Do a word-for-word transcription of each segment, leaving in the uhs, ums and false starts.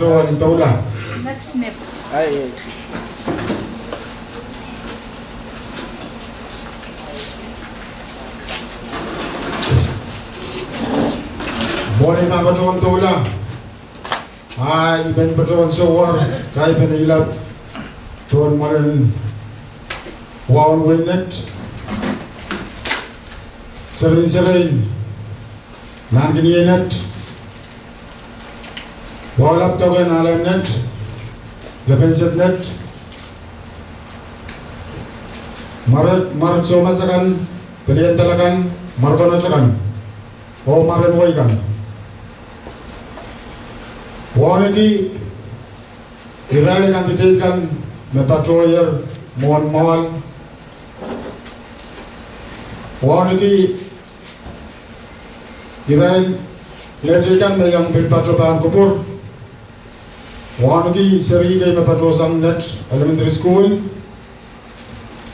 Patohwan doula. Mwohn ei pahn patohwan doula, a I men patohwan sohwor kaipene ilap pohn mwaren waun wein Net, serein serein, nahnken iei Net, wahu lap doken ahlen Net, lepensed Net, mwar, mwaren soumas akan, pelien dal akan, mwar konot akan, oh mwaren wei kan. Wauneki irail candidate kan me patohier mwohn mwoahl. Wauneki irail lehteikan me iang pil pato pahn kupwur. Wauneki seri kei me patohsang Net Elementary School.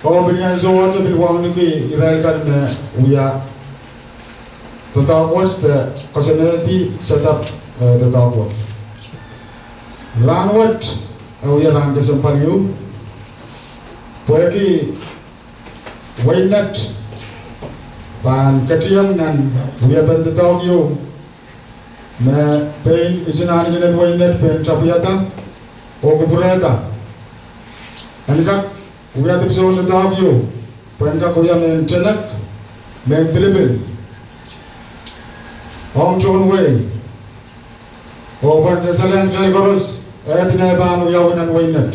Oh pil ansouohte pil wauneki irail kan me wia doadoahk wet de koasoanehdi set up, eh, doadoahk wet. Rahnwet e wia rahn kesempwal ieu, pwehki wein Net pahn ketiong nan wiepen doadoahk ieu me pein isinankin en wein Net pein tapwehda oh kupwurehda. En kak wia dipwisoun doadoahk ieu pwehn kak wia mehn tenek, mehn pilipil, ong tohn wehi, oh pwehn sansal ong kitail koaros, eh, dene pahn wiawi nan wein Net.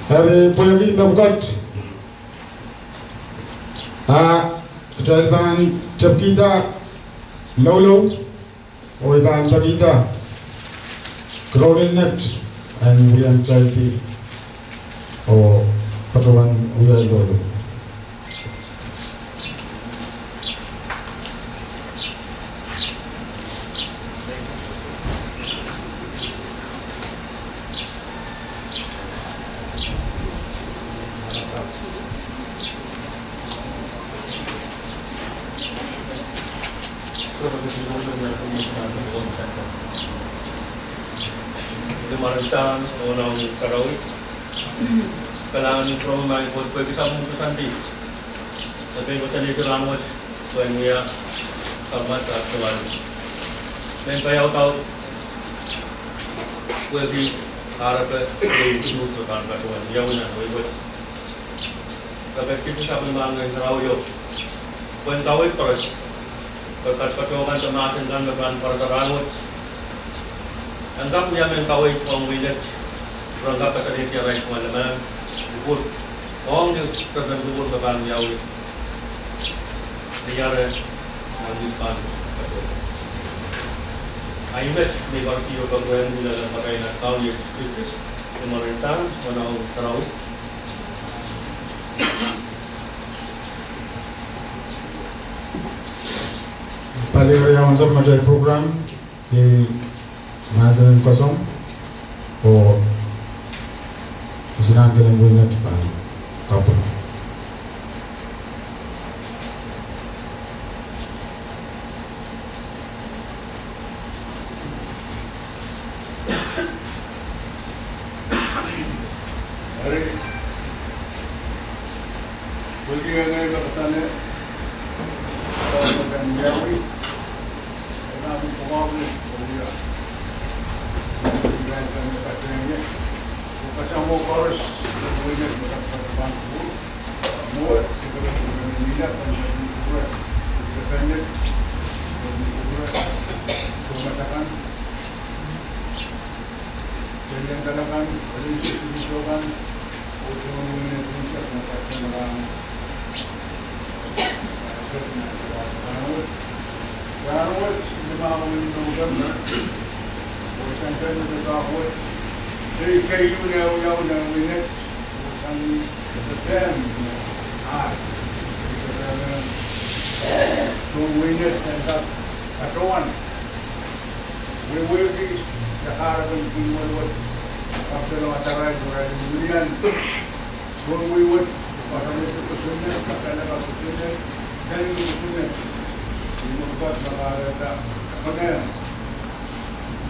Eri pwehki mepwukat, a kitail pahn tepkihda loulou, oh I pahn pekihda Kraunin Net en wia kitail di, oh patohwan wia loulou. Ni mwaren Sahm, oh Nohno, oh Sarawi. Kalahngan en Kauno maing Koht pwehki sapwellimomwi koasoandi me pein koasoanehdi rahnwet, pwehn wia sapwellimomwi ahpw solahr mehn paiaudaud pwehki kahrepe, eh, news me pahn patohwan wiawi nan wehi wet. Ke ketikihdi sapwellimomwi en sarawio pwehn kaweid koaros, pwe kat patohwan de mahsen kan me pahn pwarada rahnwet en kak wia mehn kaweid ong wehi Net, pwe en kak koasoanehdi arail tungoal lamalam, kupwur, ong ni repen kupwur me pahn wiawi ni arail nan wihk kan patohwan. Ahi met me I koasoia pwe en wia lel pakaina Kaun Sises Kristus, ni mwaren Sahm, oh Nohno, oh Sarawi. Pali area ansou me atail program iei mahsen en koasoandi, oh isinankin wehi Net pahn kapwung. Eri, pwehki ngehi me koasoane, oh, pwehki ngehi wiawi, e nan pwukoa me wia, ngehi kan me koasoane, oh koasoia mwo koaros, wehi Net me kak pahn kupwur. Mwo, se kak pahn mihla, pahn kupwur, se pahn kupwur, so matakan. Pelien dal akan, pelien sehse kan, oh tohn wehi Net unsek me pahn kupwur. Rahnwet, rahnwet, limau en November, oh sansal me doadoahk wet, kei, keieu ne wiawi nan wehi Net, oh sang ni pepehm, ah, pepehm, tohn wehi Net en kak patohwan wehwehki de kahrepen kin weliwel, kapdolong asarail, pwehki wilian, soun wehi wet, pahn kak kosonned, kak kosonned, kosonned, kosonned, ni mepwukat me kahrehda, kosonned.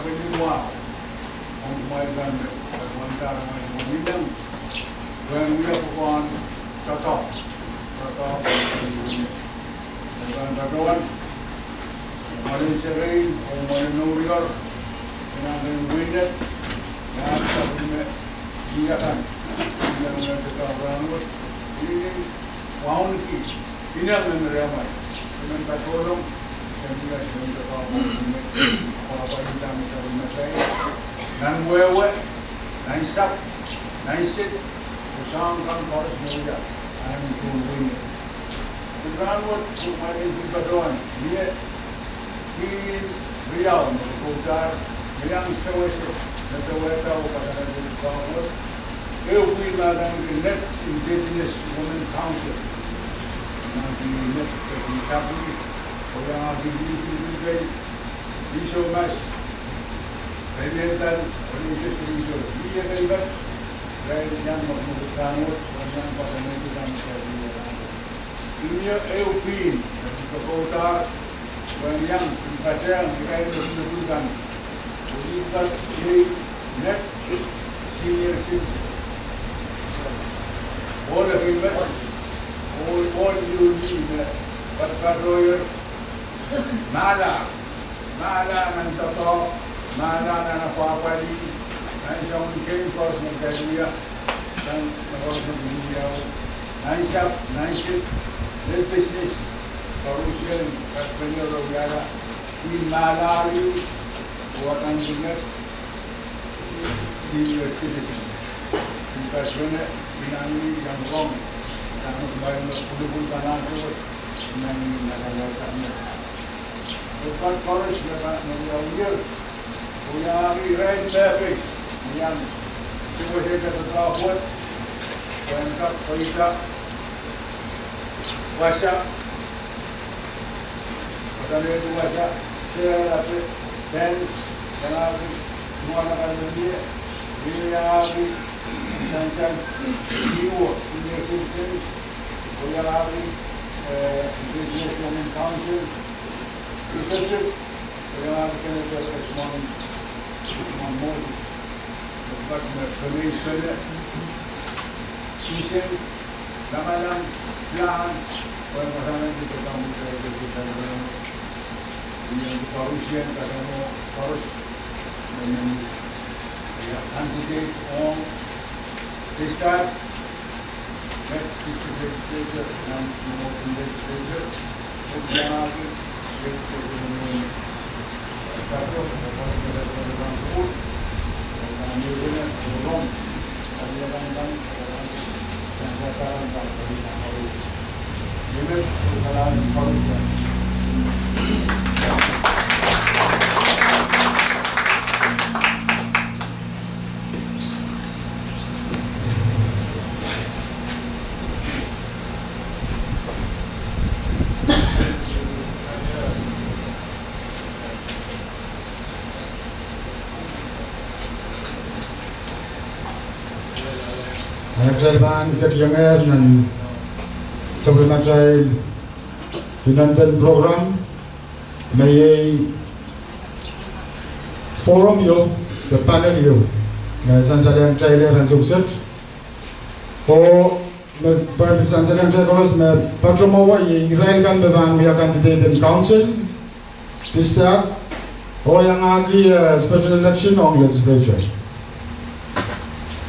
sapwellime mwahu. Ong kumwail kan me, kumwail kan me, kumwail kan me, pwehn wia pwukoahn doadoahk, doadoahk. Pwukoahn doadoahk, mwoalen serein, oh mwoalen mour, iei nan pwihn wiener, nan sapwellime, ni akan, ni akan doadoahk rahnwet, ni wauneki, ineng nan rehmwail, I men patohlong, I men patohlong, I men patohlong, I men patohlong, nan wehwe, nan sahpw, nan sehd, oh soahng kan koaros me wia, nan pwihn wiener. Pwukoahn rahnwet, kumwail en pil patohwan, mie, pwihn riau me pwoudahr, me iang sewese, me patohwanohng pwukoahn rahnwet. Ehu pwihn me adaneki Net Indigenous Women Council. Nan pwihn Net, pwihn sapwellime, oh iangahki pwihn pwihn pwihn kei, Liso Mas, Peliendal, oh Liso Siliso, mie kei met, irail iang mwekmwekid rahnwet, oh iang patohwanohng pwukoahn rahnwet. Mie ehu pwihn, me pwoudahr, pwehn iang, pil patehng, irail me pwukoahn, oh iei Net Senior Citizen. Oh ekei met, oh, oh, iei me, patohwanohng, mahlao, mahlao nan doadoahk, mahlao nan apwahpwalih, nan soangen kei koaros me kitail wia, nan, nan koaros me kitail wia, nan sahpw, nan sehd, lel business, koaruhsie, kak pene rohng wiahla, ni mahlao, oh adaneki Net Senior Citizen. Ni patohwanohng, ni nanleng iang rong, nan kumwail me pwulopwul kan ansou wet, ni nanleng iang rong. Pwukoahn koaros me pahn, me wiawiher, oh iangahki irail me kei, iang sewesehda doadoahk wet, pwehn kak pweida, wasa, pwukoahn wasa, sehd, lape, pen, iangahki, mwohn akan me mie, iangahki, sansal, iwo, Senior Citizens, oh iangahki, eh, Indigenous Women Council, Research, oh iangahki Senator Esmon, Esmon Moses, pwukoahn me pene, pene, sise, lamalam, plan, pwehn patohwanohng pwukoahn rahnwet, I men koaruhsie, kasamwo, koaros, me men, ia, candidate ong, district, Met District Legislature, nan Northern Legislature, oh iangahki Legislature, Kitail pahn ketikihong ehr nan sapwellimatail inenen program, me iei forum ieu, de panel ieu, me sansalehiong kitail ehr ansou kiset. Oh me pahn sansalehiong kitail koaros me patohwan mwowe iei irail kan me pahn wia candidate en council, district, oh iangahki, eh, special election ong legislature.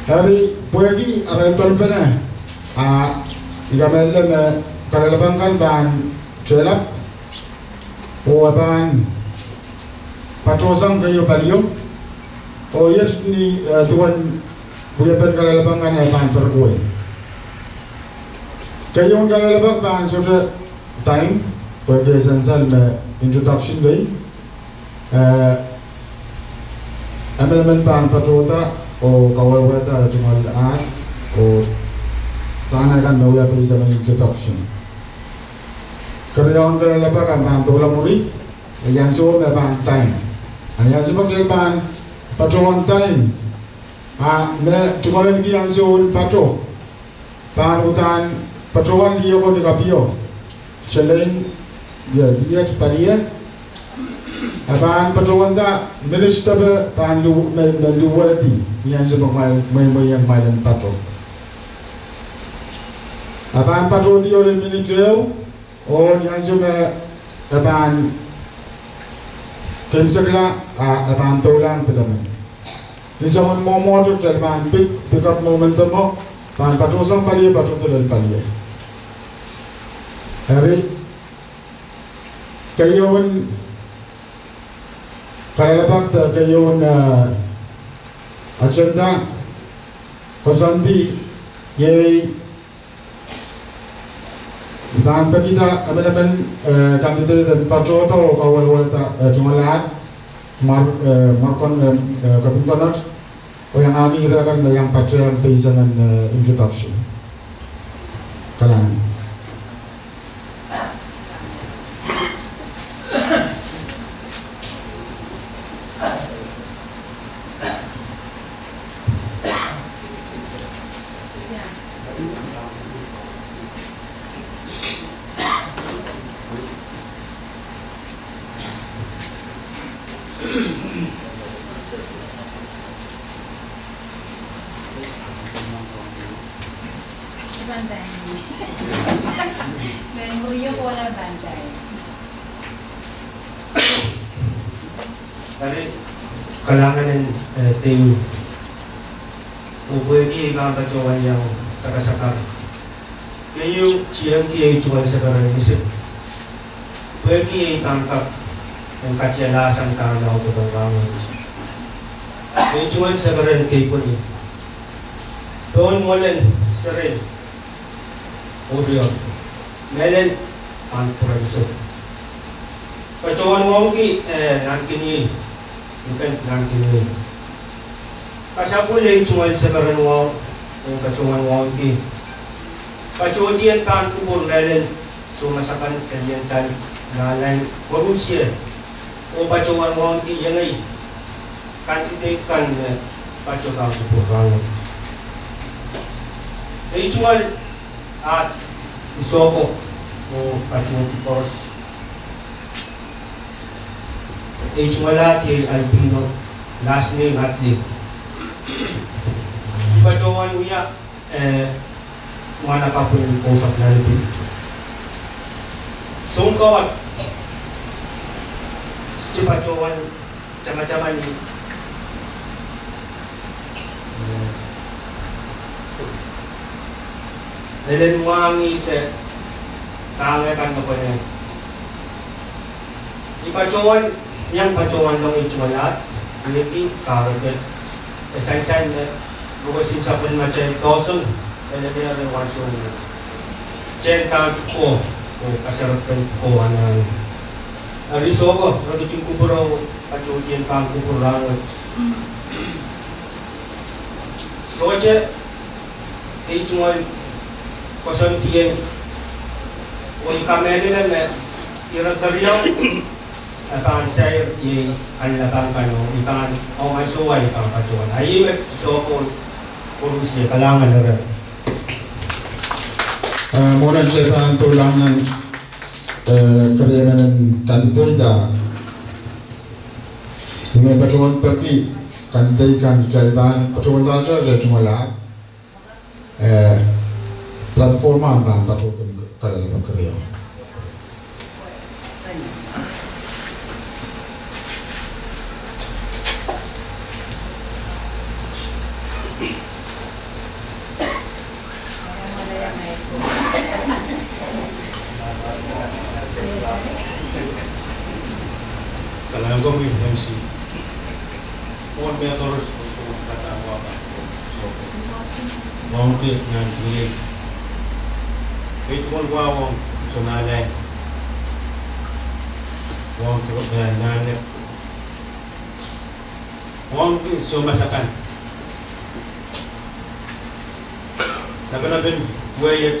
Eri pwehki arail dolpene, a, I kamehlele me kalelapak kan pahn tehlap, oh e pahn patohsang keieu palio, oh iet ni, eh, duwen wiepen kalelapak kan e pahn perkoi. Keieun kalelapak pahn sohte time, pwehki e sansal me introduction kei, eh, emenemen pahn patohda, oh kawehwehda tungoal ahl, oh dahme kan me wia peisangen introduction. Keriaun kalelapak kan pahn doula mwuri, e ansou me pahn time. A ni ansou me kitail pahn patohwan time, a me tungoalenki ansoun pato, pahn uhdahn patohwan lieko ni kapio, selein, ie, liet, palie, a pahn patohwanda minit depe pahn lu-, me, me luwehdi ni ansou me kumwail, me, me iang kumwail en pato. A pahn patohdi ohl en minit ehu, oh ni ansou me e pahn kemsekla, a e pahn doulahng pilamen. Ni soangen mwomwohdiso kitail pahn pick, pick up momentum o, pahn patohsang palie, patohdo lel palie. Eri, keieun kalelapak de keieun, eh, agenda, koasoandi, iei I pahn pekihda emenemen, eh, candidate en patohdo oh kawehwehda, eh, tungoal ahd, Mar-, eh, Markon, eh, eh, Kepinkonot, oh iangahki irail kan me iang patehng peisengen, eh, introduction. Kalahngan. Eri, kalahngan en, eh, teieu. Oh pwehki ei pahn patohwan iang sakasakar, keieu, tiengki ei tungoal sekeren misik. Pwehki ei pahn kak en katialahsang pahn audepen rahnwet. Ei tungoal sekeren keipweni, pohn mwoalen seren, oh rior, mehlel pahn pwurehng sou. Patohwan wauneki, eh, nankiniei, ni ken nankiniei. Kasapwil ei tungoal sekeren wahu, eh, patohwan wauneki, patohdiong pahn kupwur mehlel soumasakan en iendahn nahlail koarusie, oh patohwan wauneki iengei candidate kan me patohwan kupwur rahnwet. Ei tungoal ahd Isoko, oh patohdi koaros. Ei tungoal ahd iei Albino, last name Atli. I patohwan wia, eh, mwahnakapw en Kousoan Nanpil. Sounkawad, sohte patohwan tamataman ih, eh, elen mwahngih de kahngehr kan me konehng. I patohwan, I iang patohwan ong ei tungoal ahd, iei kahrepe, e sansal me, me koasoia sapwellimatail doason, e lelehr en wahnsoun me, tehnpankihko, oh kasarepen ko anahne. Eri Isoko, re ketin kupwure, patohdiong pahn kupwur rahnwet. Sohte, ei tungoal koasoandi en, oh I kamehlele me, ire keriau, e pahn sair iei kalelapak kan oh I pahn, oh I sohte I pahn patohwan. A ih me Isoko, koarusie kalahngan ire. Eh, mwohn atail pahn doulahng nan, eh, keriemen en candidate, ih me patohwan peki candidate kan kitail pahn patohwandahte tungoal ahd, eh, platform en pahn patohdi kalelapak keriau. Kalahngan komwi M C. Mwohn mehkoaros, wauneki nan kiniei. Ei tungoal wahu ong Somalai. Wauneki, eh, nan wauneki soumas akan. Lapalap en wehi et.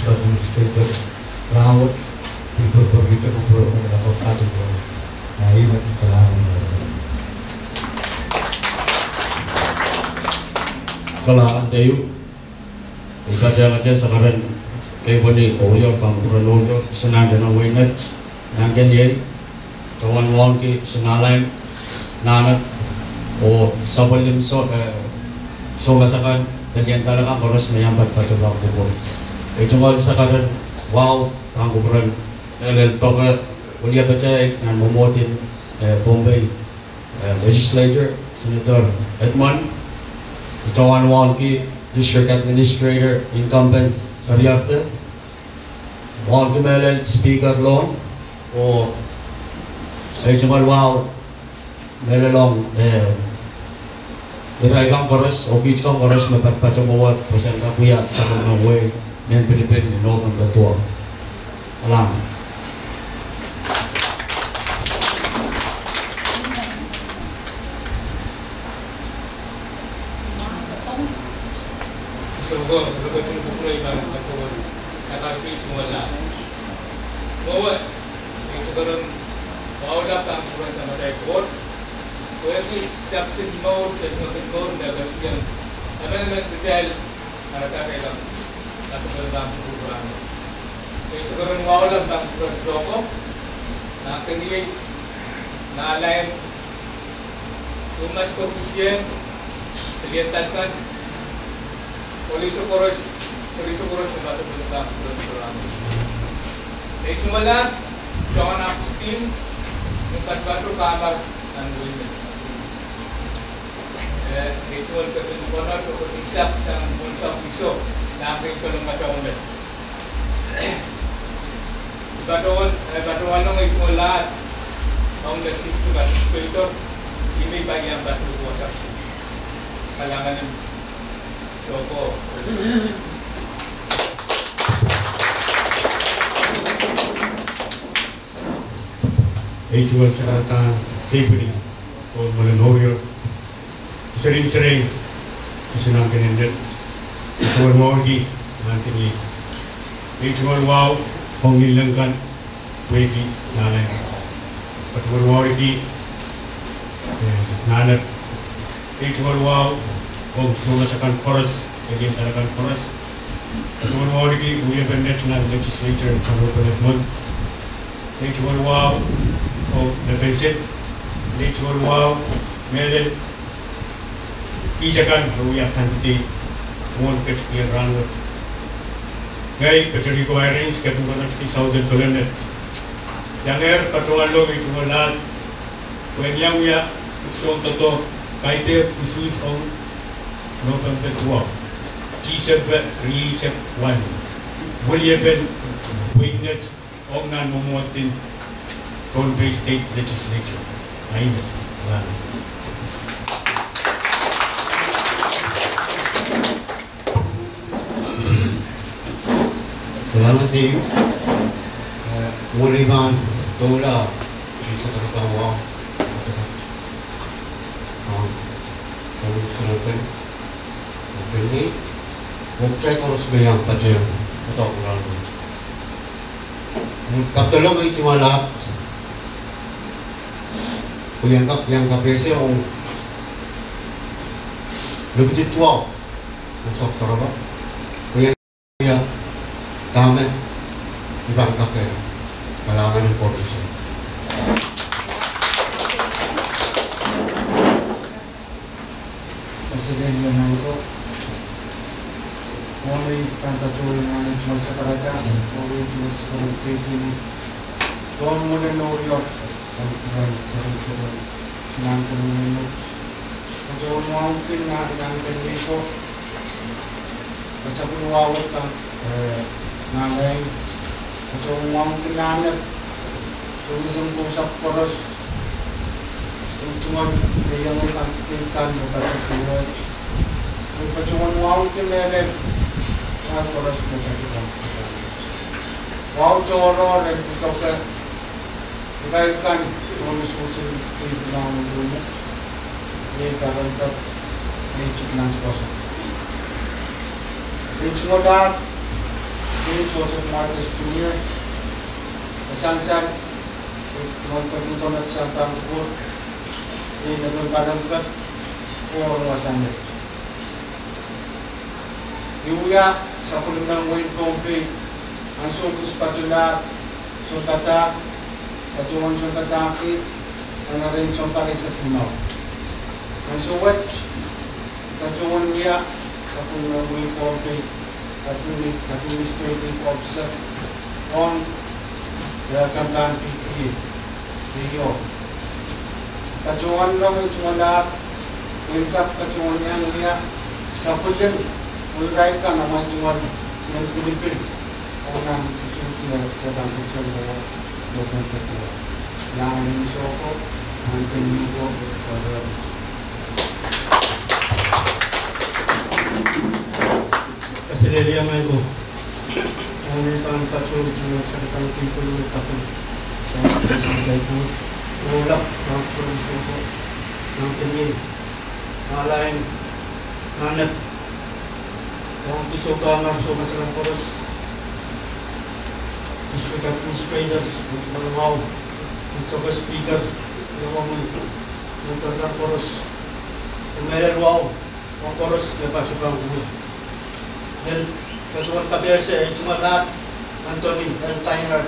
District Administrator, rahnwet, pil pwurpwurkihte kupwur en lakapw aduwen, ah, ihmet kalahngan en kalahngan teyu. I patohwanohng sakaradahn keipweni oh welier pahn kupwuren ohldo, Senator Nangwenet, Nahnken Iei, Tohn Wauneki, Singalai, Nahnep, oh sapwellime so-, eh, soumas akan, pelien dahla kan koaros me iang patopato pahn kupwur. I tungoal sakaradahn wahu pahn kupwuren, eh, lel doke, wiliapatail nan mwomwohd en, eh, Pohnpei, eh, Legislature, Senator Edmund, Patohwan wauneki District Administrator incumbent Riarte. Wauneki mehlel Speaker Lon, oh ei tungoal wahu mehlel ong, eh, irail kan koaros, oh kiht kan koaros me patopato mwowe pwe sen kak wia sapwellime wehi mehn pilipil ni November duwau. Alam. Soko, roko tung kupwure iban patohwan sakarki tungoal ahd. Mwowe, ei soko ren waulap pahn kupwuren Samatail Koht. Pwehki sapwsin mour, pwe sapwsin mour me ketikihong emenemen kitail, ara katail kan, katail kan kupwuren. Ei soko ren waulap pahn kupwuren Soko, Nakeniei, Nahlein, Thomas Kokusien, Elian Talkan, oh lihso koaros, lihso koaros me patopato pahn kupwuren Soko. Ei tungoal ahd, John Augustine, me patopato pahn kupwuren Women. Eh, ei tungoal kepin konot oh kepin sahpw sang mwohn Soko, Lihso, Nahlein Kolong Kataune. Patohwan, eh, patohwan ong ei tungoal ahd, ong the District Administrator, ih me pahn iang patohwan sapwsin. Kalahngan en Soko. Ei tungoal sakarada, Kei Pwini, oh Mwoalen Oreor. Seri, seri, Mrs Nahnken Ennet, patohwan wauneki Nahnken Iei. Ei tungoal wahu ong Lillenkan Pwehki Nahlein. Patohwan wauneki, eh, Nahnken. Ei tungoal wahu ong soumas akan koaros, Elian Talkan koaros. Patohwan wauneki wiepen met nan legislature en Kanohkohn Edmund. Ei tungoal wahu ong Lepensit. Ei tungoal wahu mehlel kiht akan me wia candidate mwohn ketikihong rahnwet. Ngehi Peteriko Irons, kepin konotki Southern Colonet. Iangehr patohwan lohng ei tungoal ahd pwehn iang wia dipwisoun doadoahk kaidehk usuhs ong November duwau, Tisempe rieisek waluh. Weliepen wehin Net ong nan mwomwohdin Pohnpei State Legislature. Ahi met, kalahngan. Kalahngan keieu, eh, mwuri pahn doula, ei sakarada wahu, ah, ah, pil ni, oh kitail koaros me iang patehng doadoahk en rahnwet. Kapedolong ei tungoal ahd, pwe I en kak iang kapehse ong lipidi duwau, oh soahng doaropwe, pwe I en wia dahme I pahn kak. Kalahngan en Koht koaros. Kaselehlie nan ko. Mwohn ei pahn patohwan ong ei tungoal sakarada, oh ei tungoal sakarada Kei Pwini, oh Mwoalen Oreor, oh irail seri seri, Mrs Nahnken Ennet. Patohwan wauneki Nahnken Iei ko. Sapwellime wahu wet pahn, eh, Nahlein. Patohwan wauneki Nahnken, soumas en kousapw koaros, ei tungoal me iang wia candidate kan me patopato wet. Patohwan wauneki mehlel wahu koaros me patopato. Wahu tohrohr en patopato irail kan me usuhsen pil pwukoa en Women. Iei Parentak, iei Chief Nans Koso. Ei tungoal ahd, iei Joseph Marcus Junior, me sansal, ei tungoal kepin konot sang pahn kupwur, iei Lepin Parentak, oh Rongasamet. I wia sapwellimen wehin Pohnpei, ansou kis patohlahr, sounpadahk, patohwan sounpadahki, nan erein sounpar eisek limau. Ansou wet, patohwan wia sapwellimen wehin Pohnpei, admi-, administrative officer, ong, eh, Kempahn P T A, Rio. Patohwan lohng ei tungoal ahd, pwe I en kak patohwan iang wia Sapwellime irail kan amwail tungoal mehn pilipil, oh nan usuhs me tepang ketiong de tepang ketiong. Iang ni soko, nan ken ni ko, ko re. Kaselehlie amwail ko. Ahpw I pahn patohwan tungoal sarawi kan kei pwulopwul kaping. Pahn patohwan tungoal, oh lap, pahn patohwan soko, pahn kenie. Alain, anep, ong kiso kamar, soh masalan koaros, district administrator, mwetuwel wahu, mwetuwel speaker, mwetuwel, mwetuwel koaros, mehlel wahu, ong koaros me patohwan pwuhk. Eri, patohwan kapehse, ei tungoal ahd, Anthony L. Tyner.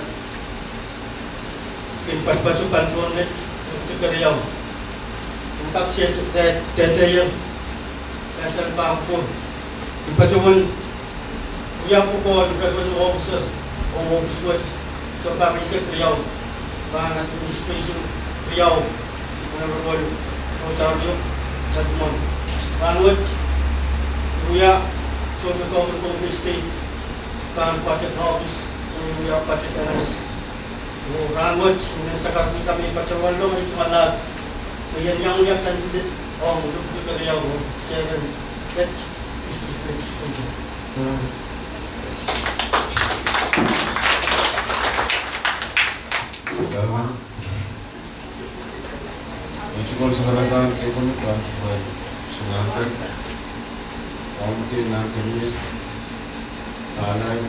Kin patopato pahn pwuhk met, ipwidi keriau. Kin kak sehse, de, de, de, sehse pahn pwuhk. Kin patohwan wia pwukoa revenue officer, oh, oh, office wet. Sounpar eisek riau, pahn administration riau, Honorable Rosario Redmond. Rahnwet, wia, sounpar Pohnpei State, pahn budget office, wia budget analyst. Oh rahnwet, I men sakarkihda me I patohwan lokaia tungoal ahd, me I en iang wia candidate, ong ipwidi keriau, oh, seren, et, district legislature. Ei tungoal sarawi kan kei pwulopwul, pwe, soangen kan, ong kei nan kenie, alain,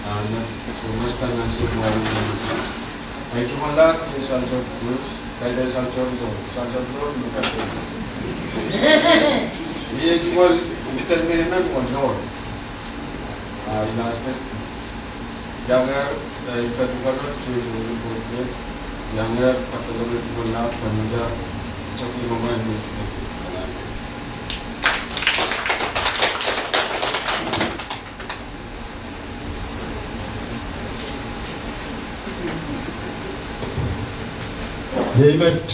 anep, soh masalan nan sehse pwuhk. Ei tungoal ahd, Salter Bruce, kaidehn Salter Lord, Salter Lord, me kaidehn. Ei tungoal, I men men won Lord. Ah, I last name. Iang er, eh, I patohwan tungoal, tungoal, tungoal, iang er, patohwan tungoal ahd, pahn manda, I tohki mamain me, me, me, me. Iei met,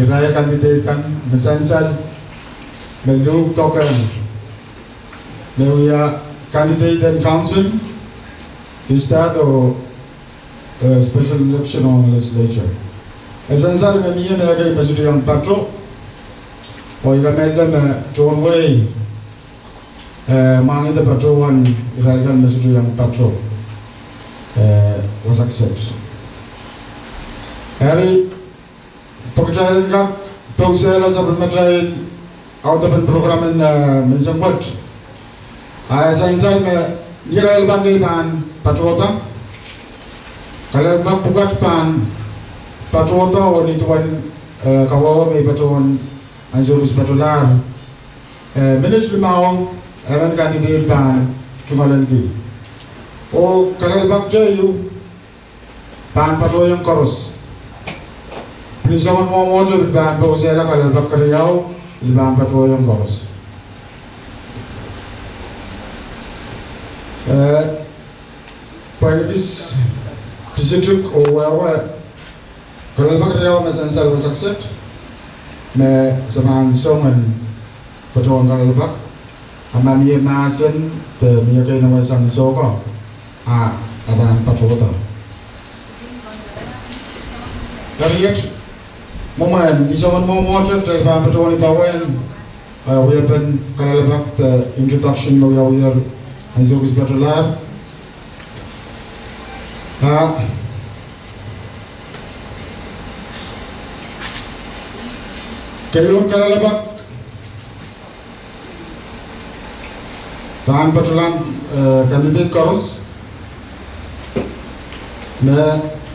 irail candidate kan, me sansal, me luhk doken, me wia candidate en council, district oh, eh, special election ong legislature. E sansal me mie me ekei me sohte iang pato, oh I kamehlele me tohn wehi, eh, mwahngih de patohwan irail kan me sohte iang pato, eh, wasa kiset. Eri, pwe kitail en kak pousehla sapwellimatail audepen program en, eh, menseng wet. A e sansal me ni kalelapak kei pahn patohda. Kalelapak pwukat pahn patohda oh ni duwen, eh, kawehwe me I patohwan ansou kis patolahr. Eh, minit limau, emen candidate pahn tungoalenki. Oh kalelapak te ieu pahn patohiong koaros. Pil soangen mwomwohdiso pil pahn pousehla kalelapak keriau, pil pahn patohiong koaros. Eh, pwehn kis pisitik oh wehwe, kalelapak keriau me sansal wasa kiset, me se pahn song en patohwan kalelapak, a ma mie mahsen de mie keinemwe sang soko, a, a pahn patohda. Eri iet, mwomwen, ni soangen mwomwohdiso, kitail pahn patohwan idawehn, eh, wiepen kalelapak de introduction me wiawiher ansou kis patolahr. A keieun kalelapak pahn patohwan, eh, candidate koaros me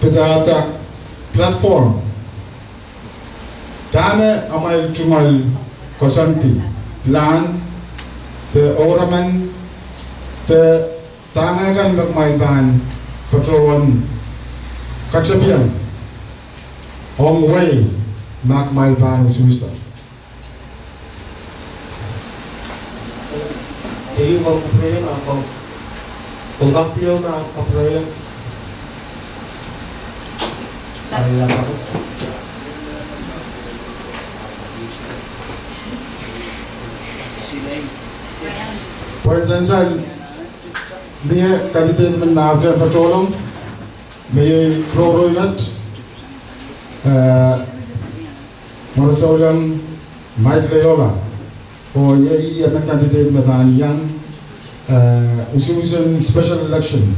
pidada platform. Dahme amwail tungoal koasoandi, pilahn, de ouraman, de dahme kan me kumwail pahn patohwan katepian ong wehi ma kumwail pahn usuhsda. Dei, komw kapwurehiong, a komw, komw kapwurehiong, a kapwurehiong. Kalelapak. Sansal, mie candidate men me ahpwtehn patohlong, me iei Roroi Met, eh, Mwaresouleng Mike Leola. Oh iei emen candidate me pahn iang, eh, usuhsen special election.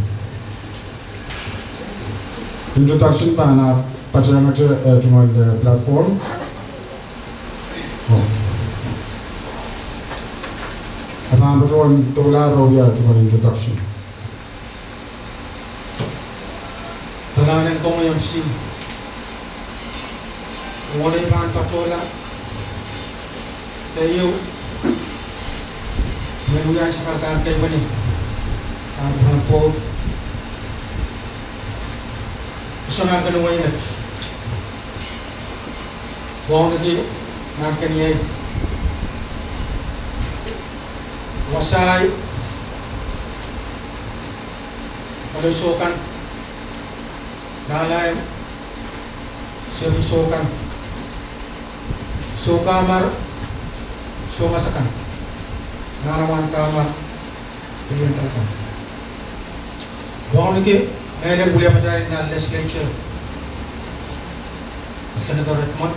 Introduction pahn ahpw patehngete, eh, tungoal, eh, platform. Oh. E pahn patohwan doula re wia tungoal introduction. Kalahngan en komwi M C. Mwohn ei pahn patohla keieu, me wiahiong sakarada kei wini, ah, pahn pwoud. Kosonned kan wehin Net. Wauneki, nan keniei, wasai, kaloisou kan, lalaim, service kan, soukamar, soumas akan, nan awan kamar, pil ien talakan. Wauneki, mehlel wiliapatail nan legislature, Senator Redmond.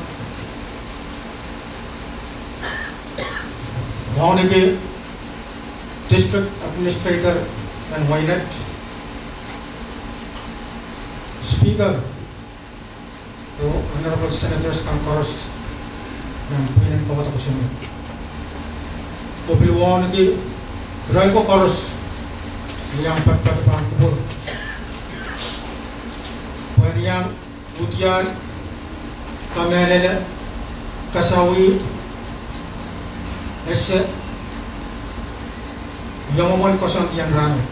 Wauneki, District Administrator en wehin Net, Speaker, oh Honorable Senators kan koaros nan pwihn en kauwada kosonned. Oh pil wauneki irail ko koaros me iang patpato pahn kupwur pwehn iang udial, kamehlele, kasawih, ese, iang mwomwen koasoandi en rahnwet.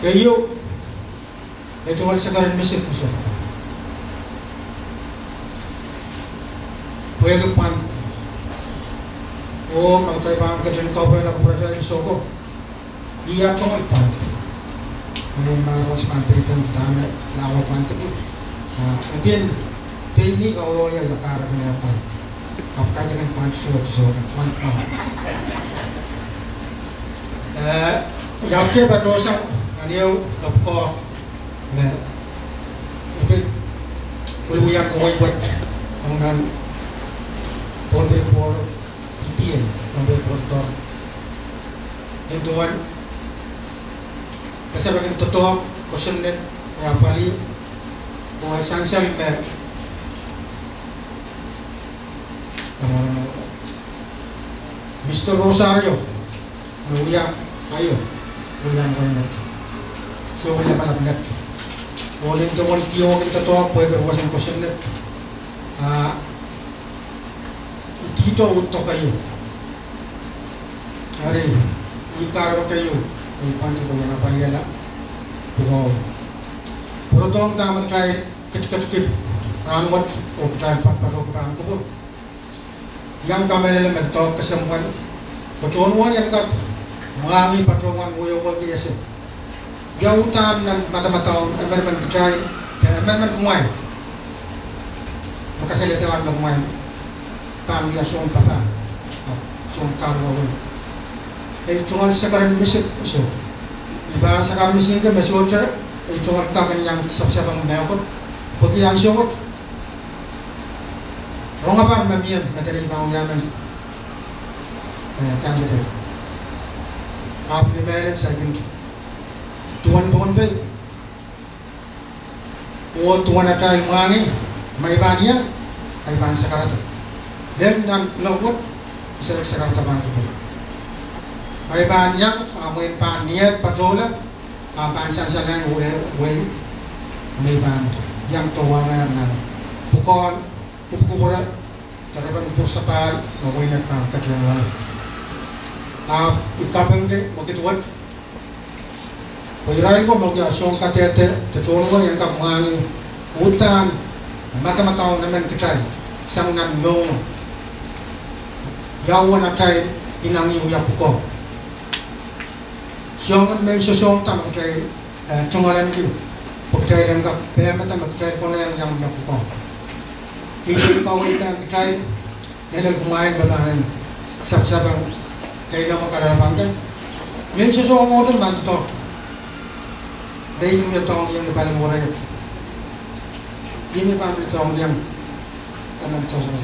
Keieu, ei tungoal sakaradahn misik uso. Pwehki pwand. Oh ma kitail pahn ketin kapwurehla kapwurehda uso ko, ia tungoal pwand. Mie ma rohs pahn peidek dahme lawa pwand. Ah, e pil pein ih kaweweia ia kahrepen pwand. Ahpw kaidehn pwand suwed, so pwand pwand. Eh, ia kitail patohsang nan ehu kapwukoa me I pil wiliwilian kawei wet ong nan Pohnpei Board, P T A, Pohnpei Board of Directors. Nin duwen kasapahl en doadoahk kosonned me apwalih, oh e sansal me Mister Rosario me wia, aio, wia wehin Net, sohte lapalap Net. Oh nin duwen kihong doadoahk pwehki ruwesin kosonned, ah, I tihdo uhd dokeio. Eri, ih kahrepe keieu me I pwand ko iang apwalihala pwukoa. Pwurodohng dahme kitail ketiketki rahnwet oh kitail patpatohki pahn kupwur, iang kamehlele me doadoahk kesempwal, pwe tohn wai en kak mwahngih patohwan wehwehki ese ia uhdahn nan madamadau en emenemen kitail, de emenemen kumwail, me kasalehda me kumwail pahn wia soun papah, soun kahlua wei. Ei tungoal sakaradahn misik uso. I pahn sakar misingki me sohte ei tungoal kak en iang sapsapeng mehkot, pwehki ansou wet rongapar me mie me kitail pahn wia men, eh, candidate. Ahpw ni mehlel saikinte duwen Pohnpei oh duwen atail mwahngih, ma I pahn iang, I pahn sakarada. Lel nan kuloak wet, I sehse sakarada pahn kupwur. Ma I pahn iang, a mwein pahn niehd patohla, a pahn sansalehng wei, wei me I pahn iang doadoahk nan pwukoahn kupwukupwure, derepen kupwur sapahl me wehin Net pahn ketin wia. Ahpw I kapingki mwekid wet pwe irail ko me wia soun kadehde de tohn wai en kak mwahngih uhdahn madamadau en emen kitail sang nan mohngiong ia uwen atail inengieng wia pwukoa. Soangen mehn sosohngda me kitail, eh, tungoalenki pwe kitail en kak pehmada me kitail konehng iang wia pwukoa. I pil kaweidehng kitail mehlel kumwail me pahn sapsapeng keilong me kalahngan pahn kak Mehn sosohng mwohtail pahn doadoahk. Mehn mie doadoahk iang ni pali mwohtail. Ihme pahn pil doadoahk iang. Emen sosohng.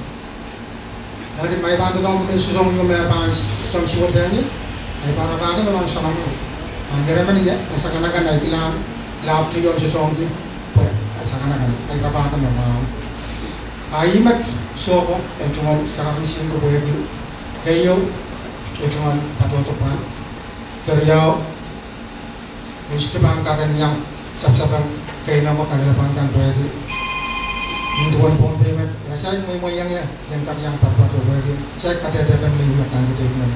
Eri ma I pahn doadoahk mehn sosohng ieu me pahn soangen suwed en ie, I pahn rapahki me pahn soangen. Pahn ire men ie, me sakanakan I kilang, lapti ieu sosohng ie, pwe sakanakan I rapahki me pahn. A ihmet sohpo, e tungoal sarawi singko pwehki. Keieu, e tungoal patohdo pwand. Keriau, e sohte pahn kak en iang sapsapeng keinemwe kalelapak kan pwehki. Nin duwen Pohnpei met, e saik mweimweiong ie, ien kak iang patopato pwehki. Saik kadehde kan me I wia candidate men.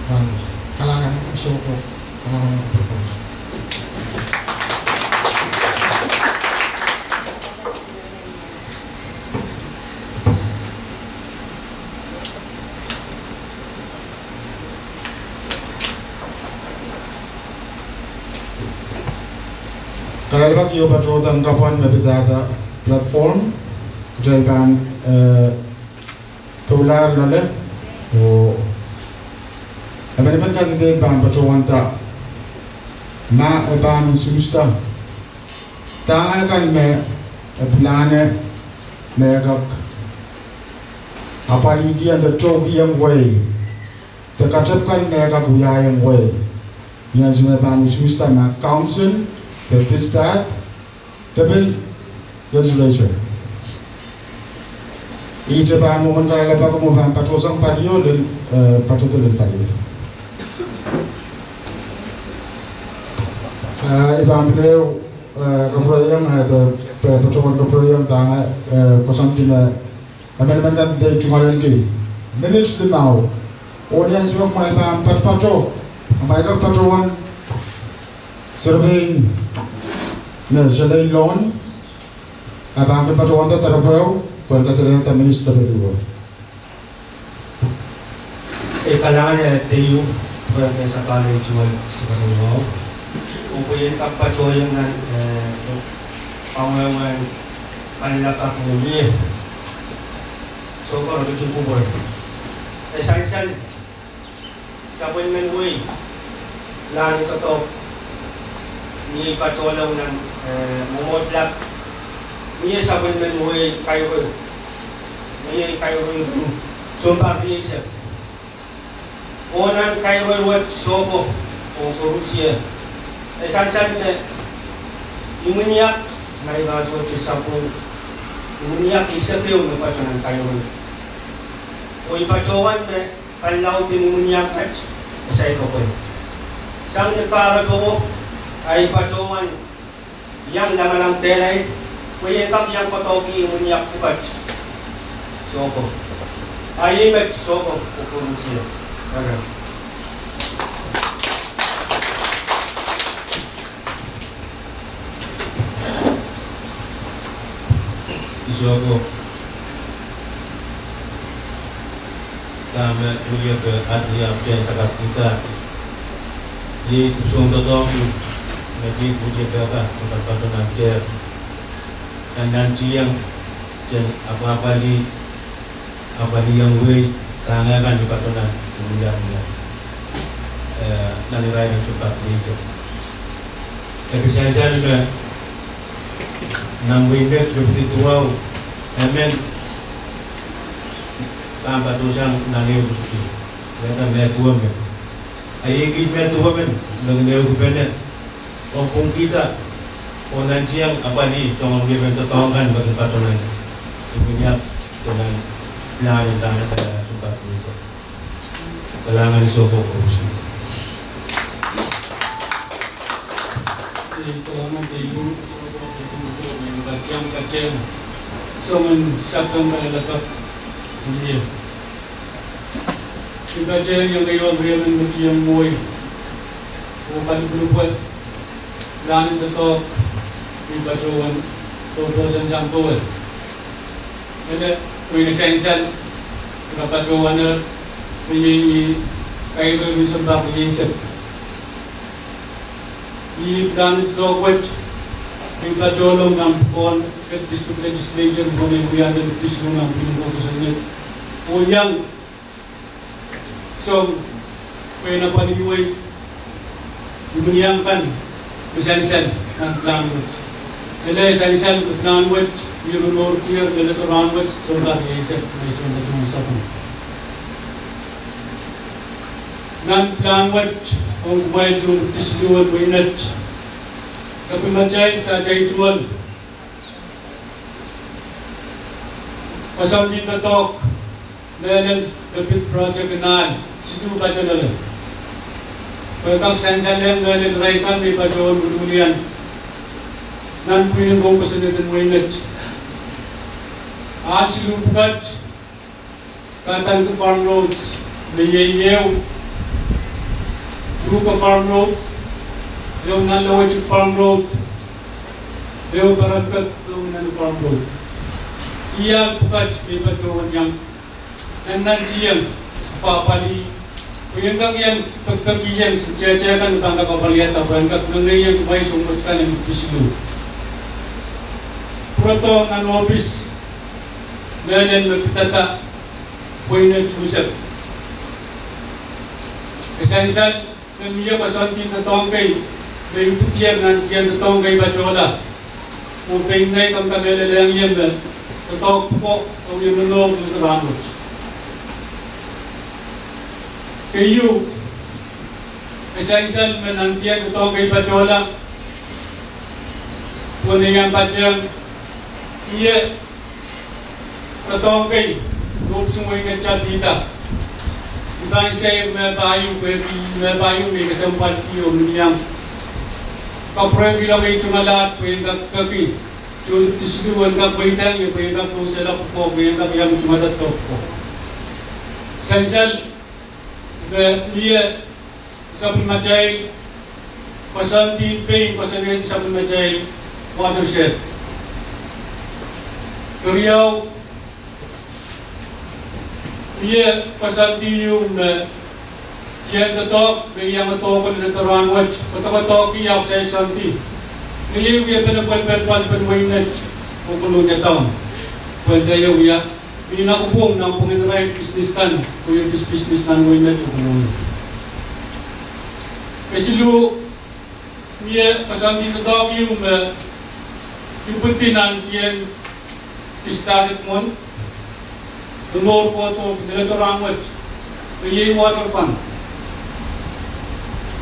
Wan, kalahngan sohpo, kalahngan purpose. Kalelapak ieu patohdo nan kapwan me pidada platform, kitail pahn, eh, doulahr loale, oh, emenemen candidate pahn patohwanda, ma e pahn usuhsda dahme kan me e pilahne me kak apwalihki anda tohkihong wehi. De katep kan me kak wiahiong wehi. Ni ansou me pahn usuhsda ma council, de district, de pil legislature. Ihte pahn mwomwen kalelapak mwo pahn patohsang palio lel, eh, patohdo lel palio. Eh, I pahn pil ehu, eh, kapwureiong, eh, de, eh, patohwan kapwureiong dahme, eh, koasoandi me emenemen kan de tungoal en kei. Minit limau. Oh ni ansou me kumwail pahn patopato, kumwail kak patohwan serepein, ne selein loan, a pahn kin patohwanda delepwohn, pwehn kasalehda minit delepwohn. E kalahngan, eh, teieu, pwehn kasalehda minit delepwohn. Oh pwe ien kak patohwan nan, eh, pangwehwehn kalelapak me mie. Sohte kak tuku pwe e sansal sapwellimen wehi, nan doadoahk, ni patohwan nan, eh, mwomwohd lap, ni sapwellimen wehi kairoir, ni kairoir sounpar rieisek. Oh nan kairoir wet sohpo, oh koarusie, e sansal me imwin iak, ma I pahn sohte sapwung, imwin iak eisek ehu me patohwan nan kairoir. Oh I patohwan me pali laud en imwin iak kat, e saik pwehki. Sang ni kahrepe wo, a I patohwan iang lamalam kehlail, pwe ien kak iang koadoahki imwin iak pwukat. Sohpo. A iei met sohpo, oh koarusie. Eri. Sohpo. Dahme wiepe atia pehn takapkihda. Iei soun doadoahk me kihdi wiepe ka, me patohwan nan kehr. Nan, nan tieng, sen apwapwalih, apwalih iang wehi, dahme kan me patohwan nan, nan, eh, nan irair en sounpar rieisek. E pil sansal me, nan wehi me, deputy duwau, emen, pahn patohsang nan ehu deputy. Wehda me duwe men. A iei kiht me duwe men, me kin ehukipene. Oh pwungkihda, oh nan tieng apwalih, soangen wiepen doadoahk kan me kin patohwan nan. Imwin iak, de nan, pilahn en dahme kan me sounpar rieisek. Kalahngan sohpo koarusie. Kalahngan teieu, sohpo teieu, me kak iang patehng soangen sapeng kalelapak. Mie. I patehng iang keieu riemen me tieng mwohi. Oh pali pwulopwul. Nan doadoahk, I patohwan, oh patohwan sang powe. Ele, pwe ien sansal, I kak patohwan er, me iei, iei, kairoir en sounpar rieisek. I pilahn doadoahk wet, I patohlong nan pwukoahn, eh, district legislature, pwukoahn me wiahda district nan pwukoahn kosonned. Oh iang, song, pwe ien apwalih wehi, Miniang kan, me sansal nan pilahn wet. Ele sansal me pilahn wet, ier mour tier, leledo rahn wet, sounpar rieisek, me sounpar rieisek. Nan pilahn wet, ong kumwail June siluh en Mei wet. Sapwellimatail, atail tungoal koasoandi doadoahk, mehlel me pid project en ahl, siluh patohlahng. Pwe kak sansalehng mehlel irail kan me patohwan wiliwilian nan pwihn en koukoasoanehdi en Mei wet. Ahl siluh pwukat, Kadanki Farm Road, me iei ehu Ruka Farm Road, ehu Nanlewechik Farm Road, ehu Perepek, ehu Nanlewechik Farm Road. Ih ahl pwukat me patohwan iang nannantihong pahpali, pwe en kak iang pekpekihong sehse kan pahn kak apwaliada, pwe en kak mengeiong mwehi soumwet kan en pisilu. Pwurodo nan ohpis, mehlel me pidada wehin Tuesday. E sansal me mie koasoandi doadoahk kei, me ipwidier nan dihn doadoahk kei patohla. Oh pein nei kan kamehlelehng ie me doadoahk pwuko, oh ie me nohk me rahn wet. Keieu, e sansal me nan dihn doadoahk kei patohla, pwe en iang patehng ie doadoahk kei, ropsin wehin Tapida. I pahn sair me pahieu, pwehki me pahieu me kesempwalki oh miniang kapwurehng kilong ei tungoal ahd pwe en kak peki June siluh en kak pweidahng ie pwe en kak pwousehla pwuko, pwe en kak iang tungoal doadoahk pwuko. Sansal me mie sapwellimatail koasoandi pein koasoanehdi sapwellimatail watershed. Keriau, mie koasoandi ieu me dihn doadoahk me iang doadoahk leledo rahn wet, koadoakoadoahki ahpw sair soandi. Me iei wiepen epwelpen palipen wehin Net oh koluhla doadoahk. Pwe e wia mie nakupwung nan pwungen irail pisines kan, pwe e pis pisines nan wehin Net oh koluhla. Kesiluh, mie koasoandi doadoahk ieu me ipwidi nan dihn Kiskadek Mwohn, me mour kohdo leledo rahn wet, me iei water fund.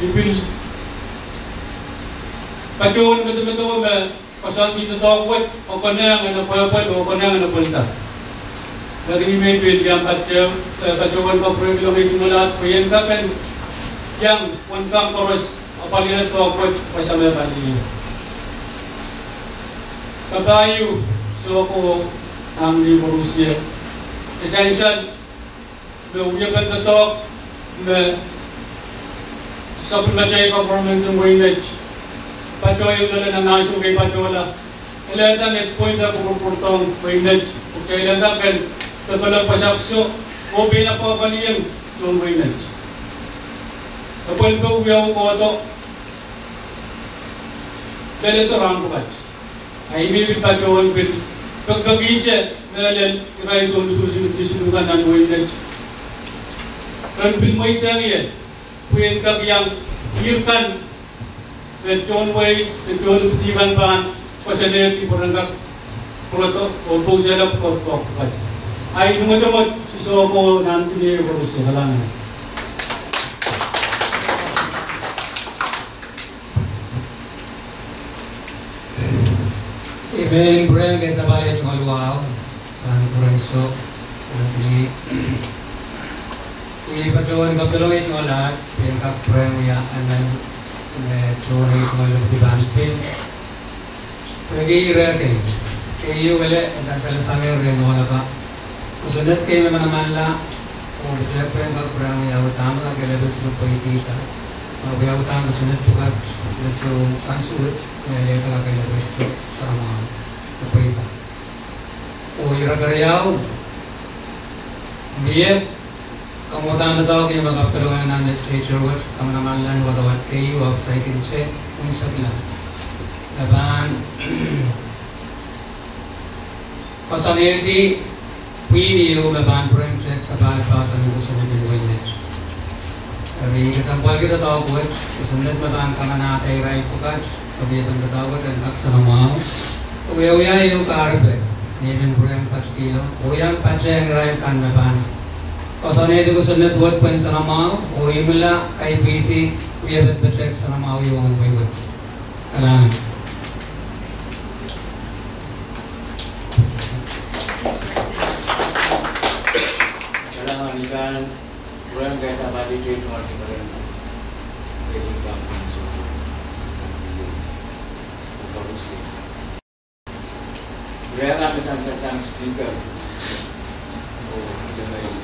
I pil patohwan medemedewe me koasoandi doadoahk wet e konehng en pwelpwel oh e konehng en pwelda. Eri me I pil iang patohwan, eh, patohwan kapwurehng kilong ei tungoal ahd pwe en kak en iang pwehn kak koaros apwaliala doadoahk wet pwe samehlele. Kapahieu, sohpo, ahmw ni koarusie, e sansal me wiepen doadoahk me sapwellimatail government en wehin Net patohwan iang loale nan ansou kei patohla. Elehda Net Point e kupwurupwurdohng wehin Net, pwe kitail en kak en develop wasa kiso oh pein apwapwalihong tohn wehin Net. Epwelpen wiawi kohdo leledo rahn pwukat. A I mihmi patohwan pil pekipekihte mehlel irail sounsusi me pisiluh kan nan wehin Net. Ren pil mweidehng ie pwe en kak iang ir kan me tohn wehi, me tohn ipwidi kan pahn koasoanehdi pwe ren kak pwurodo oh pwousehla pwukoa pwukat. A I mwomwohdiso sohpo nan pwihn koarusie, kalahngan. Amen. Pwurehng kehn sapahl ei tungoal wahu, pahn pwurehng soh, pwurehng ni. I patohwan kapwdolong ei tungoal ahd, pwe en kak pwurehng wia anan me tohn ei tungoal ahd pahn pil. Pwehki ire kei, keieu ele e sansal sang rehn wahnapa kosonned kei me manamanla, oh pil pwehn kak pwurehng wiawi dahme kak ele pil pweidihda, oh wiawi dahme kosonned pwukat me soh sansuwed me ele kak ele pil soh sang pweida. Oh ire keriau, mie kamwadang doadoahk me kapwdolong nan legislature wet, kamanamanla wadawad keieu ahpw saikinte unsek la, me pahn koasoanehdi pwihn ieu me pahn pwurehng tehk sapahl pahsan en kosonned en wehin Net. Eri kesempwalki doadoahk wet, kosonned me pahn kamanahda irail pwukat, kepiepen doadoahk wet en kak soanamwahu. Wiewia ehu kahrepe, ni men pwurehng patikihlo, oh iang patehng irail kan me pahn koasoanehdi kosonned wet pwehn soanamwahu, oh imwila kaipwihdi wiepen petek soanamwahu ieu ong wehi wet. Kalahngan. Kalahngan. I pahn pwurehng kesempwalki tungoal keperen. Pwurehng me sansal sang Speaker. Oh, iang ei, eh,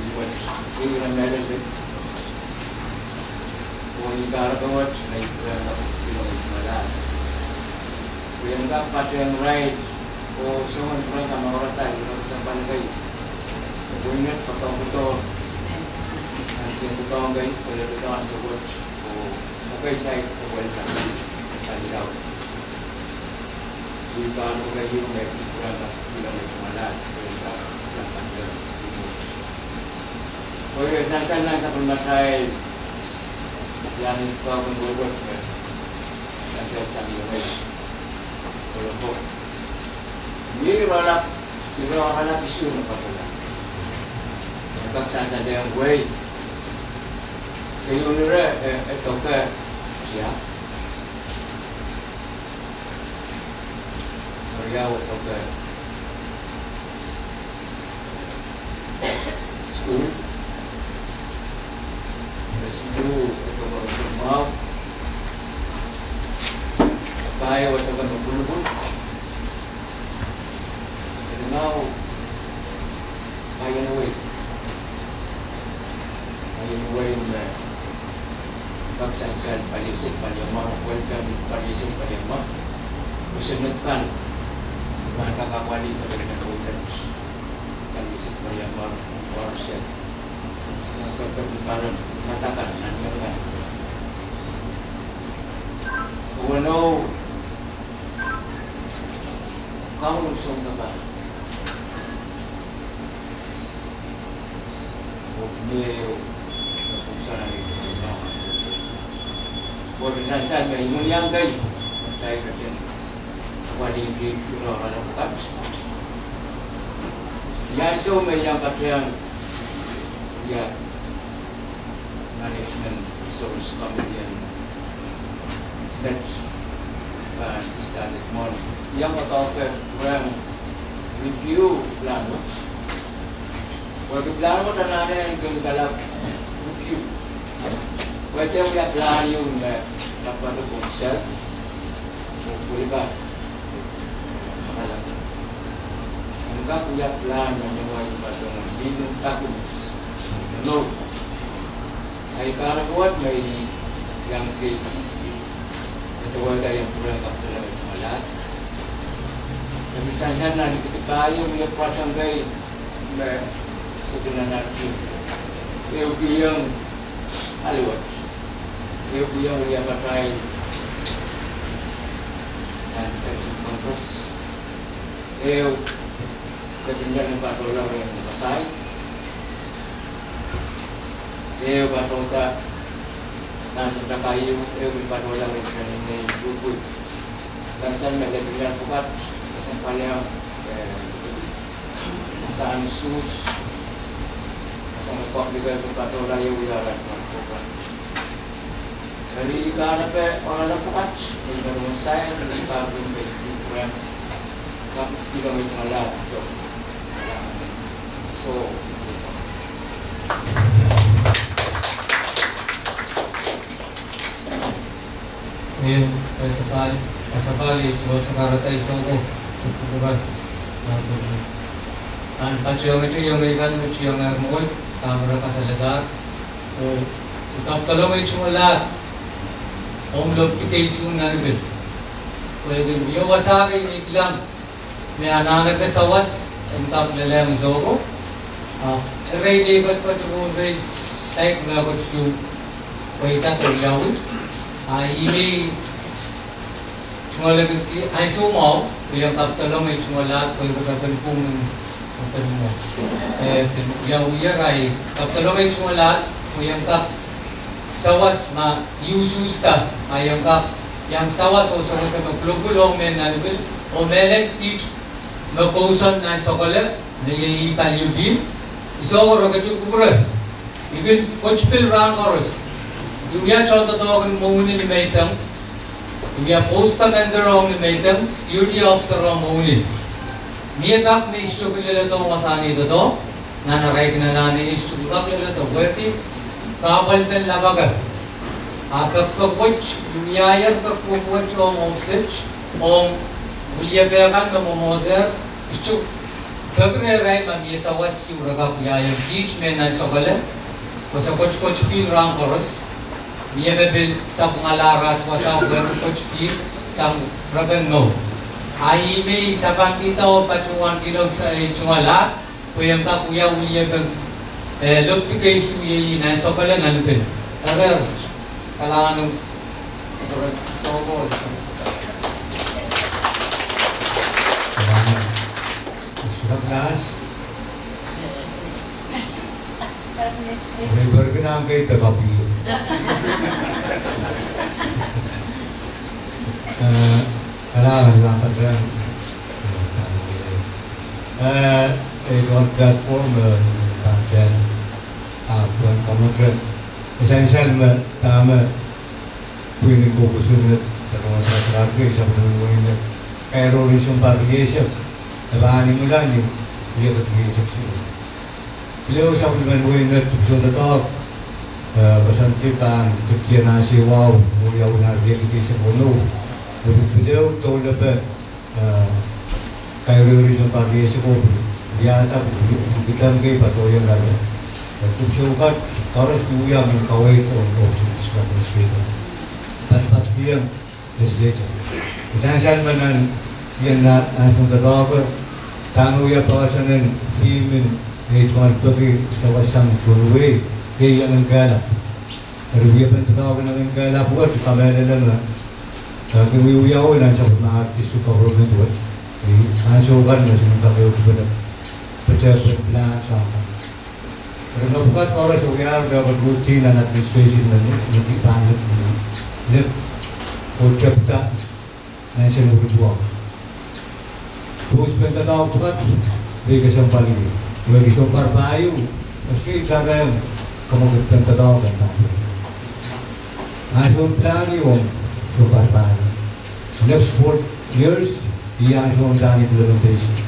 iwet, iwet mehlel. Oh, ni kahrepe wet, me I pwurehng kak ilongei mwahlahte. Pwe I en kak patehng irail, oh, soangen pwurehng kamaurada, irail kesempwal kei. Pwe I en kak patohdo, nan kien patohdo kei, pwe I en patohdo ansou wet, oh, okay, sai, oh, welcome. Kalilaud. I pahn pwurehng me I pwurehng kak ilongei mwahlahte, pwe I en kak iang patehng. Oh, I en sansal nan sapwellimatail, iang ei pahn wehwehki me sansal sang ilongei. Koloko. Ni irail, irail isuh me patohla. Kak sansal ong wehi. Keieu ire, eh, eh, doke, sia. Iriau e doke sukuhl. Siluh e doke roson mwahu. Pahieu e doke me pwulopwul. Eri mwahu, pahieu wehi. Pahieu wehi me kak sansal paliesek paliamwahu, welcome paliesek paliamwahu. Kosonned kan, I pahn kak apwalih sapwellime koulel. Paliesek paliamwahu, watershed. Kak, kak, kak, paren, matakan, nan matakan. Weneu, Kauno sounpapah. Oh, me, me pwuhk sang ni pwuhk sang. Oh, me sansal me I men iang kei, tai ketin apwalih ki irail pwukat. Ia ansou me I iang patehng, ia Management Resource Committee en met pahn start mwohn. Ia me kak pwurehng review plan wet. Pwehki plan wet anahne en kin kalap review. Pwehki ia plan ieu me kak patohdo pwehki sel. Pwehki pahn, eh, kak wia plan me mwohn patohdo mwohn lih men pakin. No. Ahi kahrepe wet me I iang kei, e towehda I en pwurehng kapitala me mwahlahte. E pil sansal nan kitail pahieu me pwukat sang kei me sokil nan ahneki. Ehu kihong Hollywood. Ehu kihong wia patail nan Congress. Ehu kepinda ni patohla rehn Masai. Ehu patohda nan Santa Fe, ehu patohla rehn Santa Fe Pukui. Sansal me lepin iang pwukat, sansal palian, eh, sang sus, sang public, ehu patohla ehu ia rat pwukat. Eri kahrepe oaralap pwukat, eri me ron sair, eri kahrepe me I pwurehng kak ilongei tungoal ahd, so, so. Ehu, kasapahl, kasapahl, I sohte kahrehda I song ko, sukutuka, nan patohngete iang ei kan me tiong er mwohn, kamera kasalehda, oh, I kak dolong ei tungoal ahd, omw lohpwuki kei soun nan pil. Pwehki mie wasa kei me I kilang, me anahne ke sawas, en kak lelehng soko. Ah, eri nei patpat ko rei saik me kotu pweida de wiawi. Ah, I men tungoal ki ansou mwahu, I iang kak dolong ei tungoal ahd, pwehki repen pwung, repen mwo. Eh, pil wiawi irail, kak dolong ei tungoal ahd, Pwe I en kak sawas ma I usuhsda, ma I en kak iang sawas oh sewese me pwulopwul oh mehn nanpwil, oh mehlel kiht me kousoan nan Sokole, me iei I pali U P, I soh oh rekete kupwure. I kin kotpil rahn koaros. I wia tohndoadoahk en mwohni ni menseng. I wia post commander ong ni menseng, security officer ong mwohni. Mie pak me I sohte kin leledohng wasahn doadoahk. Nan arail kin anahne I sohte kin kak leledo pwehki kahpwal pen lapake. A pekpek wet, I wiahier pekpek wet ong office, ong wiliepe kan me mwomwohdier, I sohte peki rehrail ma mie sawas ehu re kak wiahier kiht mehn nan Sokole, pwe se kotpil rahn koaros. Mie me pil sapwungala aht wasao pwehki kotpil sang repen mour. A ih me I sapankihda oh patohwankihla sang ei tungoal ahd, pwe I en kak wia wiliepen, eh, lopdi keisuh iei nan Sokole nan pil. Eri, kalahngan, sohte. Surak las. Wei, pwehki nan kei te kapil. Eh, kalahngan, kalahngan. Eh, ei tohn platform, eh, pahn tang, ah, pwehn kommote. E sansal me dahme pwihn en koukousoan met, patohwan sarasarar kei, sapwellimen wehin Nett, kairohr en sounpar rieisek, e pahn imwila ni riekid rieisek siluh. Pil ehu sapwellimen wehin Nett, dipwisou doadoahk, eh, koasoandi pahn ketiket nan sewau, oh wiawi nan riekid rieisek weneu. Pil ehu dohlepe, eh, kairohr en sounpar rieisek oh pil wiahda pil, pil kihda kei patohieng lale. Eh, dipwisou kat koaros kin wia mehn kaweid ong, ong District Administrator. Patpatkihong legislature. E sansal me nan, ien na, ansou doadoahk, dahme wia poahsoan en theme en ei tungoal peki sawas sang tohn wehi, iei Iang en Kehlap. Eri wiepen doadoahk en Iang en Kehlap wet, kamehlele me, eh, kin wiawi nan sapwellime district government wet. Eri ansou kan me se kin kak ehu kipene, pete, pete plan sang kan. Eri mepwukat koaros e wiahier pahn routine nan administration me ni, ni pahn ni, ni, ni, oh tepda nan seri mwurin duwau. Post pen doadoahk pwukat, me kesempwal ieu. Wehwehki sounpar pahieu, e sohte itarehng kamwekid pen doadoahk en pahn. Ansou plan ieu ong sounpar pahieu. Next four years, iei ansou plan implementation.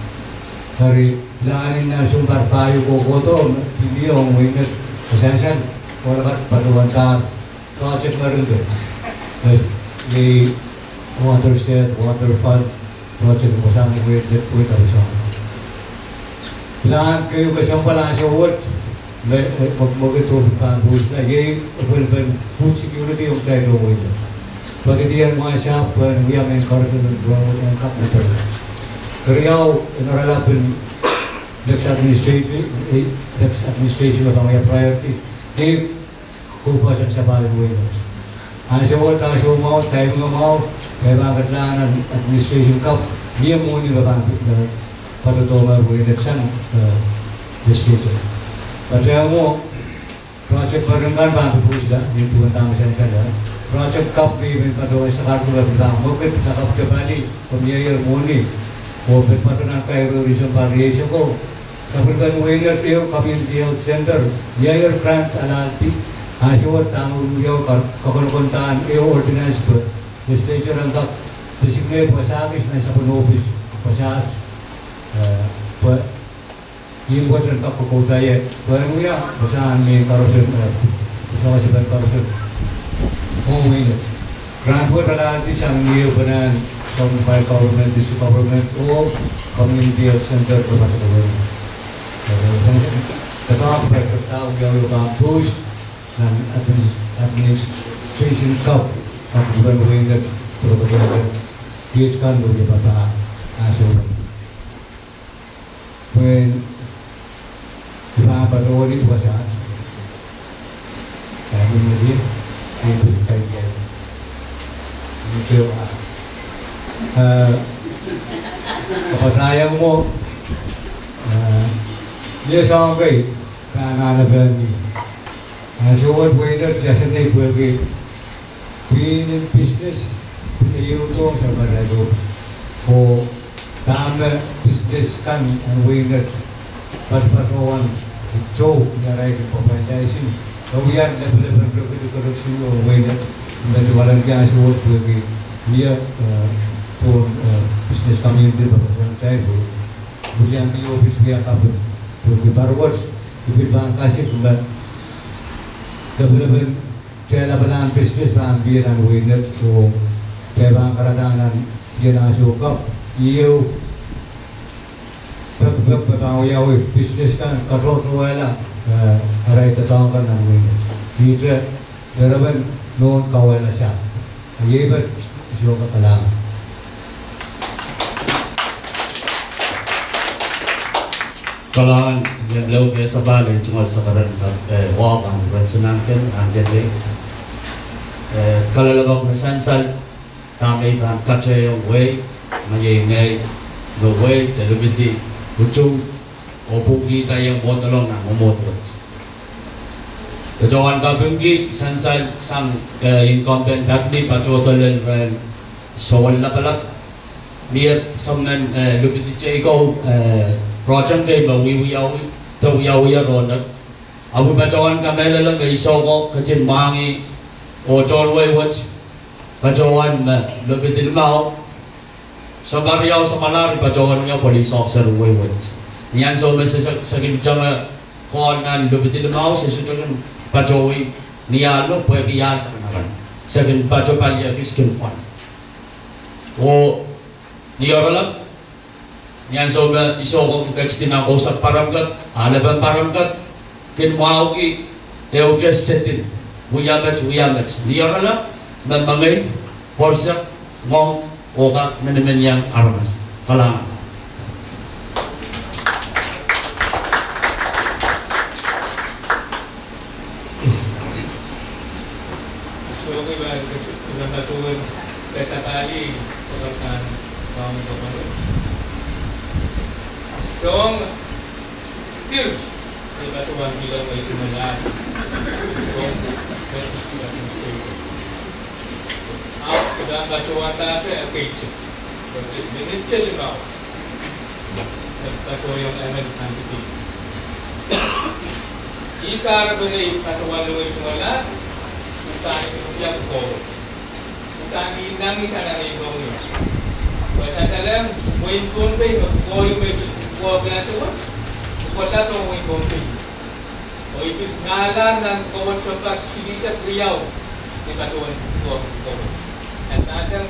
Eri plan en nan sounpar pahieu kohkohdo, pil ieu ong wehin Nett, e sansal, kohla kat patohwandahr project me rin kei. Me, me watershed, waterfront project me sang wehin Nett pwehn kapeseng. Plan keieu kesempwal ansou wet, me, me, me, me ke tohn pahn pwousla, iei, eh, pwehn food security ong kitail tohn wehin Nett. Pwehki dien mwahsapw, pwehn wia mehn koaros en tohn wehi en kak medewe. Keriau, en oaralap en next administration, eh, next administration me pahn wia priority. Iei, kohpwukoahn sapahl en wehi Nett. Ansou wet, ansou mwahu, taim ehu mwahu, pwe pahn ketlahng nan administration kapw, mie mwohni me pahn, eh, patohdohng wehi Nett sang, eh, legislature. Patohwan mwo, project me rin kan pahn pwousla, ni duwen dahme sansal. Project kapw me, me patohwan sakaradahn pahn mwekid, lakapw de pali, pwe mieier mwohni, oh pil patohwan kairohr en sounpar rieisek ko, sapwellimen wehi Nett ehu Community Health Center, mieier grant alaldi, ansou wet dahme wiawi ka-, kakolokol en ehu ordinance pwe legislature en kak designate wasa kis nan sapwen ohpis, wasaht, eh, pwe ihmw wet en kak kokohda ie, pwehn wia wasahn mehn koaros en, eh, wasahn mehn koaros en ong wehi Nett. Grant wet alaldi sang ni ehupenen, sang file government, district government, oh community health center, oh patohwan. Doadoahk pwe kitail wiawi pahn post nan adminis-, administration kapw, nan kupwuren wehi Nett, patohwan, kiht kan me wia pahpa, ansou wet. Pwehn, I pahn patohwanohng wasaht. Kaimwin medie, e pil kaimwin. Muteo a. Eh, kapatahieng mwo, eh, mie soang kei, pahn anahne pahn ni. Ansou wet weiner, I sehse pwehki pwihn en pisnes pil ehute sang marain wet. Oh dahme pisnes kan en weiner, patopato wahn tou ni arail kin pahn pahn laisen, e wia lepelepen rikirek siliu en weiner. Me I wahnpoaron ansou wet pwehki mie, eh, tohn, eh, business community patopato wahn tai pwe wiliandi ohpis wia kaping. Pwehki pahr wet I pil pahn kasik me lepelepen, te lapalahn pisnes pahn pil nan weiner, oh te pahn kahrehda nan tiahk ansou kapw, ieu pekipek me pahn wiawi pisnes kan katohtohwehla, eh, arail doadoahk kan nan weiner. Ihte, lepelepen nohn kauwehla sang. A iei pahn sohte kalahngan. Kalahngan, I men lel kesempwal en tungoal sakaradahn, eh, wahu pahn ren Senator, Senator Lake. Eh, kalelapak me sansal, dahme I pahn katahieng wehi, me iei ngehi, me wehi, de lipidi, utung, oh pwungkihda iang mwohdolong nan mwomwohd wet. Patohwan kapingki sansal sang, eh, incumbent Dudley patohdo lel rehn Sowal Lapalap. Mie sapwellimen, eh, lipidi teikan, eh, project kei me wiawi, de wiawi rohng. Ahpw I patohwan kamehlele me I sehse ketin mwahngih, oh tohn wehi wet, patohwan me lipidi limau, sounpar riau samwalahro patohwan wia police officer wehi wet. Ni ansou me se, se, se kin tenge call nan lipidi limau, se sohte kin patohwei ni ahl pwehki ahl se kin akan. Se kin patoh pali ekis kin pwal. Oh ni oaralap, ni ansou me I sehse ketin kak nan kousapw Pahrumkep, ahlepen Pahrumkep, kin mwahuki ehute setting, wia met, wia met. Ni oaralap, me mengei, pworsek, ngoang, oh kak miniminiong aramas. Kalahngan. Yes. Soh, I pahn, I pahn patohwan kesempwal, sohte kan, pahn patohwan. Soh, tir, I patohwan pil wehi tungoal ahd ong me district administrator. Ahpw I pahn patohwandahte ekei te, minit limau, patohwan emen ahneki. Ih kahrepen ei patohwan wehi tungoal ahd, udahn I pil wia pwukoa wet. Udahn I nangi sang nan ei mohngiong. Pwe sansalehng wehin Pohnpei me pwukoa ieu me I pil pwukoa wet, I pil pwukoa ong wehin Pohnpei. Oh I pil mahla nan pwukoa wet sounpar silihsek riau, I patohwan pwukoa wet. Nan mahsen,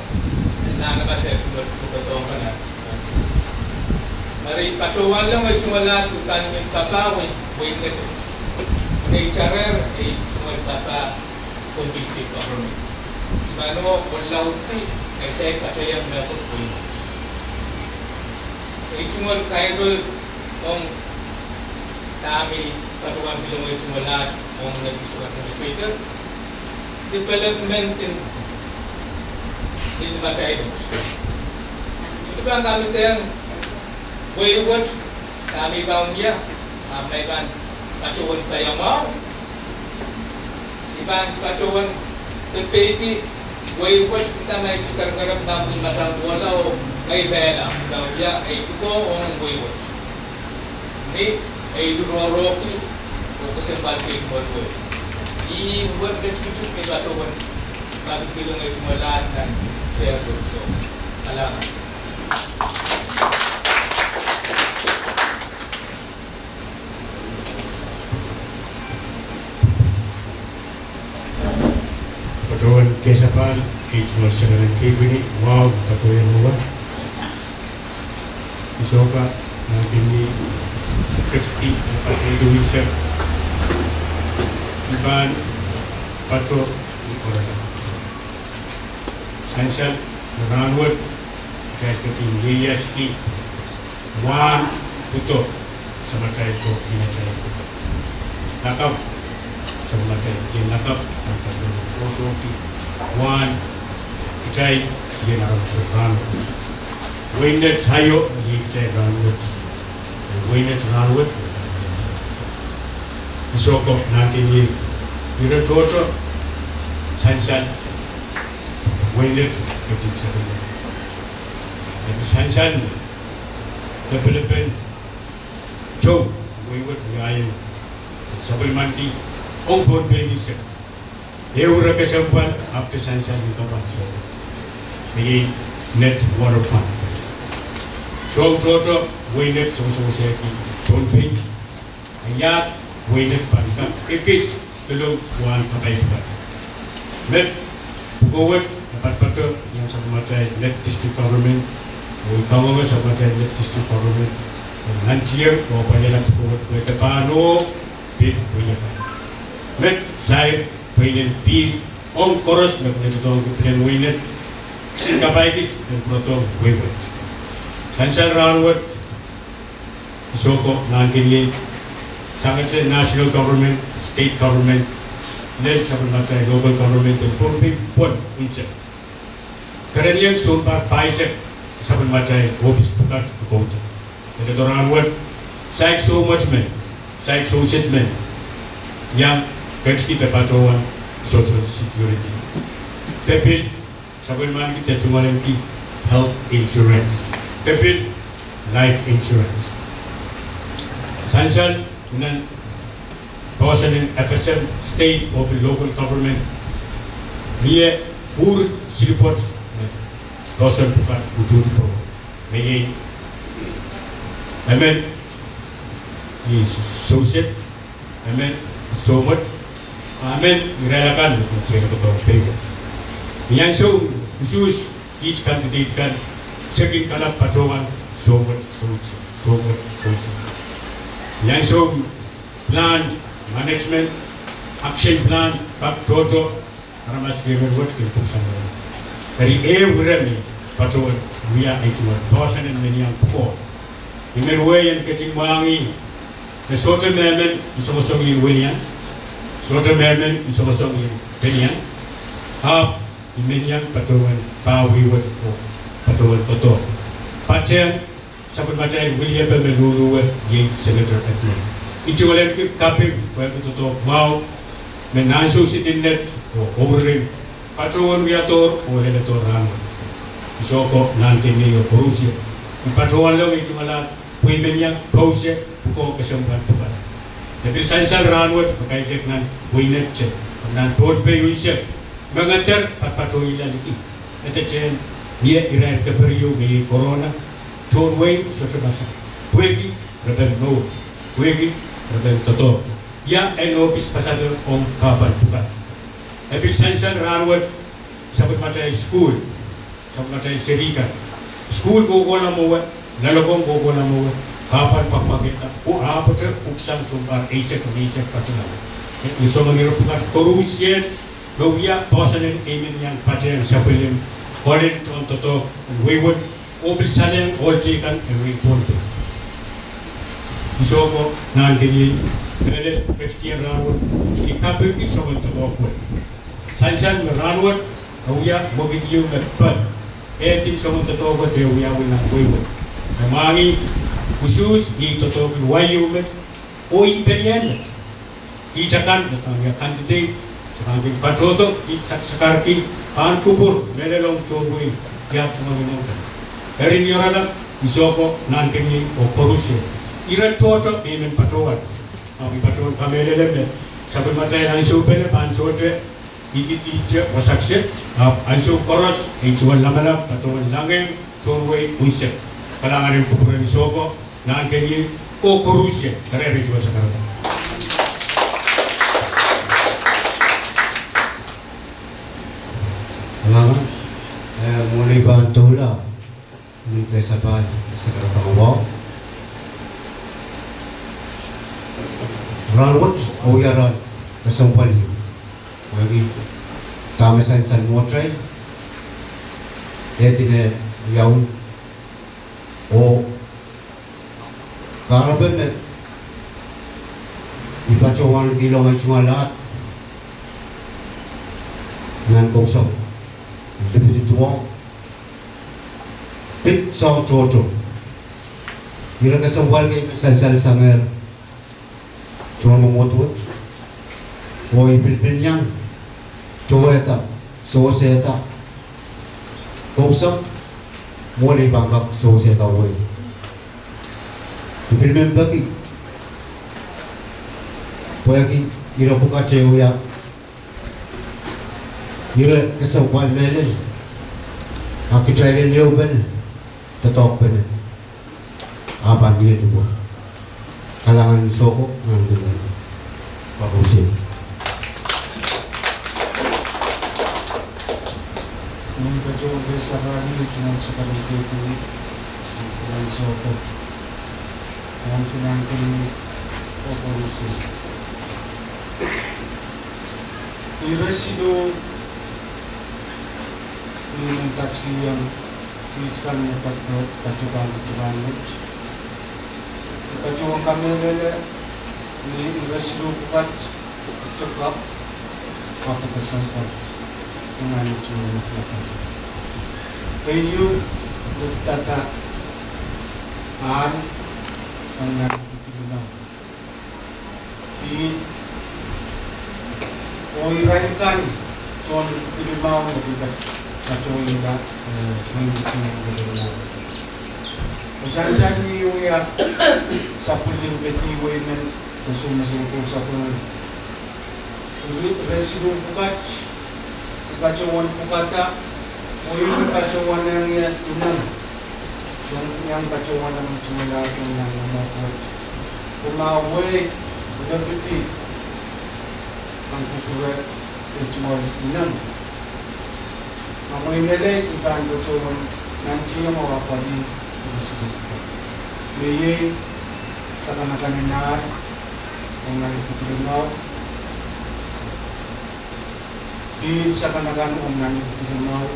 nan mahsen tupe, tupe dohng kan. Eri I patohwan wehi tungoal ahd udahn I men papah wehi, wehi ngetet. Nei Tarer, ei tungoal papah Pohnpei State Government. I pahn oh laudki ese katahieng mehkot wehi wet. Ei tungoal kairo ong dahme I patohwan pil wehi tungoal ahd ong me district administrator, development en, en matail wet. Sohte pahn kamidehng wehi wet, dahme I pahn wia, ahpw ma I pahn patohwan paiamwahu, I pahn patohwan pepeiki wehi wet, dahme I pil kerekerehng nan pwihn mataun kohla oh ei mehla, I pahn wia ei pwukoa ong wehi wet. Ni ei lurohrohki oh kesempwalki tungoal wehi. Ih wet me tukutuk me I patohwan kapingkihong ei tungoal ahd nan sehse wet. Soh, kalahngan. Patohwan kesempwal, ei tungoal Secretary Kipini, wahu patohwan mwowe. Isohka, nankin ni Kristi, patohwan duwise. I pahn patohwan ni oaralap. Sansal, rahnwet, kitail ketin ieiaski wahn pwudo, samatail ko, inatail ko. Lakapw, samatail ko, lakapw, pahn patohwan sohsohki wahn kitail ien aramas rahnwet. Wehi ngetet aio, iei kitail rahnwet. Wehi ngetet rahnwet. Isohka, nankin ni Ire tohto sansal wehi Net ketin sapwellime. Eri sansal me kepelepen tou wehi wet wiahiong sapwellimaniki ong Pohnpei unsek. Ehu ire kesempwal ahpwete sansal ni kapwa en Soh, me iei Net Water Fund. Soh tohto wehi Net sewesewesehki Pohnpei. Iei wehi Net pahn kak ekis pilong wahn kapai pwukat. Met pwukoa wet e patopato nan sapwellimatail Net District Government, oh I kangoange sapwellimatail Net District Government en nantihong oh apwalihada pwukoa wet pwe de pahn oh pil pweikan. Met sair pweinen pihl ong koaros me kin doadoahngki pilen wehi Net, kisin kapai kis en pwurodohng wehi wet. Sansal rahnwet, I soko nahnken iei sangete national government, state government, lel sapwellimatail local government en Pohnpei pwon unsek. Kerenieng sounpar pahisek sapwellimatail ohpis pwukat me kouda. Lelodo rahnwet, saik soumwet men, saik souset men iang ketikihda patohwan Social Security. De pil sapwellimaniki de tungoalenki health insurance. De pil life insurance. Sansal nan poahsoan en F S M, state oh pil local government, mie uhr silipwet me poahsoan pwukat utuht pwurodo. Me iei emen ih souset, emen soumwet, emen irail akan me kin sehse patohwan pei wet. Ni ansou usuhs kiht candidate kan se kin kalap patohwan soumwet, soumwet, soumwet, soumwet. Ni ansou plan, management, action plan, pak tohto, aramas kei men wet kin pwuhk sang. Eri ehu ire me patohwan wia ei tungoal poahsoan en men iang pwukoa. I men wehi en ketin mwahngih me sohte mehmen I songosong ien welian, sohte mehmen I songosong ien pelian, ahpw I men iang patohwan pah wehi wet oh patohwan doadoahk. Patehng sapwellimatail weliepe me luhluwe, iei Senator Edmund. I tungoalenki kaping pwehki doadoahk mwahu me nan ansou sidin Net oh ouririn patohwan wiadohr oh leledohr rahnwet. I soko nahnken iei oh koarusie, I patohwanlong ei tungoal pwe I men iang pouse pwukoa kesempwal pwukat. De pil sansal rahnwet me kaidehk nan wehi Net te, nan Pohnpei unsek, me ngeder patohwan liki, edetehn mie irair keper ieu me iei corona, tohn wehi sohte masak, pwehki re pahn mour, pwehki re pahn doadoahk. Ia en ohpis pasapeng ong kahpwal pwukat? E pil sansal rahnwet, sapwellimatail sukuhl, sapwellimatail seri kan, sukuhl kohkohla mwowe, loalokong kohkohla mwowe, kahpwal pwakpwakehda, oh ahpwete pwuhk sang sounpar eisek, eisek patohwan. I song ni ire pwukat koarusie me wia poahsoan en ei men iang patehng sapwellime kolen tohn doadoahk en wehi wet, oh pil salehng ohl teikan en wehi Pohnpei. I soko nahnken iei mehlel ketidien rahnwet, I kapingki soangen doadoahk wet. Sansal me rahnwet e wia mwekid ieu me pwon, eh, kin soangen doadoahk wet e wiawi nan wehi wet. E mwahngih usuhs ni doadoahk en wai ieu met oh ih pelian met. Kiht akan me pahn wia candidate, se pahn kin patohdo, kiht saksakarki pahn kupwur mehlel ong tohn wehi, diar tungoal ong kan. Eri ni oaralap, I soko nahnken iei oh koarusie, ire tohto me I men patohwan, ahpw I patohwan kamehlele me sapwellimatail ansou pene pahn sohte ididihte wasa kiset, ahpw ansou koaros ei tungoal lamalam patohwan langehng tohn wehi unsek. Kalahngan en kupwuren I soko nahnken iei oh koarusie, eri ei tungoal sakarada. Kalahngan, eh, mwohn ei pahn doula, mihmi kei sapahl, sakarada wahu. Rahnwet e wia rahn kesempwal ieu, wehwehki dahme sansal mwohtail, eh, dene iaun oh kahrepe me I patohwan kihlong ei tungoal ahd nan kousapw, lipid duwau, pid soahng tohto. Ire kesempwal kei me sansal sangehr tohn mwomwohd wet, Oh I pil men iang towehda, sewesehda, kousapw, mwohn ei pahn kak sewesehda wehi. I pil men peki, pwehki ire pwukat eh wia ire kesempwal mehlel, a kitail en ehupene, doadoahkpene, a pahn mie lipwe. Kalahngan en Sohko, nan kelen. Pahn koasoia. Mwein patohwan kei sarawi, tungoal sakaradahn kei pwukat, nan Sohko. Nan kelen, pahn koasoia. Ire siluh, ni men patohwan kiht kan me patohwan pwukat. Patohwan kamehlele, ni ire siluh pwukat, patohwan kapw, kapw kesempwal, nan tuwen pwukat. Keieu, ni dada, ahl, nan pwukat. Ih, oh irail kan, tohn pwukat limau me pil patohwanda, eh, mwein pwukat limau. Sansal ni wia, sapwellime pwukat wehi men, koasoia me sohte sapwellime. Ire, ire siluh pwukat, I patohwan pwukada, oh I patohwan iang ie inem. Iang, iang patohwan inem tungoal ahpw nan inem pwukat. Kumwa wehi, lepidi, nan kupwure, eh, tungoal inem. A mwein lel I pahn patohwan nantihong oh apwalih ire siluh pwukat. Me iei, sakanakan en ahl, ong nan pwukat limau. Pihl sakanakan ong nan pwukat limau.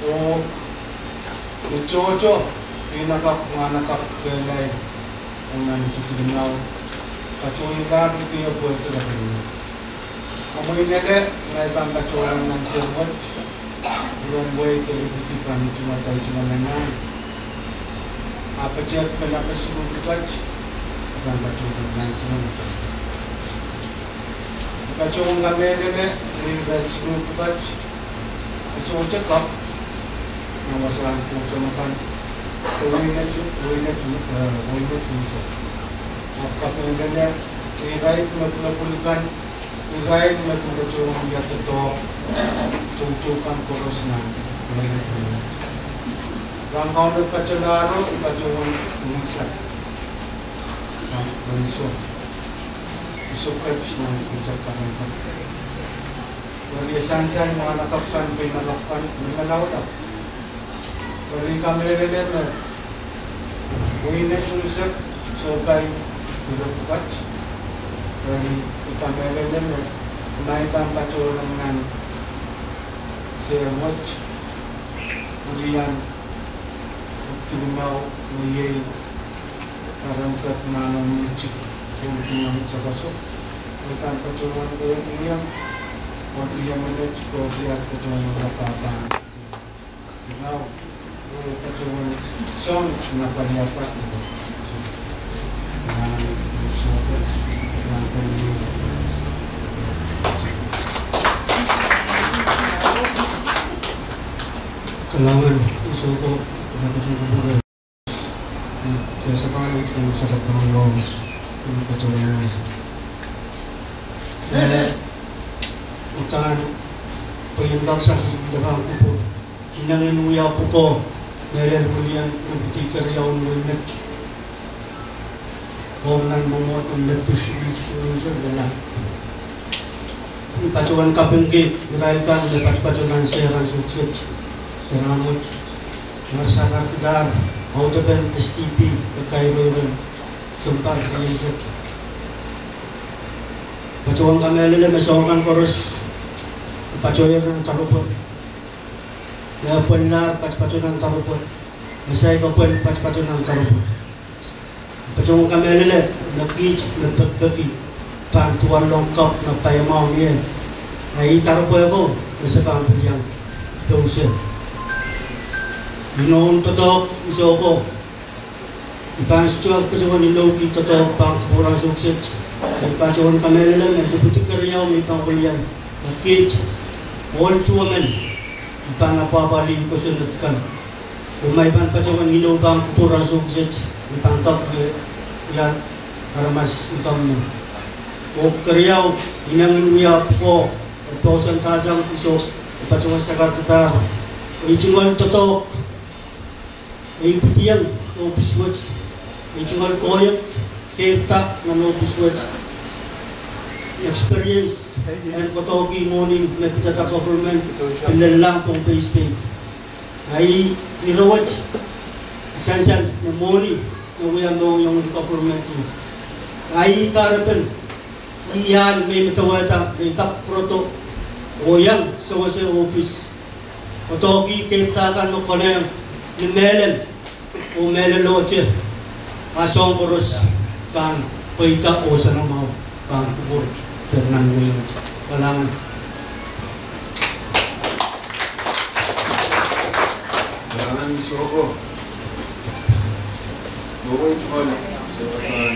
Oh, me tohto, peinakapw, mwahnakapw, kehlail, ong nan pwukat limau. Patohwan iang liki oh pwehki lapalap. A mwein lel, ma I pahn patohwan nan sehd wet, iren wehi de lepidi pahn tungoal, tungoal nan. A patohwan pene pwe siluh pwukat, I pahn patohwan nan sehd wet. I patohwan kamehlele, ire siluh pwukat, e sohte kapw, nan wasahn pwoson akan, wehi me tu, wehi me tu, eh, wehi me tu se. Ahpw kamehlele, irail me pwulopwul kan, irail me pwulopwul kan, ia doadoahk, toutou kan koaros nan, wehi me tu. Rahn Kaun me patohlahro, I patohwan ngihsang. Nan, nan soh. Soh kepis nan, ngihsang kan nan. Eri sansal mwahnakapw kan, peinakapw kan, me lalaula. Eri kamehlele me, wehi me tu se, sohte pai, ire pwukat. Eri kamehlele me, ma I pahn patohwan nan sehd wet, urian, pwukat limau, me iei, Karen Pek Nano Michik, pwukat limau sakaso. I pahn patohwan, eh, iang, pwukat limau, pwukat limau, patohwan lapalap. Now, eh, patohwan song, na paliapa. Kalahngan en Sohko, na patohwan pwukat. Ke sapan, ke sapan, ke sapan, ke sapan. Eh, uhdahn, pwe I en kak sar, I en pahn kupwur. Ineng en wia pwukoa, mehlel wilian, lepidi keriaun wehi met. Oh nan mwomwohd en met pil suli, suli, suli, suli. I patohwan kapingki, irail kan, me patopato nan sehd rahn sohkset, de rahn wet. Ngehr sakar kidahr, audepen S T P, de kairoiren, sounpar, riei sehd. Patohwan kamehlele me soahng kan koaros, patohwan nan doaropwe. Me pwellar patopato nan doaropwe. Me saik pwel patopato nan doaropwe. Patohwan kamehlele, me kiht, me pekipeki, pahn duwalong kapw me paiamwahu mie. A ih doaropwe ko, me se pahn pil iang, pouse. Inoun doadoahk, I sehko. I pahn sohte patohwan inoukihda doadoahk pahn kupwur rahn sohkset. I patohwan kamehlele me dipwisou keriau me I pahn wilian, me kiht ohl duwemen I pahn apwahpwalih kosonned kan. Oh ma I pahn patohwan inou pahn kupwur ansou kiset, I pahn kak wia aramas ni government. Oh keriau, I inengieng wia pwukoa, e pousehla sang I soh, I patohwan sakarkihda. I tungoal doadoahk, I pwudiong ohpis wet, I tungoal koahiek keirda nan ohpis wet. Experience en kohdohki mwohni me pidada government, pil lella Pohnpei State. Ahi ire wet, sansal me mwohni me wia mohngiong en government. Ahi kahrepen, I ahl me I medewehda me I kak pwurodo oh iang sewese ohpis, kohdohki keirda kan me konehng ni mehlel, oh mehlelohte, a soahng koaros pahn pweida oh soanamwahu pahn kupwur de nan wehi wet. Kalahngan. Kalahngan Isohko. Mwowe tungoal, se pahn,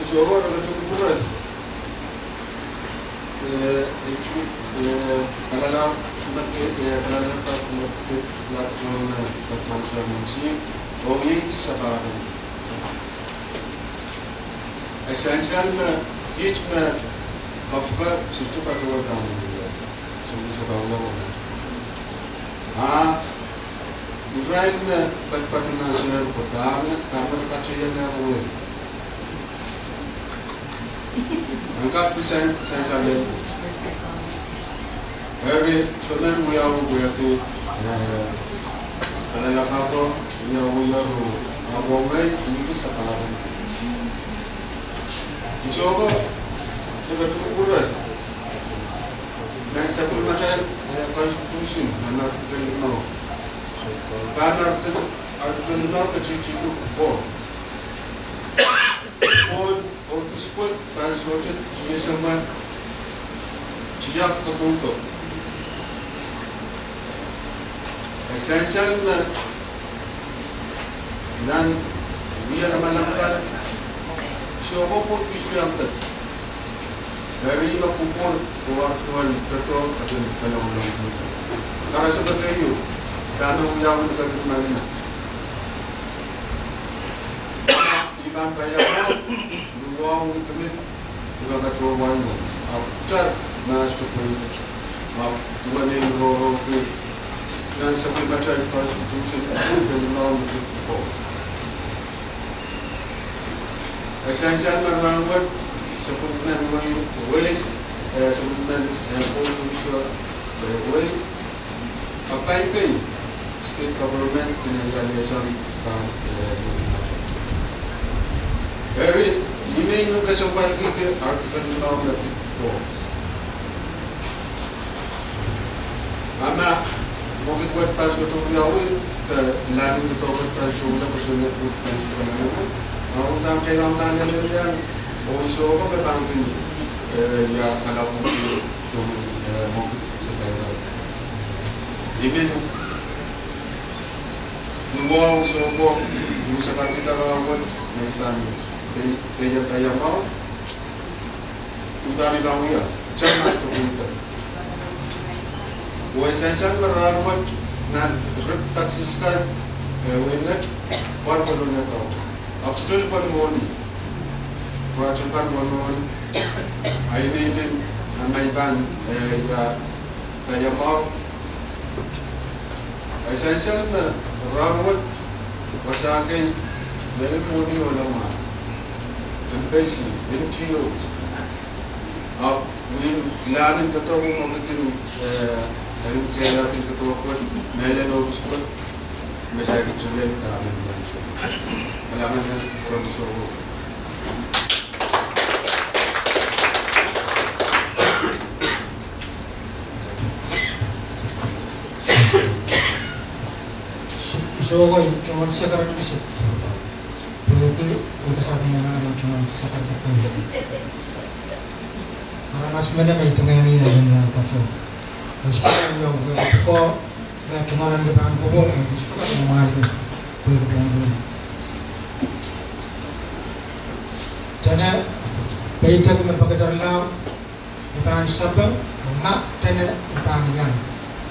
Isohko, nan kupwure. Eh, itu, eh, kalala, mate, eh, kalala, mate, platform, eh, platform sermon si, oh iei sapahl. E sansal me, kiht me, kapwuka, sister patohwan pahn wia. So, sapahl wia. Ah, irail me, pat, patohwan ansou ko dahme, dahme patohwan wia. Engkak pil sansal. Eri, soangen wiawi wehwehki, eh, kalala pahpa, wiawi aro, a wongei, ihte sapahl. Isohko, se pahn kupwure. Nan sapwellimatail, eh, constitution, nan article limau. Pahn article, article limau, ketikitik ko. Ko, oh, ohpis wet pahn sohte tiahk me, tiahk kapwuko. E sansal me nan wia lamalam kan, Isohko pwoat isuh iang pet. Eri me kupwur, oh ar tungoal doadoahk, aten pahn longolong. Karasepe keieu, dahme wiawi ni kepin manna. I pahn paiamwahu, ni wahu ni kepin, I pahn katohwan, ahpw tar, mas to pei, ahpw duwen ei roro pei, nan sapwellimatail constitution, pil limau ni kepin ko. E sansal me rahnwet, sapwellimen wehi, wehi, eh, sapwellimen, eh, Pohnpei, eh, wehi, kapai kei, state government kin iang lesson pahn, eh, eri, I men kesempwalki ke article limau me pid ko. A ma, mwekid wet pahn sohte wiawi, de lanin doadoahk wet pahn sohte wiawi, pwe sohte pahn sohte wiawi. Ma uhdahn keieu, uhdahn lelehng, oh Isohko me pahn kin, eh, ia kalapw, sohte, eh, mwekid, sohte wiawi. I men, ni wahu Isohko, I men sakarkihda rahnwet, me I pahn, pei, pei, peiamwahu. Uhdahn I pahn wia, John Master Winter. Oh e sansal me rahnwet nan Rip Taxis kan, eh, wenet, pwar kolonekau. Ahpw sohte pwar mwohni. Pwar sohte pwar mwohni. Ai mehmen, a ma I pahn, eh, ia, peiamwahu. E sansal me rahnwet, wasa kei, me mwohni ohlama. Embassy, N T O. Ahpw, ni lanin doadoahk me kin, eh, en kehlail doadoahk wet, mehlel ohpis wet, me saikinte lel dahme I men. Kalahngan, kalahngan, kalahngan. Isohko, I tungoal sakarkihda. Pwehki, I kasapw ni anahne I tungoal sakarkihda. Aramas menet me I tungoal ni anahne I kasapw. Isohko, I pwukoa, Tungoalenki pahn kupwur, eh, sohte kaidehn mwahlikin pwehki pwehki. Dene, peidek me pekederlao, I pahn sapeng, ma dene I pahn iang.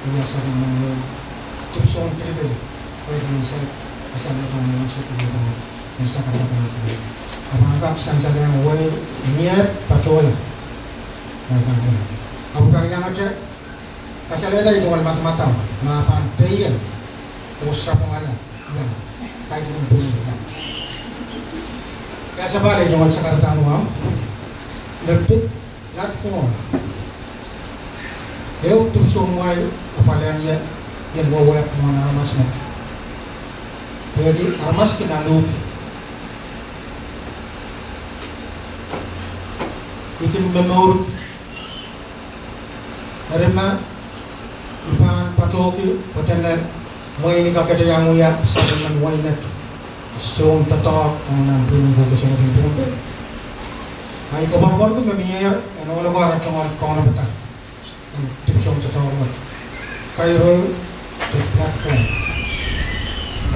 Ia sapeng men wei, dipwisoun pilipil, wei ni se, kasal me pahn iang se pilipil, ni sakar me pahn iang. A pahn kak sansal iang wei, ni eh patohla. Wei pahn iang. A pahn iang ate, kasalehda I tungoal madamadau, ma pahn peien, oh sapwungala, iang, kaidehn peien iang. Kasapahl I tungoal sakarada mwahu, me pid platform. Ehu dipwisoun wai apwal iang ie, ien wewehk mwohn aramas met. Pwehki aramas kin aluhki. I kin momourki. Eri ma, I pahn patohki, pwe dene, mwein I kakete iang wia, sapwellimen weinet. Soun doadoahk ong nan pwihn en koukosongen pwihn en pwihn. Ahi koapworopworki me mie, en ohloko ara tungoal kaunopada. En dipwisoun doadoahk wet. Kairo de platform.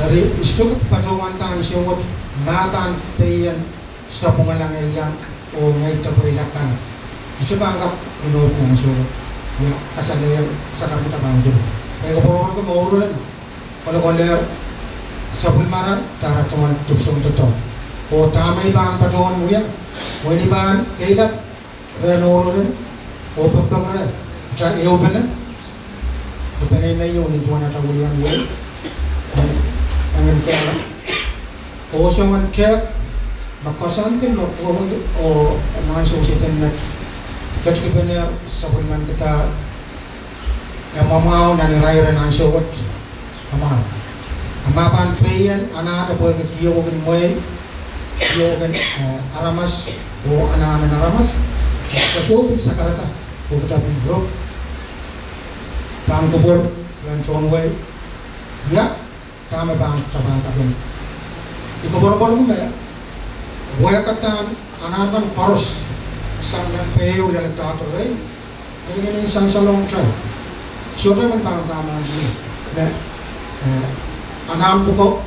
Eri I sohte kak patohwan ansou wet, ma pahn peien sapwungala ngehi iang, oh ngehi depweila kan. I sohte pahn kak inoukihong ansou wet. Ia, kasalehiong sakarada pahn kin. Ahi koapworopworki me ohl ren. Kolokolehr sapwellimara, dahra tungoal dipwisoun doadoahk. Oh dahme I pahn patohwan wia, mwein I pahn keilap rehn ohl ren, oh pekpek reh, ata ehupene, peneinei ieu nin duwen ata wilian wei, engen kehlap. Oh soangen tehk, me koasoandi me kohwei, oh nan ansou sehse met, ketikipene sapwellimen kitail, e mwamwahu nan irair en ansou wet. Amwahu. A ma pahn peien anahne pwehki kihwekin mwehi, kihwekin, eh, aramas, oh anahnen aramas. Koasoandi sakarada, oh kita pil rop. Pahn kupwur, ren tohn wei. Ia, dahme pahn, ta pahn kaden. I koapworopworki me, wehkadahn, anahn kan koaros, sang nan pei ehu lel dahdo rei. Inenen sansalong te. Sohte men pahn kamwahwih. Me, eh, anahn pwuko,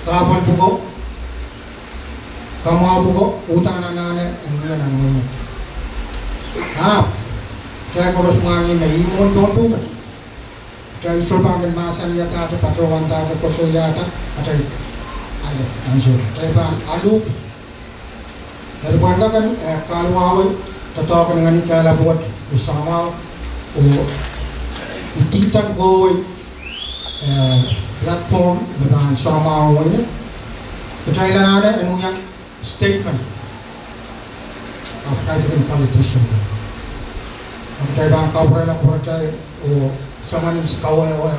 kahpwal pwuko, kamwahu pwuko, uhdahn anahne, en mie nan mwehi. Ahpw, kitail koaros mwahngih me ih mwohn pohn pwuko. Kitail sohte pahn kin mahsanihada, patohwanda, koasoiada, atail ale, ansou. Kitail pahn aluhki. Eri pwehn kak en, eh, kahluwawei, doadoahk en ngehn kehlail pwukat, oh soahng mwahu, oh, I dihdan kohwei, eh, platform, me pahn soahng mwahu wei. Kitail anahne, en wia statement. Ahpw kaidehkin politician. Ahpw kitail pahn kapwurehla pwuratail, oh, soangen kawehwe.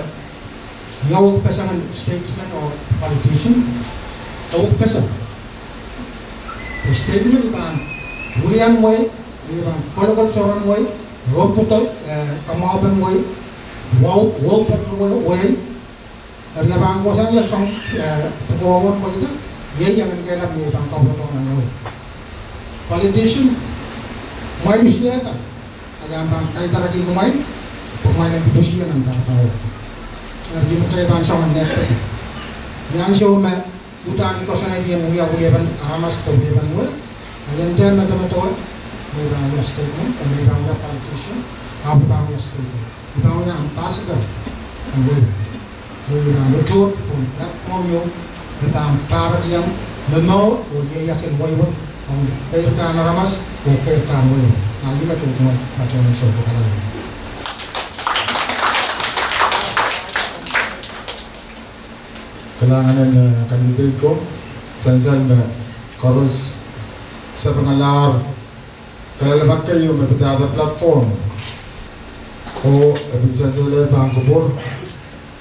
Ia wekpeseng en statement oh politician, e wekpeseng. Statement pahn, wilian wei, wia pahn kolokol soaron wei, ropwudo, eh, kamwahupen wei, wau, waupen wei, wei, eri e pahn kohsang ia soang, eh, pwukoa won wei kita, iei ia ngehn kehlail me pahn kapwurehdo nan wei. Politician, mwein usiehda, a ia pahn kaitaraki kumwail, pwe kumwail en pil usie nan pahpao. Eri ihme kitail pahn soangen nehkpeseng. Ni ansou me, uhdahn koasoanehdi en wia wiepen aramas de wiepen wei. A ia nda me, me, me, me, me pahn wia statement, me pahn wia politician, ahpw pahn wia statement. I pahn wia ambassador, en wei. Wei pahn wetoht, pohn platform ieu, me pahn pahrek iang, me mour, oh ieias en wei wet, ong keirdahn aramas, oh keirdahn wei wet. A ihme tohto, ma tohto sohte kalahngan. Kalahngan en, eh, candidate ko, sansal me koaros sapengalahr, kalelapak keieu me pidada platform. Oh, e pil sansal pahn kupwur,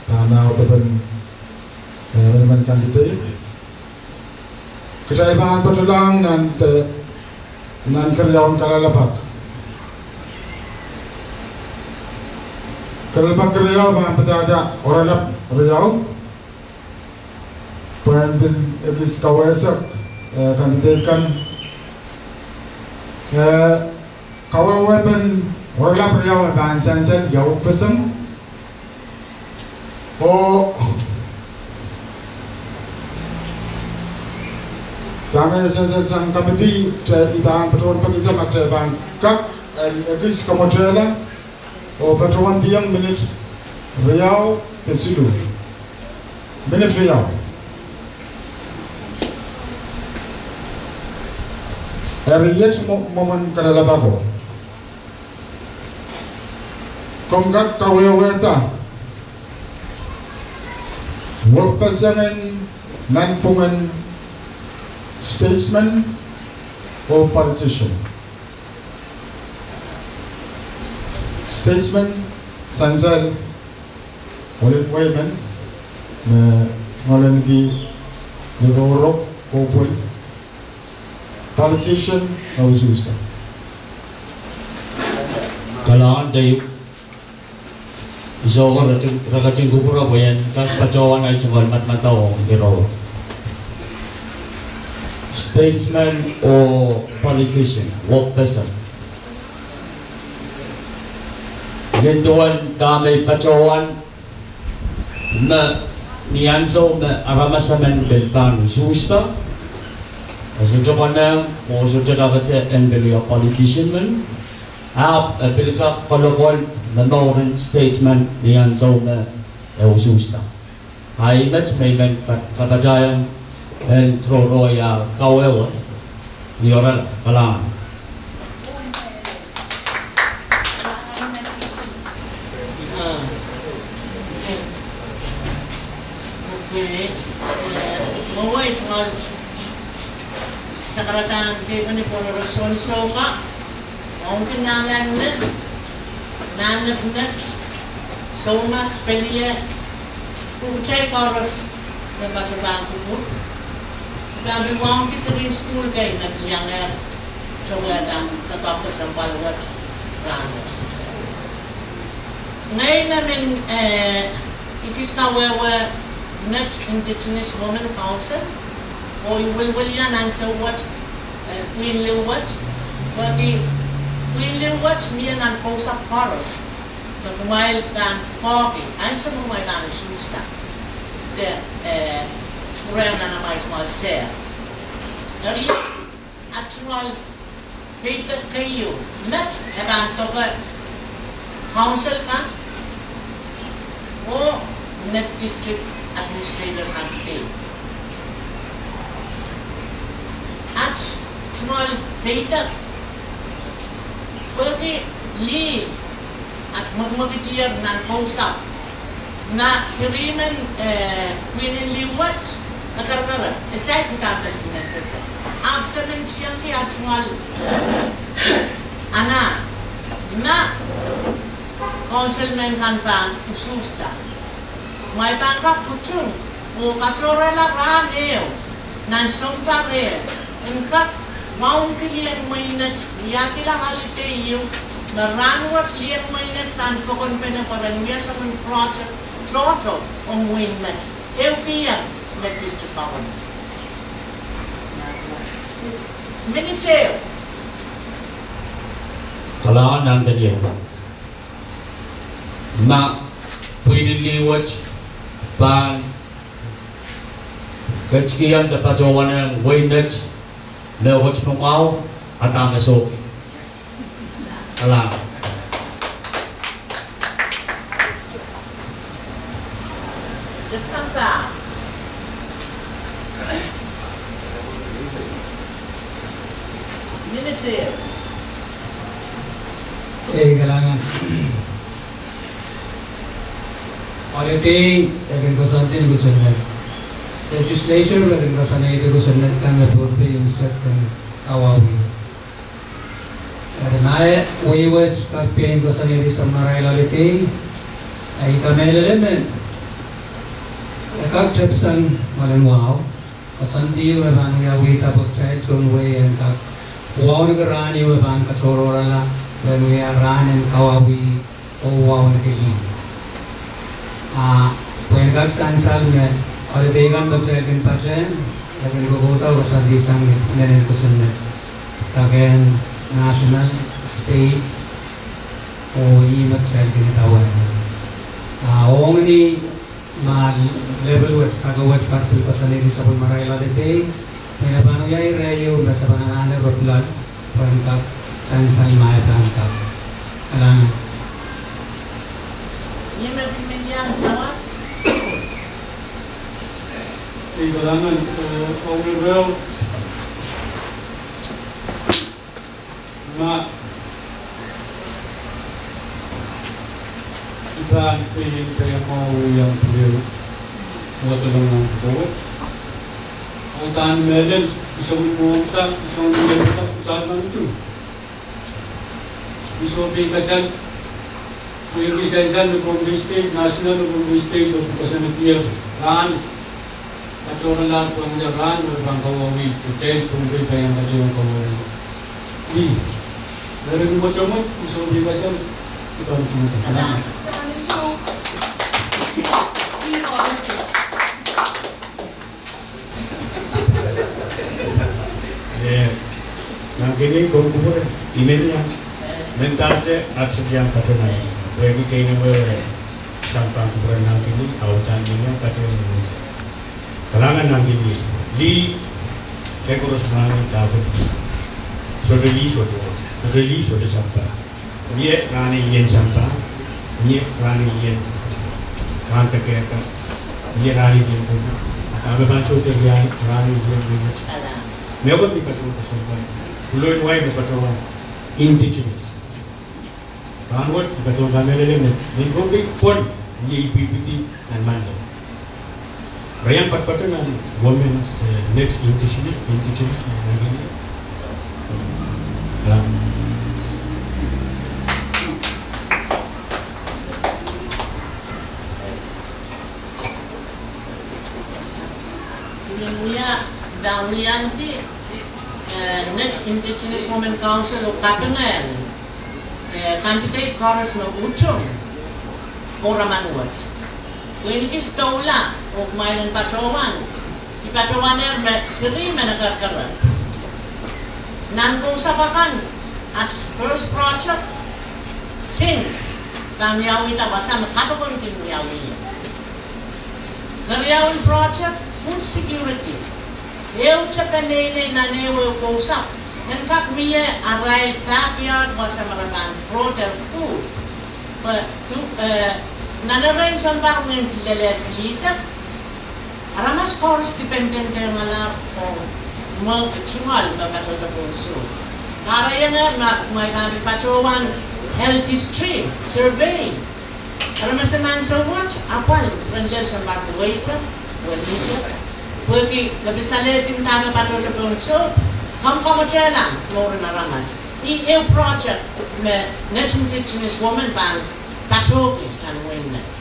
pahn audepen, eh, emen candidate. Kitail pahn patohlahng nan de, nan keriaun kalelapak. Kalelapak keriau pahn pidada oaralap riau. Pwehn pil ekis kawehsek, eh, candidate kan. Eh, kawehwepen oaralap riau me pahn sansal ia wekpeseng. Oh, dahme sansal sang committee, te I pahn patohwan pekihda ma te pahn kak en ekis kamwetehla oh patohwan diong minit riau de siluh. Minit riau. Eri iet mwo-, mwomwen kalelapak o. Komw kak kawehwehda wekpeseng en nanpwungen statesman oh politician. Statesman, sansal, Olin Wayman, me tungoalenki Liroro, Kopwel, politician, me usuhsda. Kalahngan, de I sehse re ketin kupwure pwe I en kak patohwan ahi tungoal madamadau ong Liroro. Statesman oh politician, wekpeseng. Nin duwen dahme I patohwan, me ni ansou me aramas emen pil pahn usuhsda, e sohte konehng oh sohte kakete en pil wia politician men, ahpw e pil kak kolokol me mouren statesman ni ansou me e usuhsda. Ahi met me I men ka-, kapatahiong en roro ia kawehwe ni oaralap. Kalahngan. Ah. Okay. Eh, mwowe tungoal sakaradahn tepene pwon oro Sohn Souka. Ong kin nahnleng met, nahnleng met, soumas, pelie, pwukat koaros me patohwan kupwur. Pahn pil wauneki seri en sukuhl kei me pil iangehr towehda doadoahk kesempwal wet rahnwet. Ngehi me men, eh, ekis kawehwe Net Indigenous Women Council, oh I welwelio nan ansou wet, eh, pwihn liu wet, pwehki pwihn liu wet mie nan kousapw koaros me kumwail pahn pwukoahki ansou me kumwail pahn usuhsda, de, eh, pwurehng nan amwail tungoal sehr. Eri, at tungoal peidek keieu, met e pahn doke council kan oh Net District Administrator candidate. At tungoal peidek, pwehki lih at mwekimwekidier nan kousapw, ma seri men, eh, pwihn en liu wet, e kerkeret, e saik uhdahn pesimen pese. Ahpw se men tiengki at tungoal anahn, ma council men kan pahn usuhsda. Kumwail pahn kak utung oh katohrehla rahn ehu nan sounpar ehu en kak wauneki lih en mweinnet, wiahkihla holiday ieu, me rahnwet lih en mweinnet pahn pokonpene pwe ren wia soangen project tohto ong mweinnet. Ehu kiheng me district government. Minit ehu. Kalahngan, nan denie. Ma pwihn en liu wet pahn ketikihong de patohwanehng wehin Net me wet me mwahu, a dahme sohte. Kalahngan. Ei, kalahngan. Holiday e kin koasoandi ni kosonned. Legislature e kin koasoanehdi kosonned kan me Pohnpei unsek kin kawauwih. Eri ma e wehi wet kak pein koasoanehdi samwalahro holiday, a I kamehlele me e kak tepsang malen wahu. Koasoandi ehu me pahn wiawihda pwe kitail tohn wehi en kak wauneki rahn ehu me pahn katohrohrla pwehn wia rahn en kawauwih oh wauneki lih. A pwehn kak sansal me holiday kan me kitail kin patehng, e kin kokohda koasoandi sang ni inenen kosonned, dake national, state, oh ih me kitail kin idawehn. A ong ni Ma level wet, kak wet, kak pil koasoanehdi sapwellimarail de dei, me pahn wia ire ieu me se pahn anahne rop loal, pwehn kak sansal ma e pahn kak. Kalahngan. Ih kalahngan, eh, ong ire ma I pahn pein peiamwahu iang pil wadohng nan pwukoa. Udahn mehlel, I song ni mwohmwda, I song ni mwohmwda, udahn nan tu. I sohte pil kasal, pil sansal me Pohnpei State, national me Pohnpei State, oh pil kasal me dier rahn. Katohrala pwehn wia rahn me pahn kawauwih, pwehn Pohnpei pahn iang katohwan kawauwih. Ih, eri ni mwotomwot, I sohte pil kasal, I pahn tungoal. Eh, nankinin komw kupwure, I men iang mendahte ahpw sohte iang patohwan, pwehki kei nan mwomwen sampah kupwuren nankinin, audahn I men iang patohwan mwomwen. Kalahngan nankinin, lih, kei koaros mwahngih dahkot. Sohte lih, sohte, sohte lih, sohte sampah. Mie rahn en lien sampah, mie rahn en lien kahntekehka, mie rahn en lien kupwur. Dahme pahn sohte riei rahn en lien mehkot. Mehkot me patohwan sampah. Kuloh en wai me patohwan indigenous. Rahnwet I patohwan kamehlele me, me I pil pwon, I pil ipwidi nan Monday. Re iang patopato nan Women's, eh, Net Indigenous, Indigenous, eh, Women. Kalahngan. Wia, wia, wia, eh, Net Indigenous Women Council oh kaping en eh, candidate koaros me utung oh raman wet. Pwe I kis doula oh kumwail en patohwan, I patohwanehr me seri me nekerkeren. Nan kousapw akan, at first project, sink, pahn wiawihda wasa me kapokon kin wiawi. Keriaun project, food security. Ehute peneinei nan ehu ehu kousapw en kak mie arail backyard wasa me re pahn grow their food. Pwe tu, eh, nan erein sounpar wehin lel silihsek, aramas koaros dependent ong alar oh mwo tungoal me patohdo pohn soup. Kahrehiong me, me I pahn pil patohwan healthy stream, survey. Aramas en ansou wet apwal ren lel sounpar duweisek, welisek. Pwehki ke pil salehdi dahme patohdo pohn soup, komw komotehla mouren aramas. Ih ehu project me Net Indigenous Women pahn patohki nan wehin Net.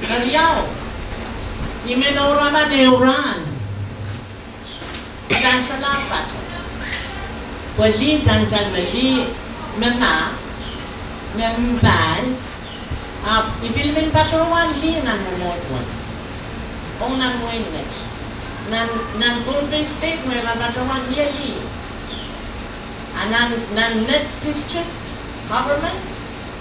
Keriau, I men ouraman ehu rahn sansal ah pato. Pwe lih sansal me lih me mah, me mpahl, ahpw I pil men patohwan lih nan mwomwohd wet. Ong nan wehin Net. Nan, nan Pohnpei State me I pahn patohwan ie lih. A nan, nan Net District Government,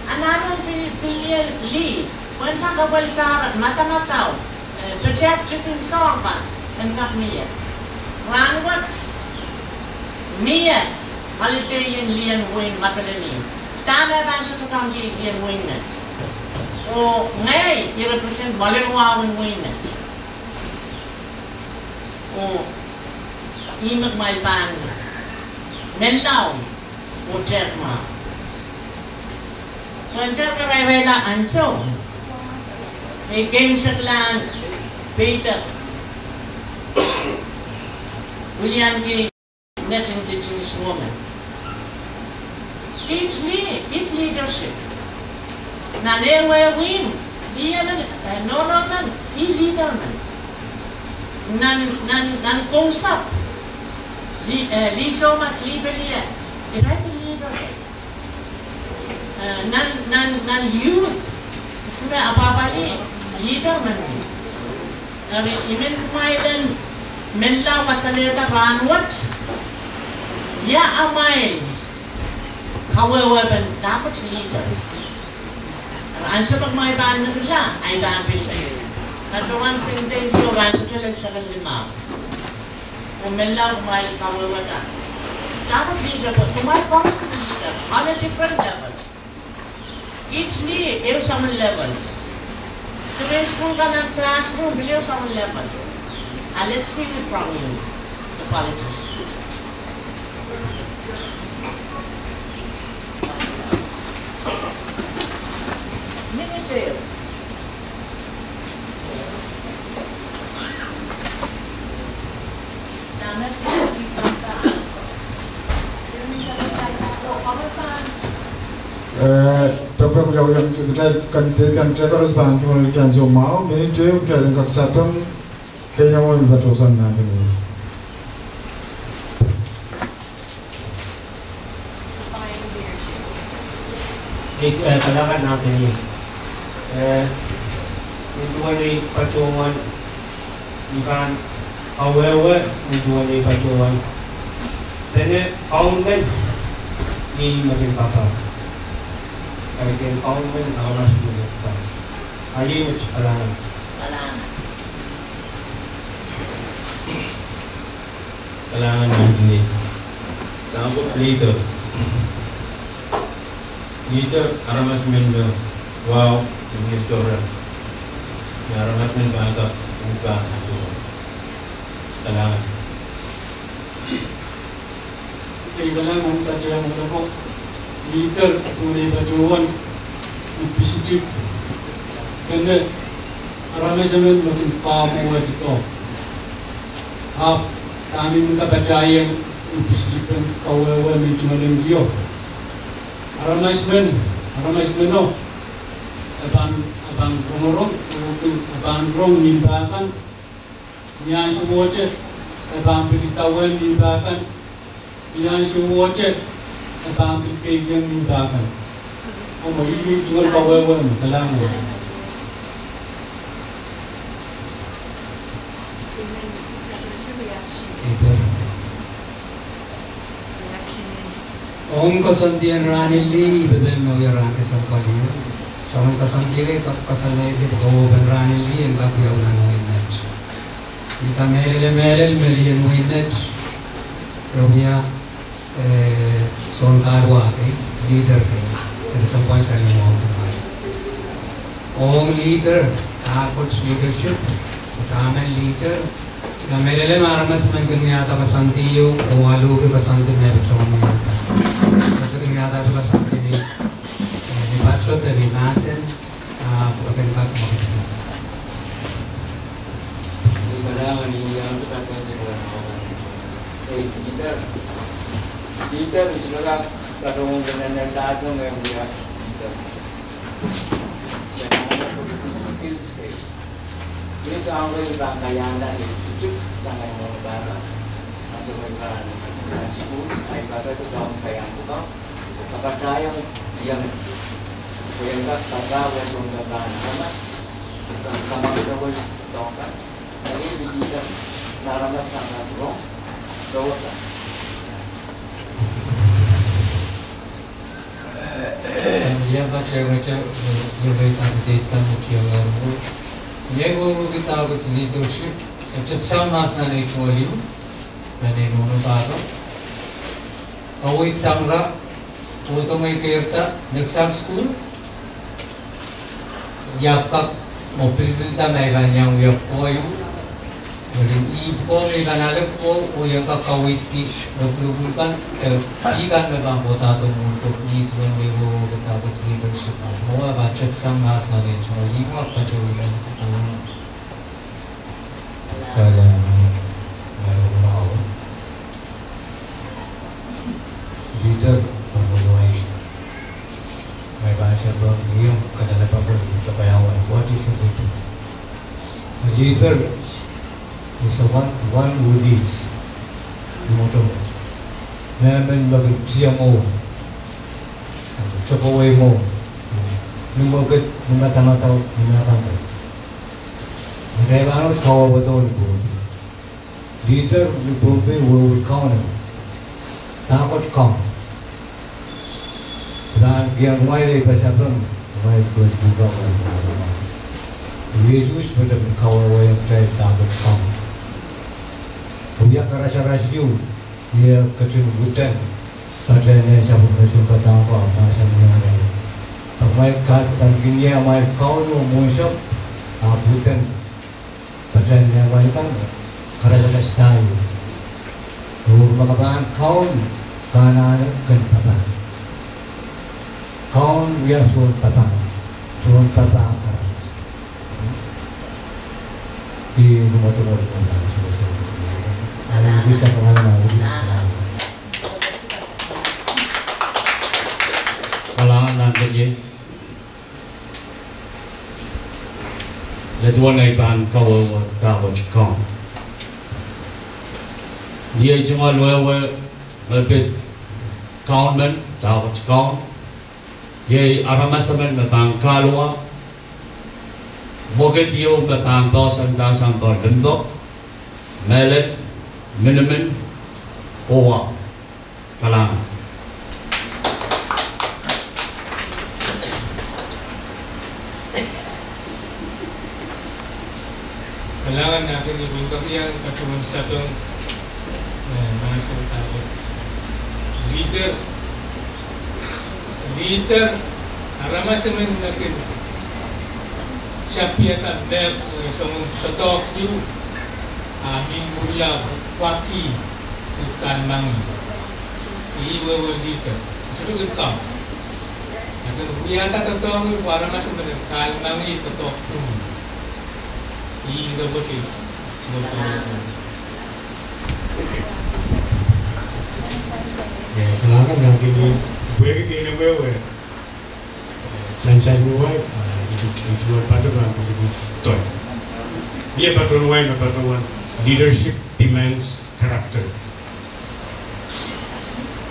a nan pil, pil ie lih, pwehn kak apwalih dahr madamadau, eh, petehk tikin soang pahn en kak mie. Rahnwet, mie holiday en lien wehin Madolenihmw. Dahme pahn sohte kak mie lien wehin Net. Oh ngehi I represent Madolenihmw en wehin Net. Oh, ihme kumwail pahn menlau oh tehkmwahu. Pwehn dehr karairailah ansou me I keimwseklahn peidek wiliandi Net Indigenous Women. Kiht lih, kiht leadership. Nan ehu ehu wehi, lih emen, eh, nohno men, ih leader men. Nan, nan, nan kousapw, lih, eh, lih soumas, lih pelian, irail pil leader. Eh, nan, nan, nan youth, ihs me apwahpwalih, leader men. Eri I men kumwail en menlau kasalehda rahnwet, ia amwail kawehwepen dahkot leaders. Ansou me kumwail pahn mihmihla, ahi pahn pil. Patohwan sentence o pahn sohte lel second limau. Oh menlau kumwail kawehwehda. Dahkot leader, kumwail koaros leader on a different level. Kiht lih ehu soangen level. Seren sukuhl kan nan classroom pil ehu soangen level. And let's hear it from you, the politicians. Minute ehu. Eh, pepeng wiawi, kitail candidate kan, kitail koaros pahn tungoal ansou mwahu, minute ehu, kitail en kak sapeng, keinemwe me patohsang nan kene. Ih, eh, kalahngan nan kene. Eh, nin duwen ei patohwan, I pahn kawehwe nin duwen ei patohwan. Dene kaun men, ih me kin papah. Kaidehn kaun men, aramas men me papah. Ahi met, kalahngan. Kalahngan. Kalahngan nan kene. Dahkot leader. Leader, aramas men me wahu, me sohte. Me aramas men pahn kak uhd pahn sohte. Kalahngan. Ei kalahngan patohwan me loko. Leader, duwen ei patohwan, I pisitik. Dene aramas emen me kin pahn wehwehdo. Ahpw dahme I men kapatahieng, I pisitik pen kawehwe me I tungoal ong ih. Aramas men, aramas meno, e pahn, e pahn rongorong, e pahn rong nin pahkan. Ni ansou mwohte, e pahn pil idawehn nin pahkan. Ni ansou mwohte, e pahn pil peikiong nin pahkan. Omw, ih tungoal kawehwe me, kalahngan. Ong koasoandi en rahnen lih, I pepehm me wia rahn kesempwal ieu. Soangen koasoandi kei, koasoandi kei pwe kowe en rahnen lih en kak wiawi nan wehi met. I kamehlele mehlel me lih en wehi met, re wia, eh, soun kahlua kei, leader kei, de kesempwal talen wahu kumwail. Ong leader, dahkot leadership, dahme leader, I kamehlele me aramas men kin wiahda koasoandi ieu, oh waluhki koasoandi me patohwan wiahda. Sohte kin wiahda koasoandi ni, eh, ni patohwan ni mahsen, ah, pwe kin kak mwekid. Ei, kalahngan, ni wiahda koasoandi ni mahsen. Ei, leader. Leader, I sohte kak patohwan kin nennenlahng e wia leader. Skills kei. Ni soahng kei I pahn kaiahda ni tikitik sang ahi mour pahpa. Ansou me I pahn, pahn sukuhl, ahi pahpa kei pahn kaiahn pwukat. Kapatahieng, iang. Pwe I en kak kapatahieng soun pahpa aramas. Pahn kamwakelehda soahng kan. Ahi leader, aramas kan pahn rong. Dohda. Ia, patohwan, eh, ia, ia, candidate kan me kihong ahr mour. Ia, wehwehki dahkot leadership, e tepsang mahs nan ei tungoal ieu, nan ei nohno pahpa. Kaweid sang ra, kohdo me I keirda, next sang sukuhl. I ahpw kak mwo pilipilda ma I pahn iang wia pwukoa ieu. Eri I pwukoa me I pahn ale pwukoa, oh I en kak kaweidki me pwulopwul kan, de dih kan me pahn kohdahdo mour ko, ih duwen me I wehwehki dahkot leadership. Mwo e pahn tepsang mahs nan ei tungoal ieu, ahpw patohwan. Kalahngan, eh, mwahu. Leader, pahn wehwehki. Ma I pahn sapeng, I en kadehdehla pahn wehwehki, what is a leader? A leader is a one, one who leads. Ni mwotomwot. Mehmen me kin tiamwo. Sokowei mwo. Ni mwekid, ni madamadau, ni mehkan. Kitail pahn kawehwehdo ni Pohnpei. Leader ni Pohnpei wehwehki kaun. Dahkot kaun. Pahn kihong kumwail ei pasapeng. Mwail Koht Sukuhl, Iehros patohwan kawehwehiong kitail dahkot kan. Wia karasaras ieu, ni eh ketin widen patehn eh sapwellime sounpadahk ko, mahsen ni arail. Ahpw mwail kahrehda pahn kin wia mwail kaun oh mwohnsapw, ahpw widen patehn eh mwail kan, karasaras da ieu. Oh ma ke pahn kaun, ke anahne kin papah. Kaun wia soun papah, soun papah karasaras. Ih, ni mwotomwot, ni mwotomwot. Kalahngan nan kenie. Leduwen ei pahn kawehwe dahkot kan. Iei tungoal wehwe me pid kaun men, dahkot kan. Iei aramas emen me pahn kahluwa mwekid ieu me pahn poahsoanda sounpar limpoak, mehlel, minimin, oh wahu. Kalahngan. Kalahngan nan kenie. Pwihn kak iang patohwan sapeng, eh, mahsen dahkot. Leader, leader, aramas emen me kin sapiada mehkot, eh, soangen doadoahk ieu, ah, mihmi wia waki, eh, kahlemengih. Ih wehwe leader. Sohte kin kaun. Nan kin wiahda doadoahk ieu, aramas emen kahlemengih doadoahk pwung. Ih doadoahk. Eh, kalahngan nan kenie. Pwehki kehn wehwe, eh, sansal me wai, eh, ih, ih tungoal patohwan pwehki kis toi. Mie patohwan wai me patohwan, leadership demands character.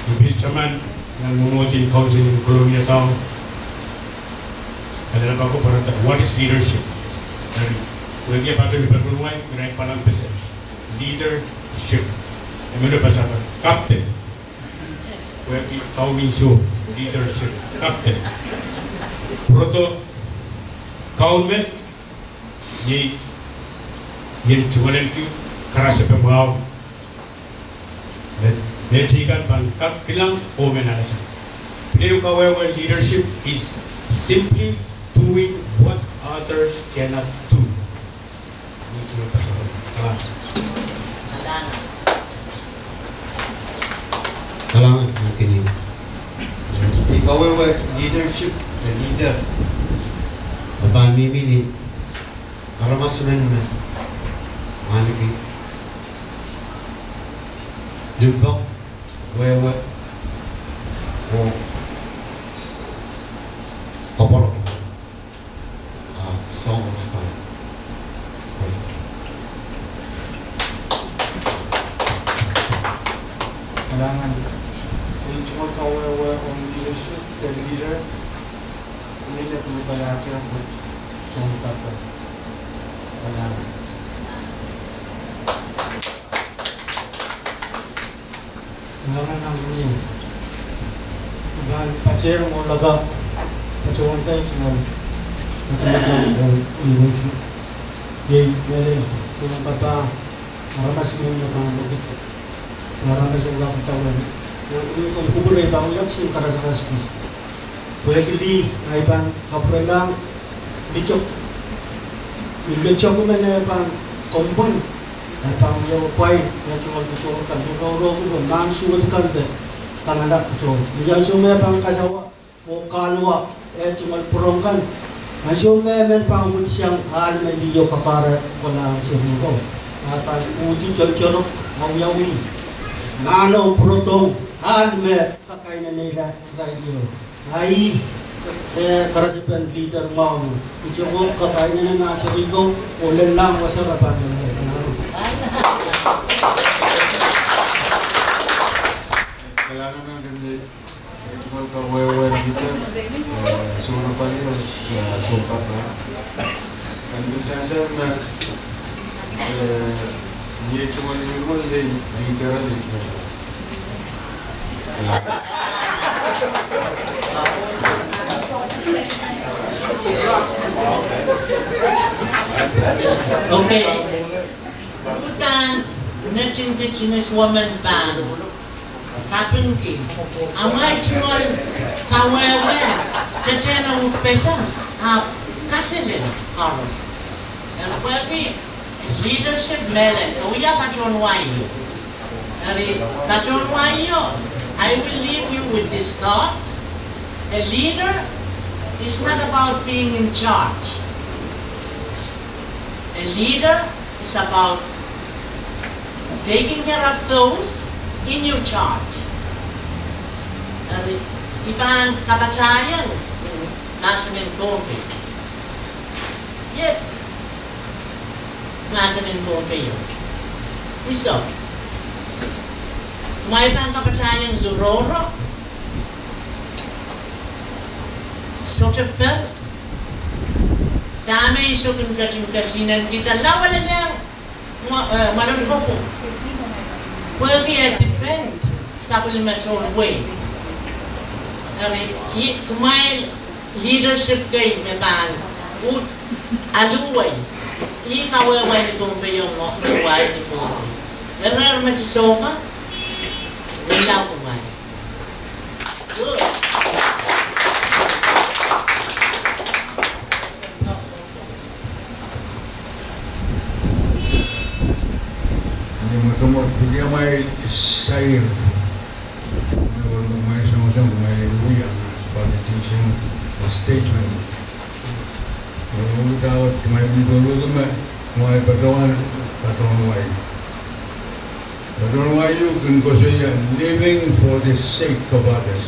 I pil taman nan mwomwohdiso en council en Columbia Town. Kalelapak ko pwarada, what is leadership? Eri, wehwehki patohwan, patohwan wai, irail pahn pese. Leadership. Emen pasapeng, captain. Wehwehki kaun en soh, leadership, captain. Pwurodo kaun men, iei, iei tungoal en kiu, karasepe mwahu. Me, me teikan pahn kak kilang oh men alasang. Pil ehu kawehwe leadership is simply doing what others cannot do. Ni tungoal pasapeng. Kalahngan. Kalahngan nan kenie. Ih kawehwe leadership, the leader. Pahn mihmi ni aramas men me ahneki limpoak, wehwe, oh koapworopwor. Ah, soahng koaros kan. Kalahngan. Ih tungoal kawehwe ong leadership, the leader. Ih leader me pahn ahpw sohte pahn. Kalahngan. Kalahngan nan kenie. I pahn patehr oh lakapw patohwan dahkot kan. Patohwan dahkot kan. Iei mehlel, soangen papah, aramas men me pahn mwekid. Aramas en kapw tawel. Nan kenie, komw kupwure, I pahn wia kisin karasaras kis. Pwehki lih, ahi pahn kapwurelahng litok. Ni litok men e pahn kompohn, e pahn wia pwain, e tungoal patohwan kan, ni rourou kupwur, mahn suwed kan de, kangalap patohwan. Ni ansou me pahn kasawa, oh kahluwa, e tungoal pwurong kan. Ansou me men pahn wid sang, ahl me liho kakahre, kolahng seri ko. A pahn uhdi toantoarok, awiawi. Mahno pwurodohng, ahl me kakainenehla. Ahi, eh, karasepen leader mwahu. Ih tungoal kakainene nan seri ko, oh lellahng wasa rapahn. Kalahngan nan kenie, ih tungoal kawehwe leader, eh, sounpapah, eh, sounpapah. Nan pil sansal me, eh, iei tungoal ieu, iei leader, iei tungoal. Kalahngan. Okay. Uhdahn Net Indigenous Women pahn kapingki amwail tungoal kawehwe, tetehn uhk peseng, ahpw kaselel koaros. Eri pwehki leadership mehlel, e wia patohwan wai. Eri patohwan wai, I will leave you with this thought. A leader is not about being in charge. A leader is about taking care of those in your charge. Eri, I pahn kapatahieng mahsen en Pohnpei. Iet mahsen en Pohnpei o. Iso. Kumwail pahn kapatahieng luroro, sohte per, dahme iso kin ketin kesihnenki de lawelelehng mwa-, eh, mwahlon kopwung. Pwehki e defend sapwellime tohn wehi. Eri, kumwail leadership kei me pahn uhd aluwei. Ih kawehwe ni Pohnpei o, mwahu ni Pohnpei. Eri, eri me ti sohte, ni lau kumwail. Good. Ni mwotomwot pwuki amwail sair, ni mwotomwot amwail songosong, kumwail wia politician, statesman. Ni mwotomwot amwail patohwan, patohwan wai. Patohwan wai kin koasoia living for the sake of others.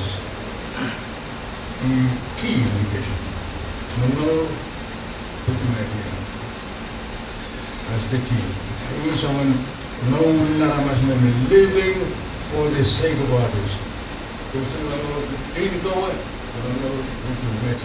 Ih key leadership. Nono, put my fear. That's the key. Ih soangen noun en aramas me, me living for the sake of others. Koasoia nono, ih kowe, nono, ih met.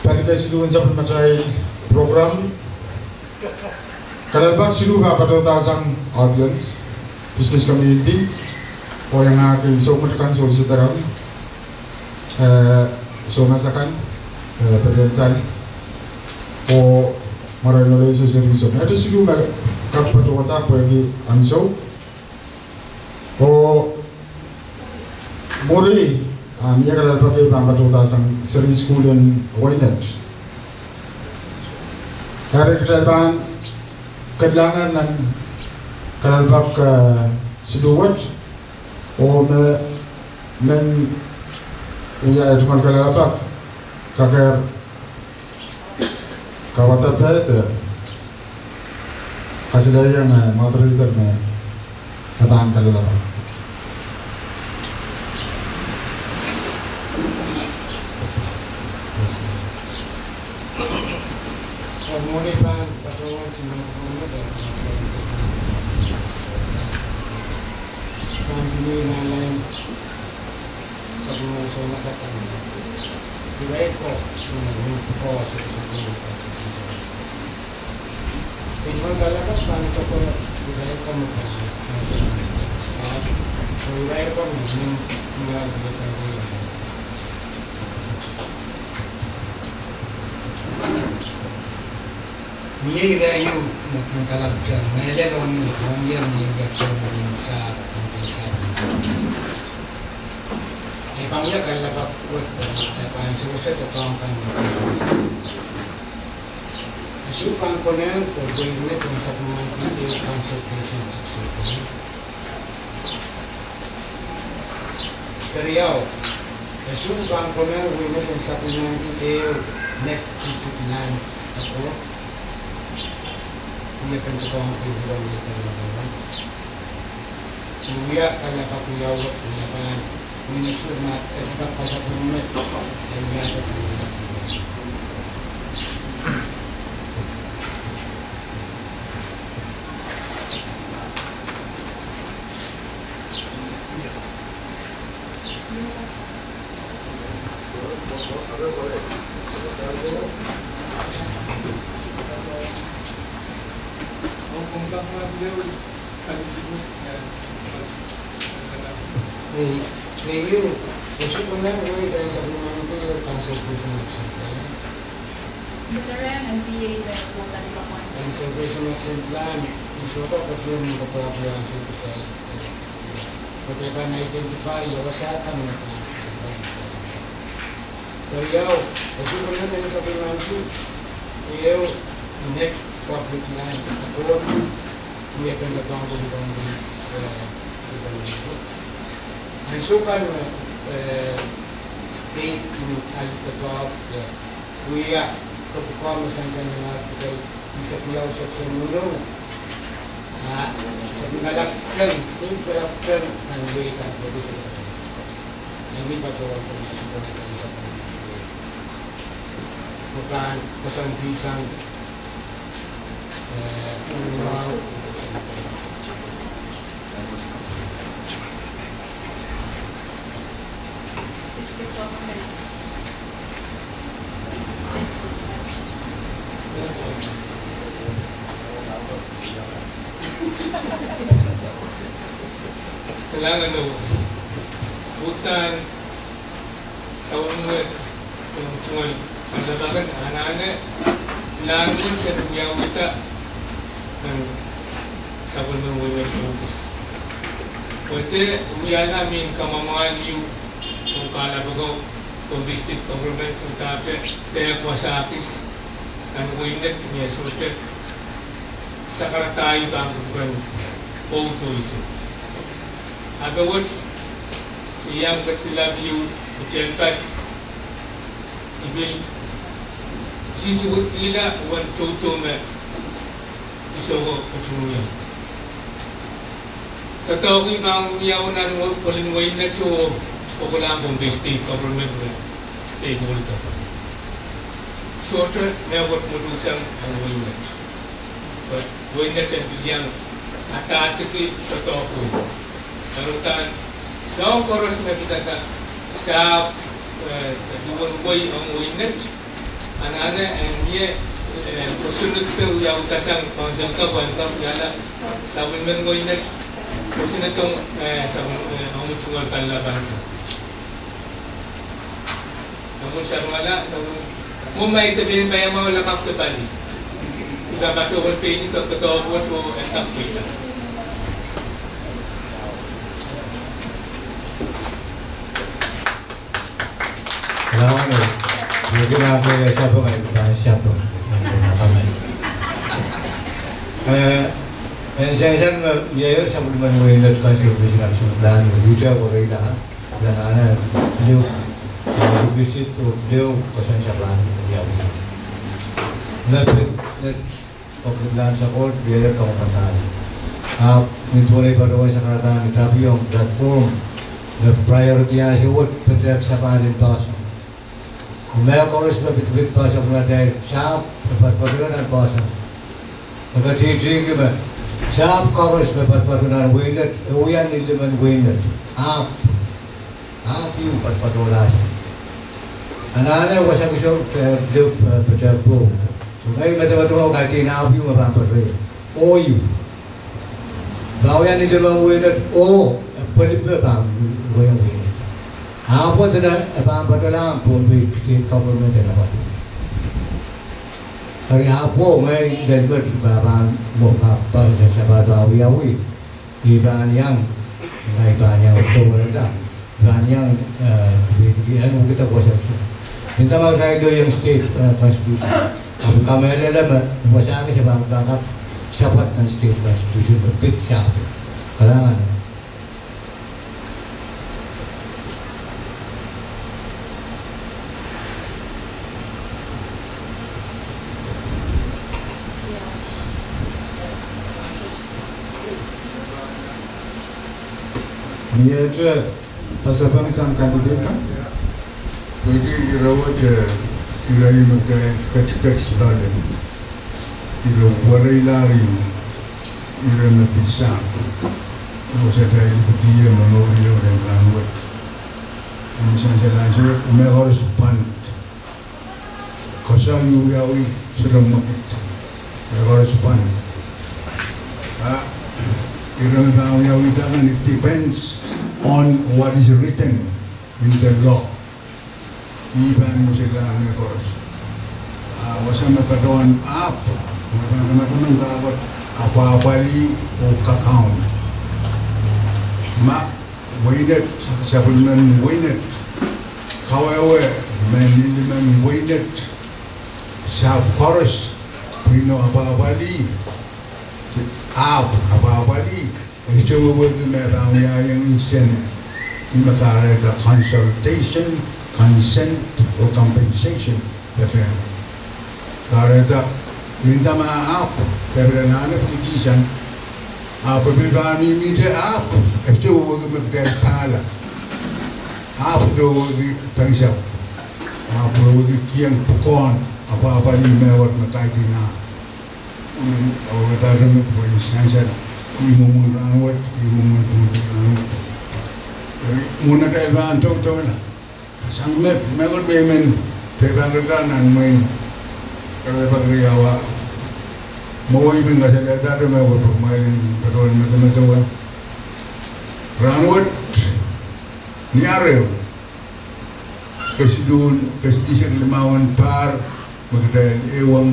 Pali kesiluh en sapwellimatail program. Kalelapak siluh pahn patohda sang audience, business community, oh iangahki soumwet akan, sohte kan, eh, soumas akan, eh, pelianda, oh mwaren loale seri en soumwahu. Eri siluh me kak patohwada pwehki ansou. Oh mwuri, ah, mie kalelapak kei pahn patohda sang seri en sukuhl en Wainet. Eri kitail pahn ketilangehr nan kalelapak, eh, siluh wet, oh me, men wia tungoal kalelapak, kakehr kauwada pehde, kasalehiong, eh, moderator me, me pahn kalelapak. Sapwellime soumas akan. Irail ko, mm, ko se, se, se, se. Ih tungoal kalelapak pahn kak irail ko me pahn, se, se, se, se. Irail ko me, mm, mie irail ehu me kin kalapw sang, mehlel ong, ong ie, mie irail chairman en sahpw, kaunsil sahpw. E pahn wia kalelapak wet, e pahn sewese doadoahk kan. E soh pahn konehng ko wehin Net en supplement ehu conservation action plan. Keriau, e soh pahn konehng wehin Net en supplement ehu Net District Lands Accord. Wia pen te kong kin duwen wia pen duwen. Ni wia kalelapak wia wet, wia pahn, ministry ma, e sohte kak pasapeng met, e wia te pahn wia. Ei, ei, ieu, e sohte nan wei en supplement ieu Conservation Action Plan. Conservation Action Plan, e sohte pahn ketieu me doadoahk ieu ansou kitail, eh, pwe kitail pahn identify ia wasa kan me pahn supplement. Keriau, e sohte nan wei en supplement ieu next public lands account. Mie pen doadoahk pwuhken wei, eh, pwuhken wei. Ansou kan me, eh, state en ale doadoahk, eh, wia, kopwukoa me sansal nan Article eisek riau section weneu. Ah, state kalapw teng, state kalapw teng nan wei kan peki state. Nan mi patohwan kan ansou kan kan supplement ieu. Me pahn koasoandi sang Kalahngan oh uhdahn sapwellime tungoal kan lapalap, anahne pilahn wet en wiawihda nan sapwellime wehin Net office. Wehwehki wiahla mehn kamwomwahliu oh kalapw ko, Pohnpei State Government, uhdahn dehk wasa kis nan wehin Net me sohte sakarada ieu pahn kupwuren pwoudo iso. Ahpw wet, iang ketilap ieu, kitail pas, I pil sisiwidkihla uwen toutou me iso ko ketin wia. Doadoahk pahn wiawi nan pwelin wehin Net oh kokolahng Pohnpei State Government me stakeholder. Sohte mehkot me uhdahn sang nan wehin Net. Pwe wehin Net en pil iang adahdiki doadoahk. Nan uhdahn soang koaros me pidada sahpw, eh, duwen wei ong wehin Net. Anahne en mie, eh, kosonned pwe wiawihda sang council kapw en kapw wiahla sapwellimen wehin Net. Kosonned ong, eh, sapwel-, eh, ong tungoal kan lapalap. Namun sapwungala, namun mwo ma I de pein paiamwahu lakapw de pali. I pahn patohwan pein sohte doadoahk wet oh en kak pweida. Lawan, eh, ia kin ahpw ia sapwung, eh, pahn sapwung. Eh, en sansal me, ia, ia sapwellimen wehin Net Conservation Action Plan, ia, ia, ia, ia, Leo, leo, leo, koasoan sapwung ia wia. Me pil, me pil nan sakot, leo, ia, ia, kawon katail. Ahpw, nin duwen ei patohwan sakarada ni tapio platform, me priority ah se wet, pwe te sapahl en poahsoan. Mehkoaros me pidipid poahsoan, me atail sahpw, me patpatohla nan poahsoan. Aka titi kime, sahpw koaros me patpatohla nan wehin Net, e wia ni limen wehin Net. Ahpw, ahpw ieu patpatohlahsang. Anahne wasa kiso, eh, leo, eh, pwutak pwuhk. Ngehi medemedewe kaidehn ahpw ieu me pahn patohla. Oh ieu. Pahn wia ni limen wehin Net oh, eh, pwelipil pahn wia wehin Net. Ahpw dene, eh, pahn patohlahng Pohnpei State Government en patohla. Eri ahpw ngehi lel met pahn, pahn, pahn, pahn, pahn, pahn wiawi. I pahn iang, ngehi pahn iang towe da. I pahn iang, eh, pidki, en wekida koasoan. Nda ma kitail iang state, eh, constitution. Ahpw kamehlele me, wasa kis e pahn, pahn kak sapwat nan state constitution, me pid sahpw. Kalahngan. Mie te pasapeng sang candidate kan? Pwehki ire wet, eh, ire me kitail ketiket loale. Ire wereilahr, ire me pitsang. Wasa kitail ipwidi ie me mour ie ren rahnwet. Eri sansal ansou, mehkoaros pwand. Koasoai wiawi, sohte mwekid. Mehkoaros pwand. Ira me pahn wiawihda kan, it depends on what is written in the law. Ih pahn musilahn mehkoaros. Ah, wasa me patohwan ahpw, me pahn, me pahn kahkot apwahpwalih oh kakaun. Ma weinet, sapwellimen weinet, kawehwe me lilimen weinet, sahpw koaros, pwihno apwahpwalih, ahpw apwahpwalih, e sohte wehwehki me pahn wiahiong insene. Ih me kahrehda consultation, consent, oh compensation. Patohwan kahrehda, inda ma ahpw, pepelen ahne plikihsang. Ahpw pil pahn mihmihte ahpw, e sohte wehwehki me kitail pahla. Ahpw sohte wehwehki pein sahpw. Ahpw wehwehki kihong pwukoahn apwahpwalih mehkot me kaidehn ahpw. Mm, oh, dahte me pwukoahn sansal, ih mwomwen rahnwet, ih mwomwen pwukoahn rahnwet. Eri, mwohn atail pahn doudoula. Sang met, mehkot me I men, pil pahn ketido nan mwein, kalapak riau ah. Mwo I men kasalehda dahte mehkot pwe kumwail en patohwan medemedewe. Rahnwet, ni ahr ehu, kesidihsek, kesidihsek limauwen pahr me kitail ehuong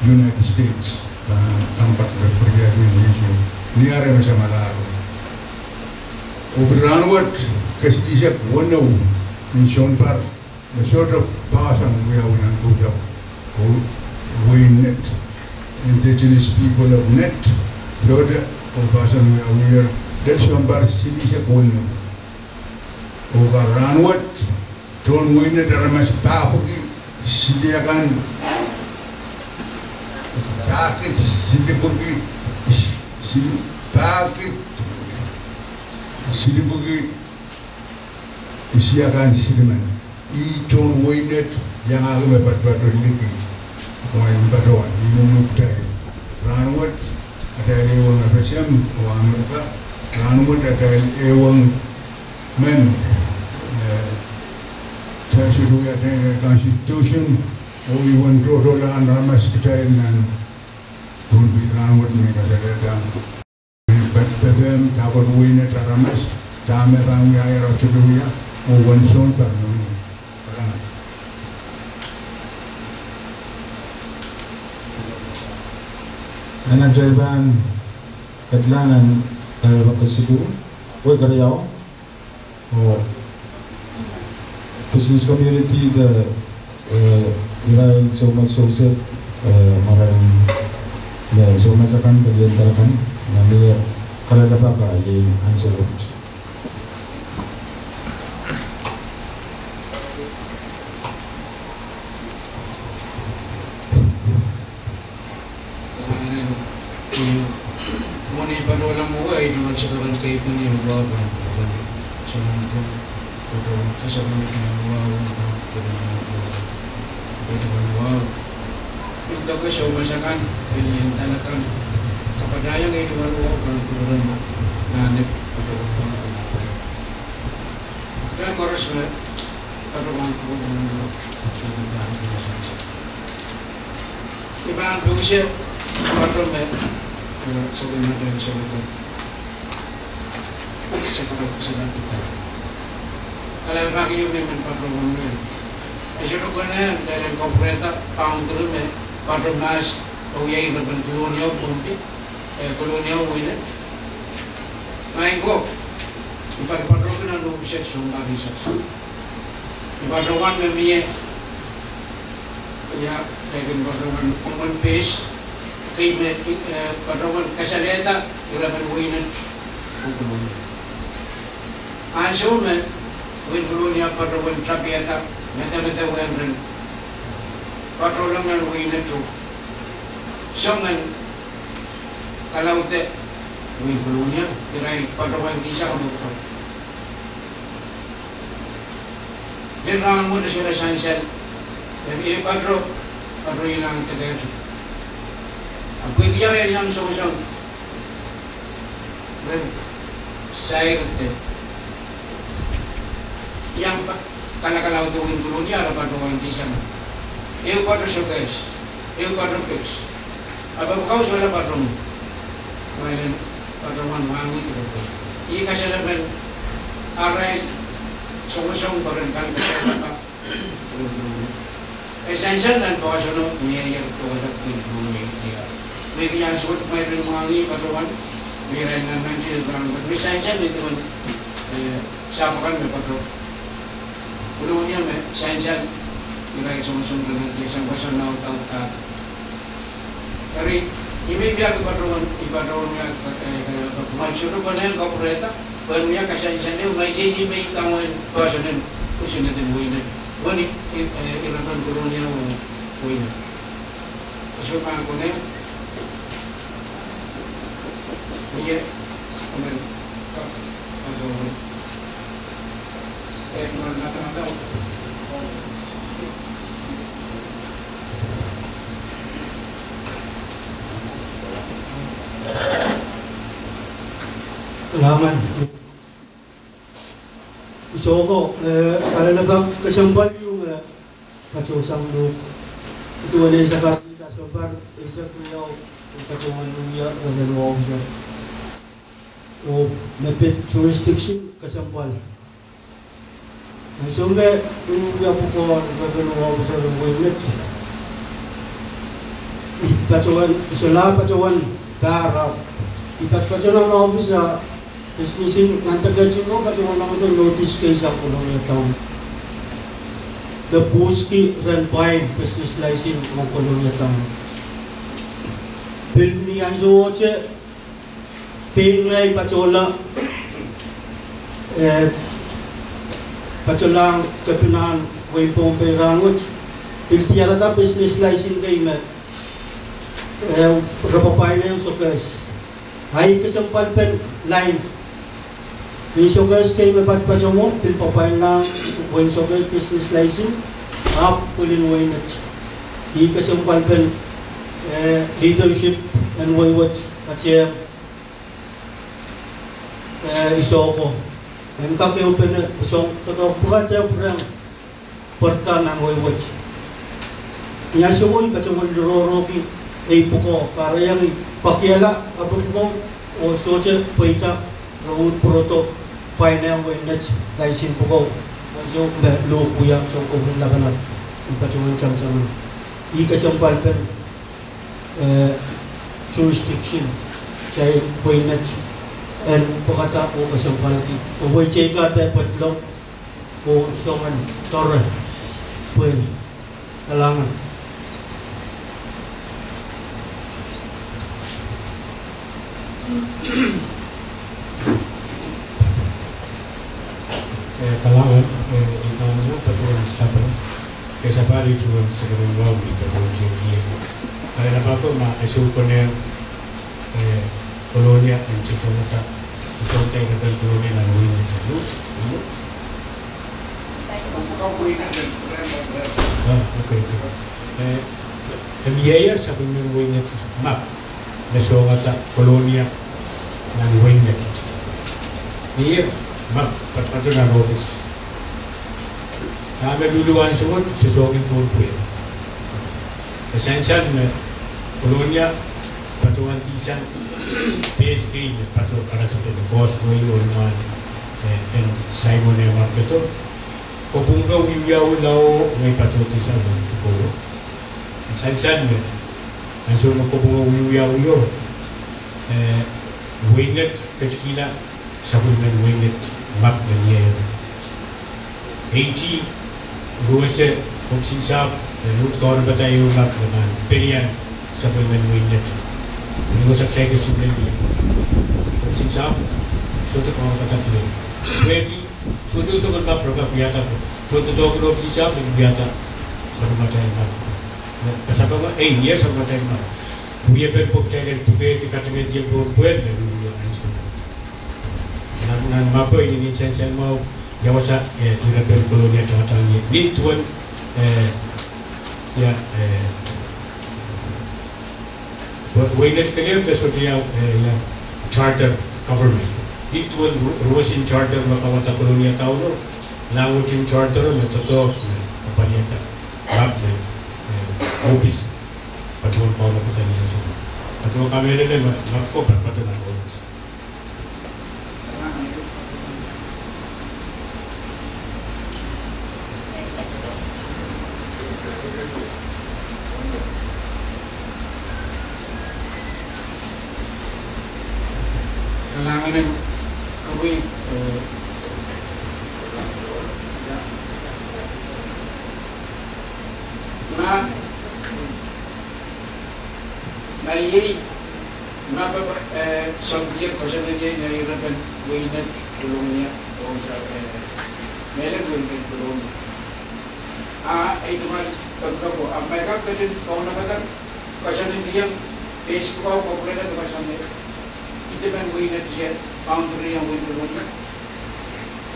United States, ah, Compact of Free Association, ni ahr ehu me samwalahro. Oh pil rahnwet, kesidihsek weneu en sounpar, me sohte poahsoan wiawi nan kousapw, oh wehin Net, Indigenous People of Net, sohte, oh poahsoan wiawi, lel sounpar silihsek weneu. Oh ka rahnwet, tohn wehin Net aramas pahpwiki sili akan, pahkid silipwiki, sil-, pahkid silipwiki isi akan silimen. Ih tohn wehin Net, iangahki me patopato liki. Kumwail patohwan, ih mwomwen kitail. Rahnwet, atail ehuong FSM, oh Amerika, rahnwet atail ehuong men, eh, Constitution, oh ih wen tohtohlahn aramas kitail nan, pwehki rahnwet me kasalehda. Pet-, pepehm, dahkot wehin Net aramas, dahme pahn wiahier, sohte wia, oh wen sounpar me mie. Nan atail pahn kedlahng nan, eh, kesiluh, wehi keriau, oh business community de, eh, irail soumas, sousep, eh, mwaren, eh, soumas akan, pelien dal akan, nan mie kalelapak ah iei ansou wet. Mwohn ei patohla mwowe, ei tungoal sakarail keipene, e wahu pahn kupwuren soangen kou, patohwan kasamwo ei tungoal wahu, pahn kupwuren soangen kou, ei tungoal wahu. Pil doke soumas akan, pelien dal akan, kapatahiong ei tungoal wahu, pahn kupwuren nahnep, patohwan wahu. Kitail koaros me patohwan kupwuren Koht, patohwan kupwuren sansal. I pahn pwung se patohwan me, eh, sapwellimatail Senator, Senator Kusalan Tukan. Kalelapak ieu me I men patohwan men. E sohte kene, kitail en kapwurehda boundary me patohwan mahs, oh iei repen Kolonia oh Pohnpei, eh, Kolonia oh Wenet. Maing ko, I patopato nan lohpwuset sounpar eisek. I patohwan me mie, ia, I kin patohwan omwen peis, kei me, eh, patohwan kasalehda, irepen Wenet oh Kolonia. Ansou me, wehin Kolonia patohwan tapiada, medemedewe ren patohlong nan Wenet oh soangen kalaude wehin Kolonia, irail patohwan kihsang me patohwan. Ni rahnwet e sohla sansal, me ehu pato, pato ilang deketu. Ahpw pwehki iang, iang songosong ren sair de iang pa-, kalakalaude wehin Kolonia, ara patohwan kihsang. Ehu pato sokehs, ehu pato peks. Ahpw pwukat sohla pato mwo. Irail en patohwan mwahngih dipwisou. Ih kasalepen arail songosong pwe ren kak kasalepe. E sansal nan poahsoano me ieier dohsang pil pwung me itia. Me ki ansou wet me ren mwahngih patohwan, me irail nan nan tiet pahn, me sansal me duwen, eh, sahpw kan me patoh. Kolonia me sansal, irail songosong nan nan tiet sang pahn sang nan audaud kan. Eri, ih me I pahn patohwan, I patohwan wia, eh, eh, kumwail sohte konehng kapwurehda, pwehn wia kasansal ehu, ma iei ih me I tamwen poahsoan en, usun eden weine. Wani, eh, eh, irail pahn Kolonia oh weine. Sohte pahn konehng. Ie, amen. Ka, patohwan. Kalahngan. Soh ko, eh, kalelapak kesempwal ieu me patohsang Luk. Ih duwen eisek akan, eisek riau, patohwan wia revenue officer. Oh me pid jurisdiction kesempwal. Ansou me I wia pwukoa revenue officer en wehin Met, I patohwan, I solahr patohwan pahr ahpw I patopato nan office a business en nan dekehti ko patohwan ong notice kei sang Kolonia Town. Me pwuhski ren pwain business license ong Kolonia Town. Pil ni ansowohte, pein ngehi patohla, eh, patohlahng kepinahn wehin Pohnpei rahnwet, pil diarada business license kei me, eh, re pahn pwain ehu sokehs. Ahi kesempwalpen lain. Ni sokehs kei me patopato mwo, pil pahn pwain nan wehin sokehs business license, ahpw pwilin wehin Met. Ih kesempwalpen, eh, leadership en wehi wet, a che, eh, I soh ko. En kak ehupene pwusong, doadoahk pwukat ehupene pwerida nan wehi wet. Ni ansou I patohwan lurorohki ei pwukoa, kahrehiong I pakiala ahpw pwukoa, oh sohte pweida, re uhd pwurodo pwain ehu wehin Met license pwukoa. Ansou me Luk wia, soun kopwuren Lapalap, I patohwan tamataman. Ih kesempwalpen, eh, jurisdiction, kitail wehin Met en pwekada oh kesempwalki. Oh wehi teikan de pwedilong oh soangen doare pwehn. Kalahngan. Eh, kalahngan, eh, I pahn patohwan sapeng. Ke sapahl ituwen sekeren wahu me I patohwan tiengkihong. Kalelapak ko ma e soh konehng eh, Kolonia en sosongada, sosongada irapen Kolonia nan wehin Met. Ah, okay, okay. Eh, e mie ieier sapwellimen wehin Met map me songada Kolonia nan wehin Met. Mie ieier map patopato nan ohpis. Dahme luluwan sohte sohsohkin pohn pwehl. E sansal me Kolonia patohwan kihsang pes kei me patoh karasepe me Causeway oh limwahn, eh, en Simon eh Marketo. Kopwung ko wiewiawi lao ngehi patoh kihsang me pwukoa. E sansal me ansou me kopwung ko wiewiawi o, eh, wehin Met ketikihla sapwellimen wehin Met map me mie ieier. Eiti, ruwese, ohpisin sahpw, eh, ruwet kaunopada ehu map me pahn pelian sapwellimen wehin Met. Ni wasa kitail ketin lel ie. Ohpisin sahpw, sohte kaunopada pil. Pwehki, sohte soangen map re kak wiahda ko. Tohn doadoahk en ohpisin sahpw, re wiahda sapwellimatail map. Pasapeng, eh, mie sapwellimatail map. Wiepen pwe kitail en pwukehdi, katingedi pohn pwehl, me wia ansou. Nan, nan map o I inenen sansal mwahu, ia wasa, eh, irapen Kolonia tangatang ie. Nin duwen, eh, ia, eh, we-, wehin Met kelehpw de sohte ia, eh, ia charter government. Nin duwen ru-, ruwesen charter me kauwada Kolonia Town o, language en charter o me doadoahk me apwalihada map me, eh, ohpis patohwan kaunopada ni ansou. Patohwan kamehlele me, me ko patohwan patohwan. Kalahngan en kawei, eh, ma, ma iei, ma pahpa, eh, soundier koasoanehdi ngehi irepen wehin Net Kolonia, ong sa, eh, mehlel wehin Net Kolonia. A, ei tungoal pekipeko, a ma I kak ketin kaunopada koasoanehdiong Facebook o, kopwurehla de koasoanehdi, idepen wehin Net, boundary en wehin Kolonia.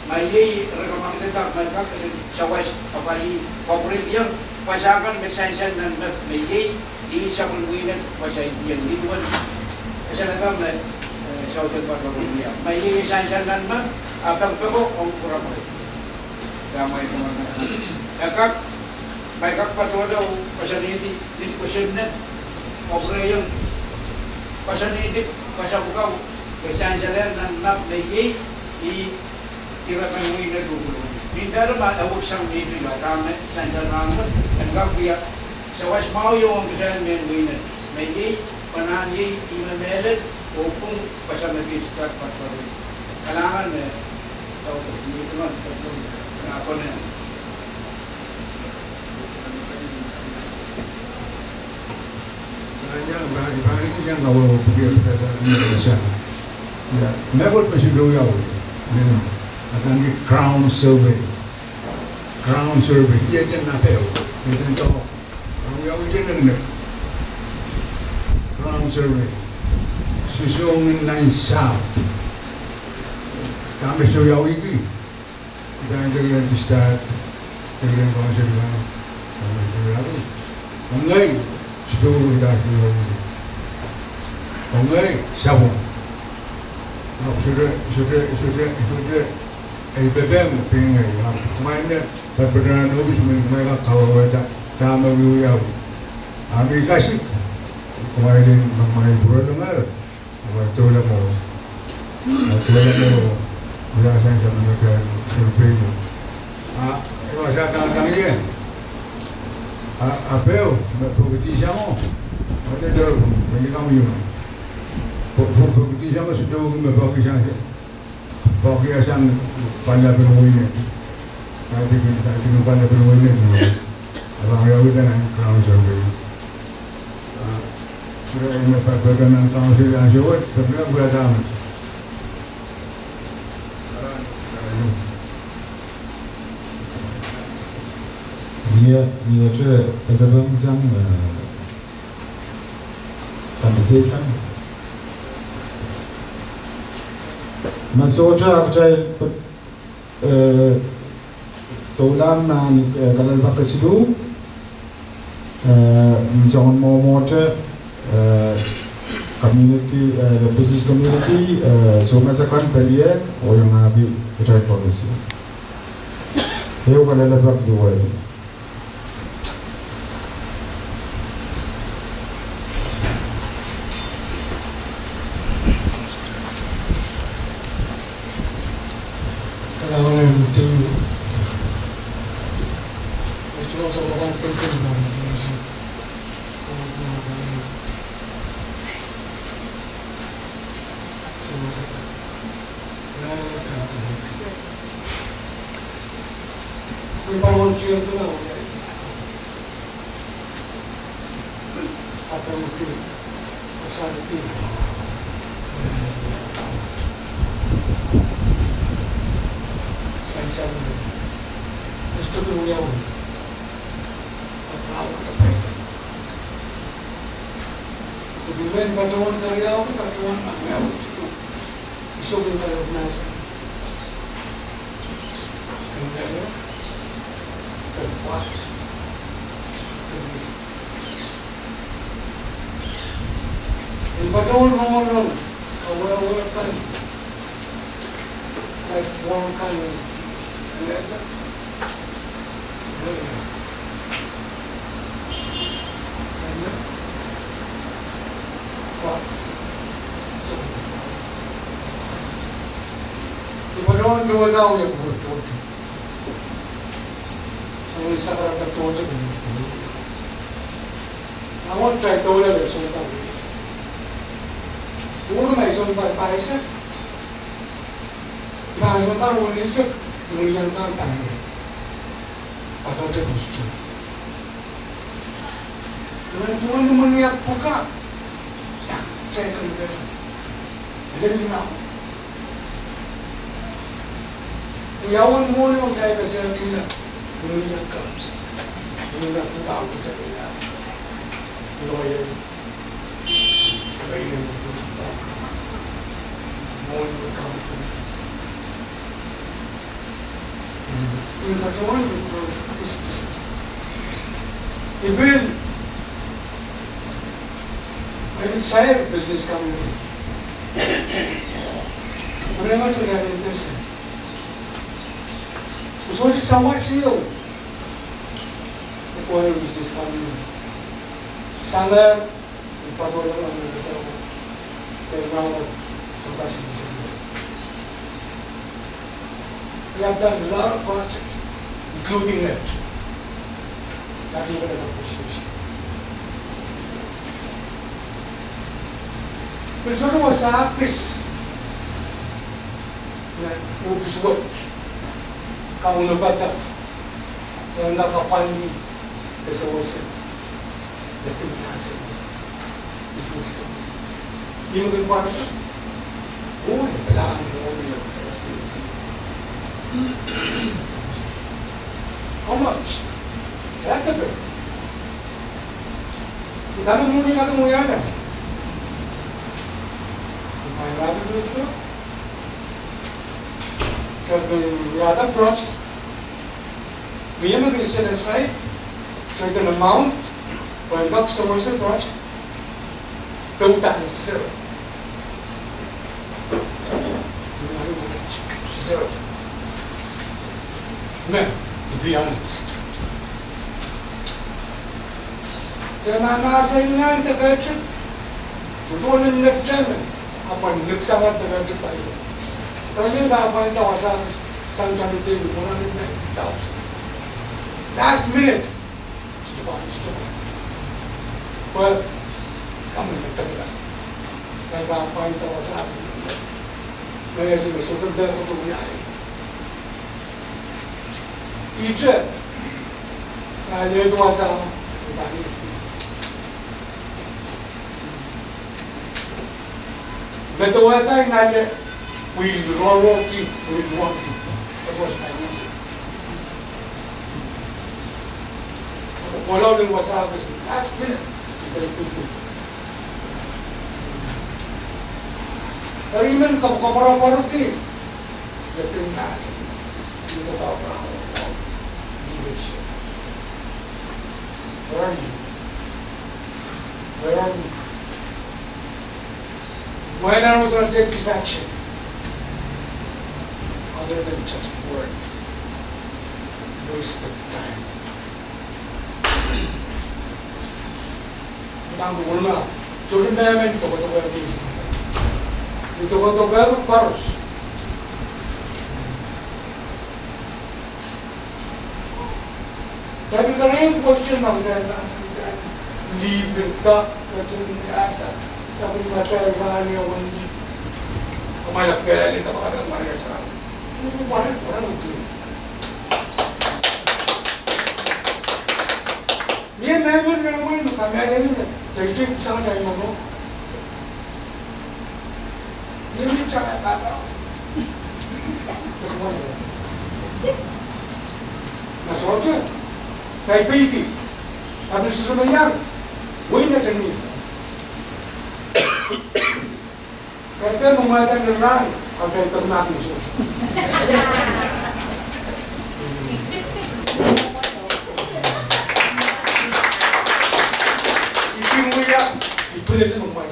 Ma iei re kamwakidada, ma I kak ketin sawas apwalih, kopwurehdiong, pwe saikinte me sansal nan map me iei, ih sapwellimomwi Net pwasaihdiong, ih duwen, e sansal nan map, eh, Southern Patohwan Kolonia. Ma iei sansal nan map, a pekipeko ong pwurapwure. Dahme I tungoal, e kak, ma I kak patohwanohng koasoanehdi, nin kosonned, kopwurehiong koasoanehdi, koasapwkau, me sansal nan map me iei, ih irepen wehin Net Kolonia. Nin dahme e weksang me iei, dahme sansal nan map, en kak wia sawas mwahu ong kitail mehn wehin Net, me iei, pwe nan iei, ih me mehlel, oh pwung, pwe sa me kis kat patpare. Kalahngan me, sa, ni tungoal, patohwan, na konen. Ia, I pahn, I pahn kin sang kawauwih pwuki e pil dahda ni sang. Ia, mehkot me sohte wiawi. Nin, adaneki ground survey. Ground survey. Iei eden napehu. Iei eden doh. Ahpw wiawi eden neknek. Ground survey. Sohsohng en nan sahpw. Dahme sohte wiawihki. Dahme I kak start, I kak kawaseri kan, dahme sohte wiawi. Ong ngehi, sohte wiawi, dahme sohte wiawi. Ong ngehi, sapwung. Ahpw sohte, sohte, sohte, sohte, ei pepeng, pil ngehi. Ahpw kumwail me patpatohwan nan ohpis, kumwail kak kawehwehda, dahme wiewiawi. Ahpw I kasik, kumwail en, ma kumwail pwurolongehr, kumwail doula mwo. Kumwail doula mwo, ia sang samin me kumwail survey. A, e wasa tangtang ie. A, a pil, me pwekidisang o. Me ne doru, me ni kam ieu. Pwe, pwe, pwekidisang o sohte wehwehki me pwekidisang se. Pwekidisang palilapen wehin Net. Kaidehkin, kaidehkin palilapen wehin Net. A pahn wiawihda nan ground survey. A, pwurehng me patpatohwan nan council ansou wet, se pil wiahda met. Mie, mie te, kesempwal sang, eh, candidate kan. Me sohte ahpwete, eh, doula nan, eh, kalelapak kesiluh, eh, ni soangen mwomwohte, eh, community, eh, business community, eh, soumase kan pelien, oh iangahki kitail koaros. Ehu kalelapak luwehdi. Duwehte wia kupwur tohto. Sang ni sakarada tohto. Ahmw tai doula lel sounpar wilis. Uhk me sounpar pahisek. Pahn sounpar wilisek, menian kan pahn. Akote kustu. Nan tuan menian pwukat. Ya, tai kan kese. Eden di na. Ia wen mwohni ong tai kese kila. Menian kan. Menian pwukat kute menian. Lawyer. Mwohni pwukat. Mwohni pwukat. Ni patohwan pwukat akis akis. Ipil, I will share business community. Mereka tu jadi interest. Usori sawas ieu. Ipil business community. Sange, ipatohwan mereka tu. Mereka tu, sawas ieu. We have done a lot of projects, including that. Not even an appreciation. Pil sohte wasa akis. Na, upis wet. Kaunopada. Na, na kapwalni. Kese wasa. Lepin mahsen. Business community. Ihme kin pwarada? Oh, plan, oh, ni na business community. How much? Kalahte pil. Udahn mwohni kak mwohni wiahla. Udahn wiahla tu tu. Kak wiahla project. Mie me kin set aside certain amount pwehn kak sewese project. Pwe udahn zero. Zero. Me, to be honest. Te ma mahsen nan te kehtik. Sohte nin netemen. Ahpw nik sang te kehtik pai. Kali ma pwain ta wasa sang sang te ni one hundred ninety thousand. Last minute. Situ pahn, situ pahn. Well, kamen me tepila. Nai pahn pwain ta wasa. Nai ese me sohte pahn koasoia. Ihte. Nai lehdi wasa. Me towehda nai le, pwil rororki, pwil ruangki. That was my reason. Kolaulen wasa, last minute, they put me. Eri men kapwakapwaraparki, lepin mahsen, ni kapwakapwaraparki, leadership. Where are you? Where are you? When are we gonna take this action? Other than just words. Waste of time. Nang ulma, sohte mehmen tokotokohki. Ni tokotokohki koaros. Tapi kerehn question ma kitail pahn, kitail lih pil kak, question ni ahda, sapwellimatail rahn ehu ni. Kumwail ahpw kelehpw ni kapakap en Maria Sarah. Kumwail, kumwail utu. Mie mehmen, mehmen, kamehlele, teitei sang tai mano. Mie mie sang tai mano. Mas sohte, tai peidi. Ahpw sohte me iang, wehwehki ni. Kak mwomwada ni rahn, ahpw tai pahn mahk ni sohte. Ipwin wia, ipwin ese mwomwada.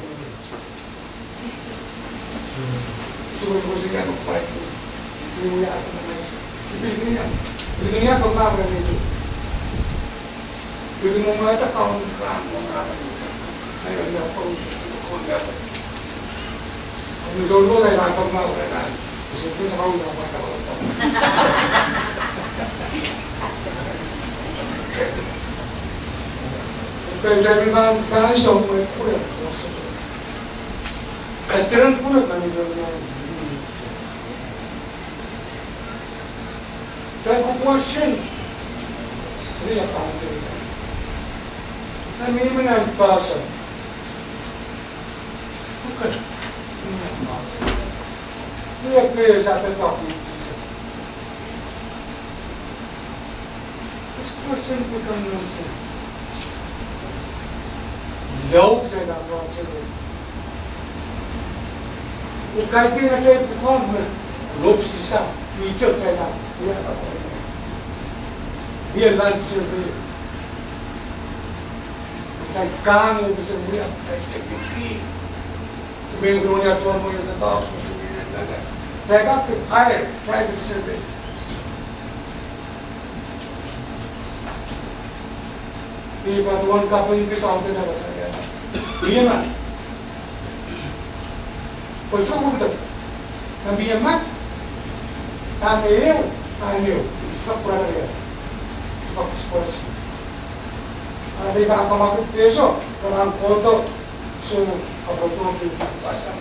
Ipwin wia, ipwin wia, ipwin wia, ipwin wia. Ipwin mwomwada kaun rahn, mwomwada. Ai, ai, ai, ai, ai, ai, ai, ai, ai, ai, ai, Kitail pahn, pahn sohte pwurehng, pwurehng. Kitail pwurehng nan, nan, nan. Kitail pwurehng. Ni a pahn teikan. Nan mihmi nan pastor. Okay. Ni a pwe sa pwe pahn pwurehng. This question becomes nonsense. Lao kitail ahpw answer. Oh, kaidehn atail pwukat me, lop sisa, ito kitail ahpw, ia, ia, land survey. Kitail kang oh pesen wia, kitail tekniki. Mehn Kolonia tohn mwein doadoahk, mwein doadoahk. Kitail kak hire private survey. Ni patohwan kapingki soahng te na pasal ia. Ni ma. Pwe sohte pwukat. Nan mie mat, nan ehu, nan ehu, spak pwurala ia. Spak, spak, spak. A de pahn kamwahu kehso, pahn kohdo, so, a kohdo pil pasang.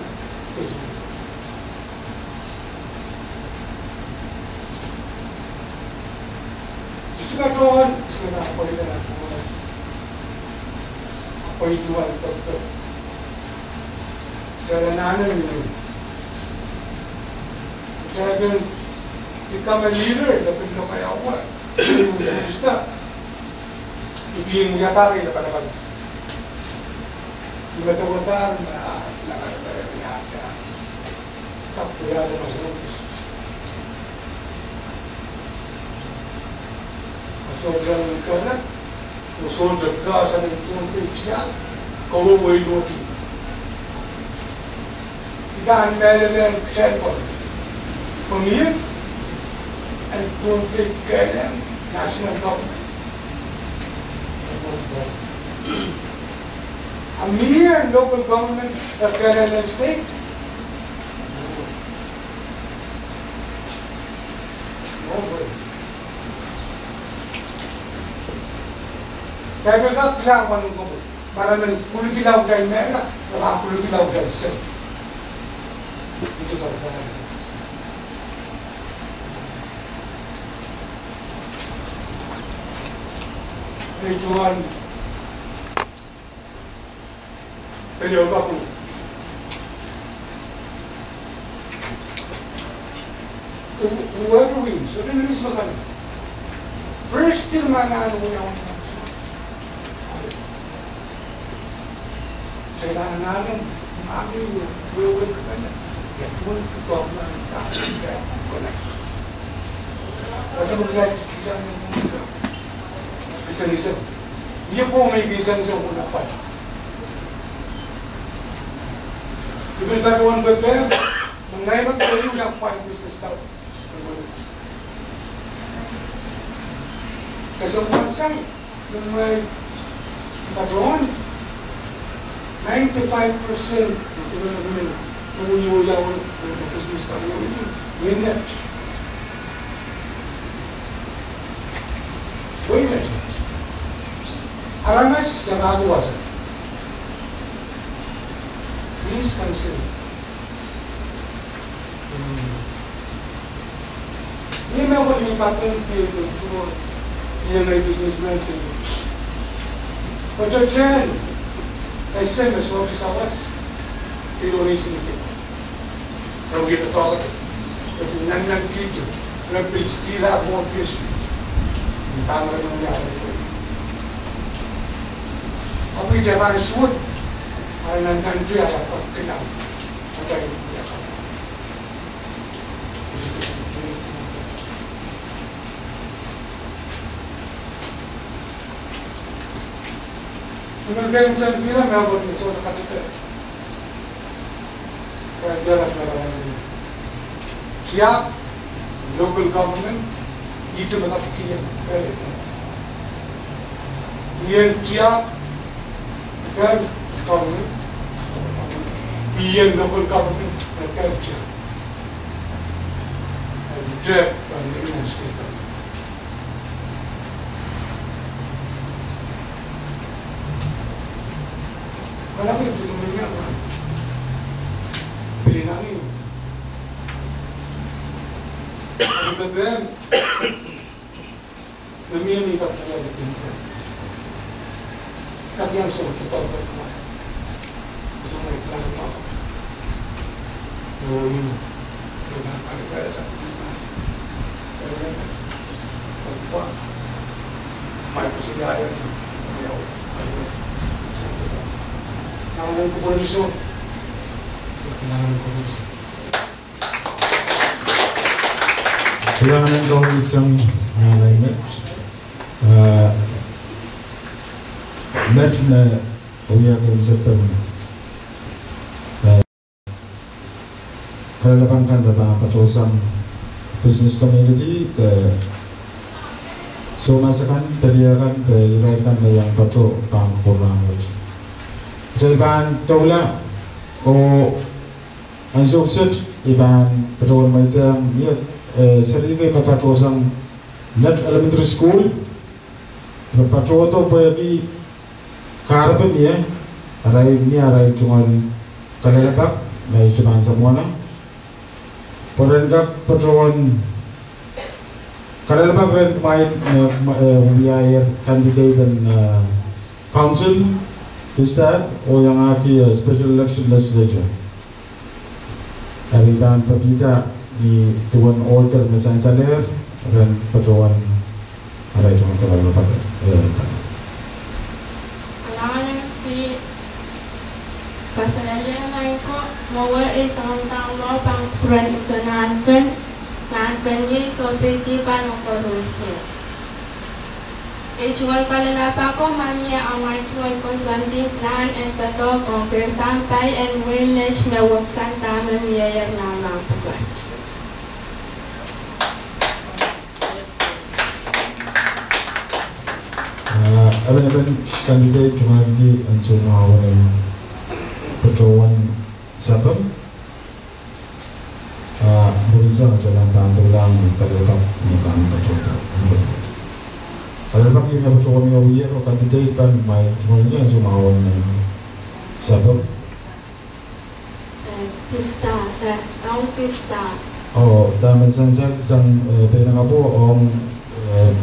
Stika tohn, stika pwurehng nan pwurehng. Pwurehng tuan doktor. Kitail anahne mihmi. Kitail kin become a leader, lepin lokaia wet. Sista. Ipwin wiadahr lepalapala. Ipwin wiadahr, ah, lepalapala, ah, ah. Kak wiahda ma wet. A sohte sohte kala. Oh sohte kak sang en Pohnpei tiahk, kowe wei loti. I pahn mehlel en kitail ko. Pwe mie en Pohnpei kehlail national government. A mie en local government kehlail en state. No way. Kitail pil kak kilang pahn ong Koht. Ma re men kuliki lao kitail mehla, re pahn kuliki lao kitail seri. This is our value. Page one. Peliou kapu. Whoever wins, sohte nin misin kan. First thing ma nan win. Kitail anahne, mami, wehwehki kan. Ia pwon kitail nan, kitail connect. Kitail kisang, kisang, kisang. Ia pwon me kisang, kisang pwon apat. Ipwin patohwan pepehm, mengai me kitail ia pwon business tao. Kesempwal sang, mengai patohwan, ninety-five percent, mengai, mengai, mengai, business community, minute. Wei minute. Aramas, ia pahn wasa. Please consider. Ni me wehwehki patpene pil tuhwong, ni me businessman pil. Pwe teten, ese me sohte sawas, pil onisik. Re wia doadoahk, re pil nannantihti, re pil steal out more fish. Pahn re nannantihti. Ahpw ih te pahn suwed, re nannantihti, re pahn kilang. Ih me ken sen pila me ahpw ni sohte katipe. Kitail dehr kak tiahk, local government, ihte me kak kihong. Ien tiahk, ken government, ien local government, ken tiahk. Te, pahn mihmi nan state government. Kalahngan en Dominica pahn pil inangih. Pahn pahn me mie ni kak tala de pinta. Kak iang song te pahn pahn. Ito me plan pahn. Yo, you know. Yo, na kali kaya sa. Mai kusi ya ya. Yo. Sa. Na, na, ko, ko, so. Kalahngan en koaros. Kalahngan en koaros sang, ah, lai met. Ah, met me wia ken September. Ah, kalelapak kan me pahn patohsang business community, de soumas akan, peliakan, de irail kan me iang patoh pahn kupwur rahnwet. Kitail pahn doula oh ansou kiset I pahn patohwan mweidehng mie, eh, seri kei me patohsang Nett Elementary School, me patohdo pwehki kahrepe mie, arail mie arail tungoal kalelapak me I sohte pahn samwala. Pwe ren kak patohwan kalelapak ren kumwail, eh, kumwa-, eh, wiahier candidate en, eh, council, district, oh iangahki, eh, special election legislature. Eri I pahn pepida ni duwen order me sansalehr, ren patohwan arail tungoal kalelapak, eh, kan. Kalahngan en koaros. Kaselehlie maing ko, mwowe ei soangen pahn mwahu pahn kupwuren Iso Nahnken, Nahnken Ri, Sohpeidi kan oh koaros. Ei tungoal kalelapak ko, ma mie amwail tungoal koasoandi, pilahn en doadoahk oh keirdahn pai en wehi Nett me weksang dahme mieier nan mahn pwukat. Ah, emenemen candidate tungoal ki ansou mwahu en patohwan sapeng. Ah, mwurin sang kitail pahn doula ni kalelapak me pahn patohdo. Kalelapak me patohwan wiahier oh candidate kan me tungoal ki ansou mwahu en sapeng. Eh, Tista, eh, ong Tista. Oh, dahme sansal sang, eh, peinakapwo ong, eh,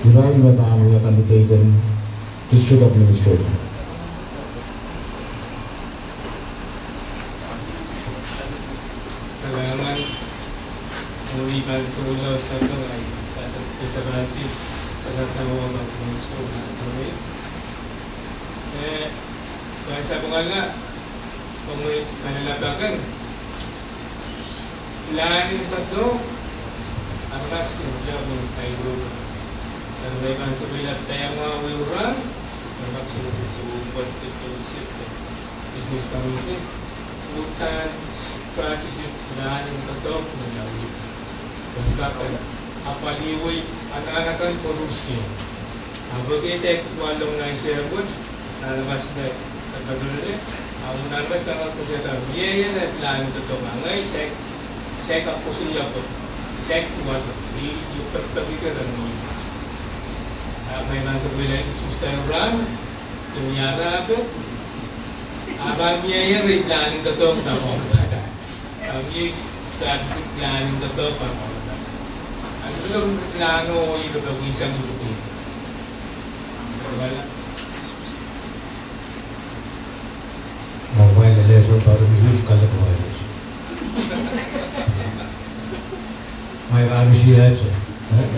irail me pahn wia candidate en district administrator. Kalahngan, mwohni pahn doula sapeng ahi, Pastor Peter Baptist, Sakatawa Baptist School, Natomi. Eh, pahn sapengala, Omwi kalelapak kan, pilahn en doadoahk, aramas kin doadoahk me kairo. Eri me I pahn tepila pehmwahu ehu rahn, me kak sewese, sewese, sewese, business community, uhdahn strategic pilahn en doadoahk me wiawi. Pwe kak apwalih wei anahn akan koaros. Ahpw ke saik duwalong nan sewese wet, nan aramas me, me, me, me, me, a nan aramas me kak koasoia, mie ien pilahn en doadoahk, ngehi saik, saik kak koasoia pwe, saik duwalong, I, I pek, pek ite nan mwo. A, me I pahn tepila Tuesday rahn, de mie aramas, a pahn mie ien pilahn en doadoahk nan mwo. Kami strategic plan en doadoahk pahn mwahu. Ansou me pilahn o ih pahn wia sang sukuhl. Sewala. Mwail lel soh pahn Misus kalek mwail. Mwail pahn Misus iet. Eh?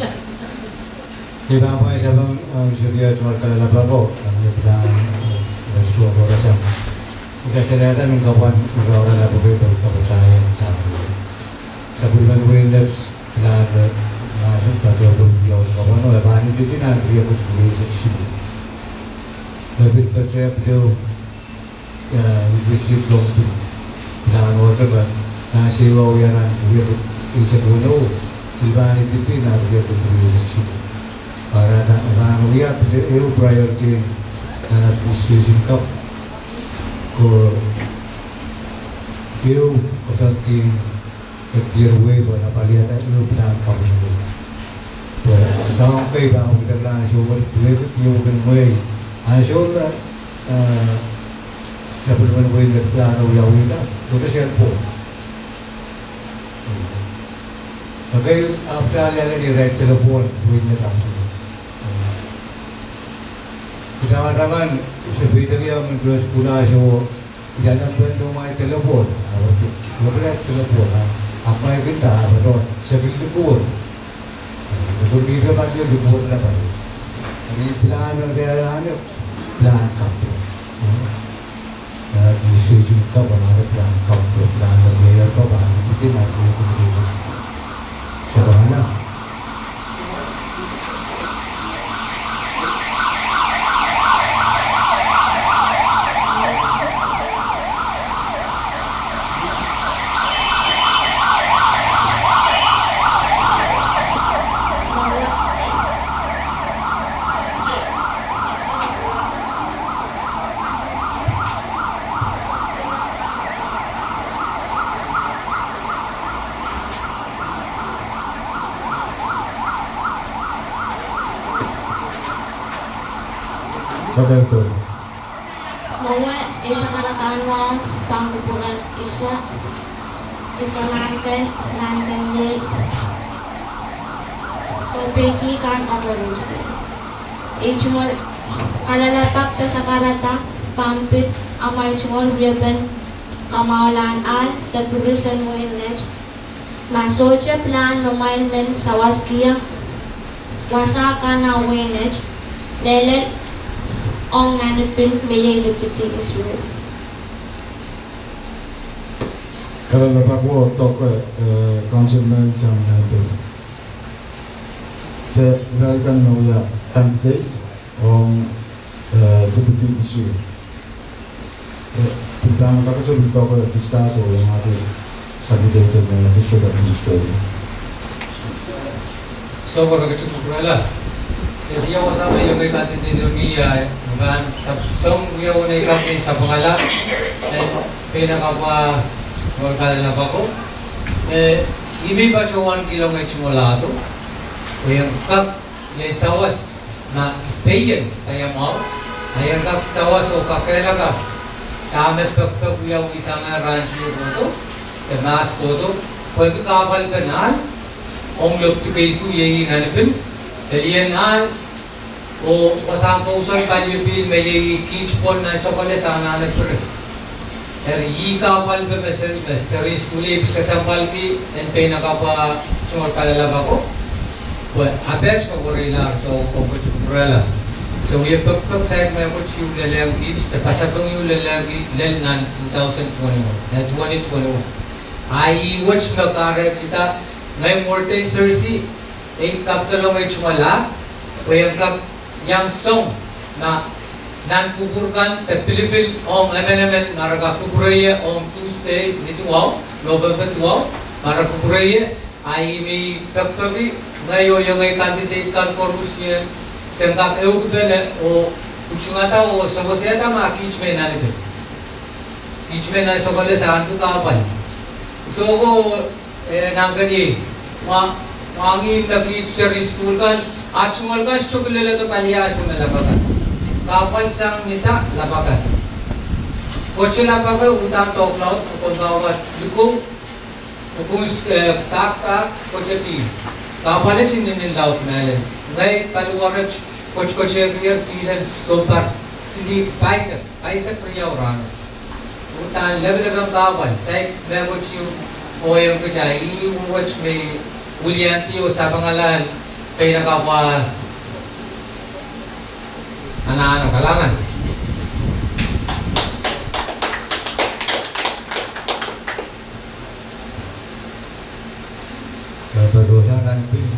I pahn pwain sapeng, eh, seri tungoal kalelapak ko, eh, me pilahn, eh, me soh ko rasam. I kasalehda me kapwan, me kapwan lap ko pwe kapwataia tang. Sapwellimen wehi Nett pilahn, eh, mahsen patohwan pwe kapwan, oh, e pahn ididi nan riekid rieisek siluh. Me pil patohwan pil, eh, ididi siluh pil pilahn wasa pahn, nan sewese wia nan riekid rieisek weneu, pil pahn ididi nan riekid rieisek siluh. Kahrehda e pahn wia pil ehu priority nan administration kapw, ko ehu koasoandi Ketier wei pwe na paliada ieu plan kaping wei. Pwe soang kei pahn wekidekla ansou wet, wei ketier wekid mwehi. Ansou me, eh, sapwellimen wehin Nget plan wiawihda, sohte cell phone. Ekei ahpw taliala ni irail telephone wehin Nget ansou. Kitail taman, se peidekiong me tohn sukuhl ansou, ia nan pahn dohmwail telephone, a wati, wati telephone, a, a mwail kin da, a pahn doh, se kin likwer. Likwer ni se pahn likwer na pahn. Ni plan, na plan, plan kaping. A, ni se sin kaping, a plan kaping, plan, a, me ia kaping, a, ni piti na, ni piti na. Se pahn na. Mwowe, ei sakaradahn wahu pahn kupwuren Ise, Ise Nahnken, Nahnken Iei, sohpeidi kan operation. Ei tungoal kalelapak de sakarada pahn pid amwail tungoal wiepen kamwahulahn ahl de prison wehin Nget. Ma sohte plan me mwail men sawaskihong wasa kan nan wehin Nget, mehlel ong nanpwungpwung me iei Liberty Issue. Kalelapak wo doke, eh, councilmen sang nanpwungpwung. De irail kan me wia candidate ong, eh, Liberty Issue. Eh, pil pahn kak ketin doke, eh, district oh iangahki candidate me, eh, district administrator. Soh, kak ketin kupwurala. Se sie wasa me iei candidate oh ni ia, eh, pahn sap-, song wia wone kak ni sapwungala, eh, peinakapwa, oh, kalelapak ko. Eh, I men patohwan kilang ei tungoal ahdo. Eh, kak Iei sawas, ma I pein paiamwahu, a I en kak sawas oh kakehlaka dahme pekpek wiawi sang rahn tiahk kohdo, de mahs kohdo, pwehki kahpwalpen ahl ong lepwdi keisuh iei nanpwungpwung, pelien ahl, oh wasahn kousoan palio pihl me iei kiht pwon nan Sokehde sang anahne Piris. Eri ih kahpwalpen me se, me seri sukuhl iei pil kesempwalki en peinakapwa tungoal kalelapak ko. Pwe apeht me werei lahr, soh, kak ketin kupwurala. Se wie pekpek saik mehkot ieu lelehng kiht, de pasapeng ieu lelehng kiht lel nan two thousand twenty-one, eh, twenty twenty-one. A ih wet me kahrehkihda ngehi mwurten serisi, ei kapedolong ei tungoal ahd, pwe I en kak iang song nan, nan kupwur kan de pilipil ong emenemen ma re kak kupwure ie ong Tuesday ni duwau, November duwau, ma re kupwure ie, a I men pekpeki, ngehi oh iengei candidate kan koaros, ien, sen kak ehukipene oh kutungada oh sewesehda ma kiht me nanpwungpwung. Kiht me nan Sokehde sang ahneki kahpwal. Soh ko, eh, Nahnken Iei. Mwa, mwahngih me kiht seri sukuhl kan, ah tungoal kan sohte kilelehdo paliahso me lapakad. Kahpwal sang nida lapakad. Kote lapakad uhdahn doadoahk laud, pwukoa likou, pwukoa, eh, backpack, kote pihl. Kahpwal et inenen laud mehlel. Ngehi paliwaret, kote kote kier pihl en sohpar, sili paisek, paisek riau rahnwet. Uhdahn lepelepeng kahpwal, saik mehkot ieu, oh iang kitail ih wet me wiliandi oh sapwungala en peinakapwa anahne kalahngan. Kitail patohsang nan pil.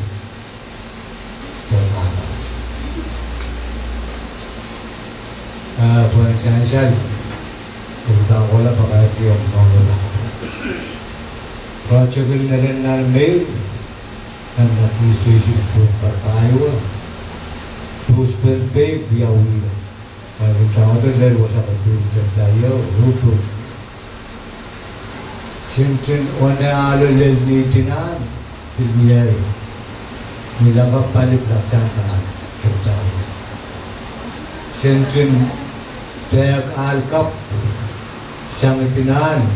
Pwe en sansal, kitail kohla pakaidi ong nohnohla. Project en nelen nan meir, nan administration pwung par paiwa, pwuspel pei wiawi. Pwe kitail lel wasa pil pwung tepda ieu, ruh pwung. Sentin wene ahlo lel ni dinahn, pil mie. Ni lakapw pali pil sang pahn tepda. Sentin dehk ahl kapw sang dinahn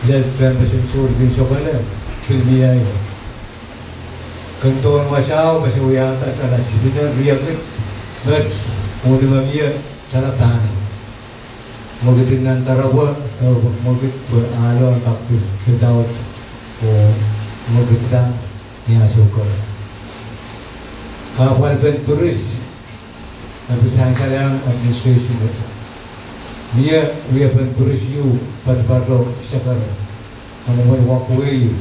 lel tehnpasen soulkin sokele, pil mie. Ken dohn wasao, me se wiahda tala sitinen riekid, met, oh ni me mie tala pahn mwekid nan doaropwe, mwekid pwe ahlo en kak pil pil daud, oh mwekid da ni ansou keren. Kahpwal pen piris, e pil sansal ong administration wet. Mie, mie pen piris ieu, patopato sakara. Kamwomwen walkway ieu.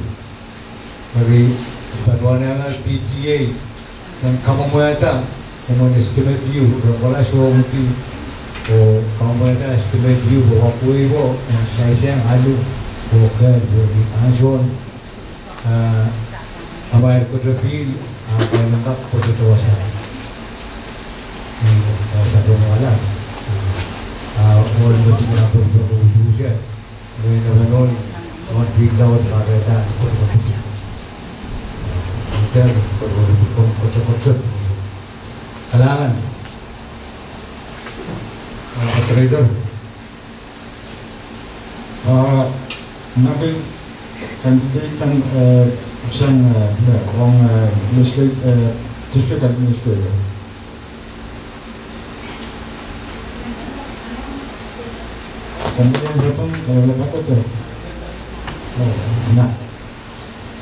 Eri, patohwan ong P T A, nan kamwomwehda, kamwomwen estimate ieu, re kohla sohte, oh kamwomwehda estimate ieu, pwe walkway ieu, en saisang alu, oh kehl, pwe ni ansoun, ah, amwail koatopihl, ah, amwail kak koatoto wasa. Ni wasa pwungala. Ah, ohl me pil pwurpwurki usuhsie. Ni nemenemen, soan pil laud kahrehda koatokoato. Iter koatokoato, koatokoato. Kalahngan. Ah, moderator. Ah, nape candidate kan, eh, sang, eh, ne, ong, eh, legislate, eh, district administrator. Candidate sapeng, kalelapak ko te. Oh, na.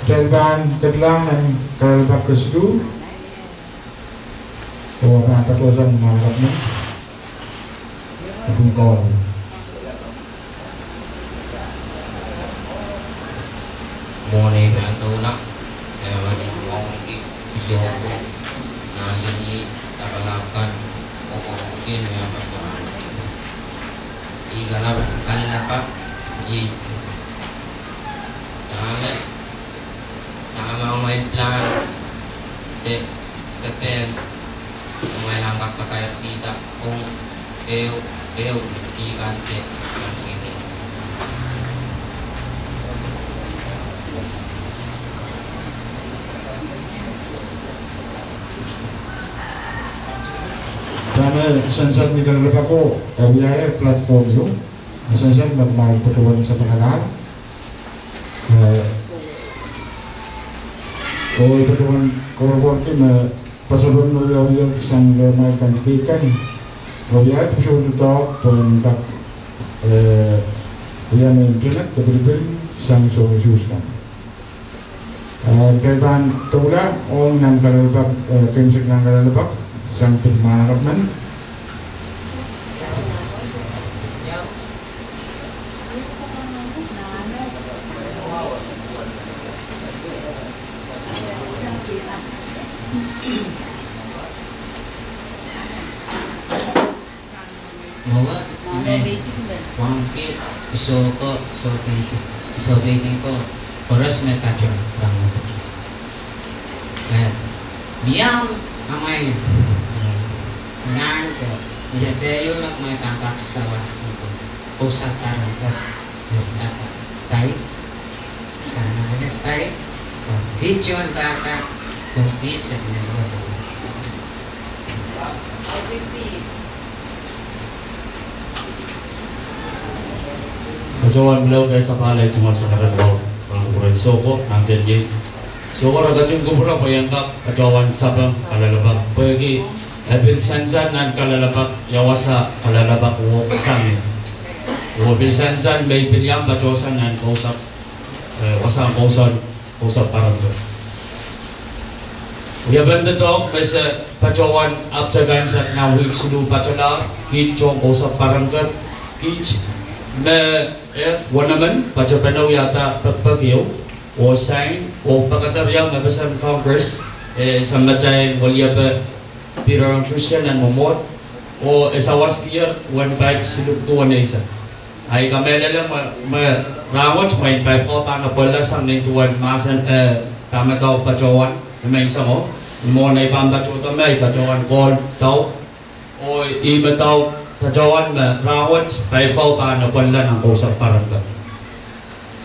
Kitail pahn ketilahng nan kalelapak kesiluh. Oh, pahn patohsang mwahnakapw men. Ipwin Kaun. Mwohn ei pahn doula, e wani mwahuki, isohko, nan lini, lapalap kan, oh koaruhsie ni apakan. I kalap, kalelapak, i. Dahme, dahme amwail plan, de, de plan, amwail ahpw kak kakairkihda, ong, ehu, ehu, i kan de, kan ide. Dahme sansal ni kalelapak ko, e wiahier platform ieu. Sansal me kumwail patohwan sapengalahr. Eh, oh, i patohwan koapworopworki me pasapen me wiawi sang lamail candidate kan. Oh, wiahier patohwan doadoahk pwehn kak, eh, wia me internet, de pilipil, sang soh usuhs kan. Eh, kitail pahn doula ong nan kalelapak, eh, keimwseklahn kalelapak, sang pil mwahnakapw men. Mwowe, me, wahngki, isohko, sohpeidi, sohpeidi ko, koaros me patohwan, pahn peki. Eh, mie amwail, eh, nan ko, mie pein me kumwail pahn kak sawaski ko, kousapw pahn ko. Patohwan melahuki sapahl ei tungoal sang rehn wahu, rehn kupwuren Soko, nan tehnpas iei. Soko re ketin kupwure pwe I en kak patohwan sapeng kalelapak. Pwehki e pil sansal nan kalelapak, ia wasa kalelapak wehwehki sang ie. Oh pil sansal me I pil iang patohsang nan kousapw, eh, wasahn kousapw, kousapw pahrek. Wiepen doadoahk me se patohwan apwtehn kansak nan wihk siluh patohlahr, kiht tohn kousapw pahrek, kiht me, eh, wenemen, patohwan wiahda pekpek ieu, oh sain, oh pekederia me FSM Congress, eh, samatail weliepe Peter Christian en Mwomwohd, oh e sawaskier wen paip siluh duwen eisek. Ahi kamehlele me, me rahnwet mwein paip ko pahn apwalih sang nin duwen mahsen, eh, dahme doadoahk patohwan, I men sangoh, mwohn ei pahn patohdo me I patohwan koul doadoahk, oh I men doadoahk patohwan me rahnwet paip ko pahn apwalih nan kousapw pahrek.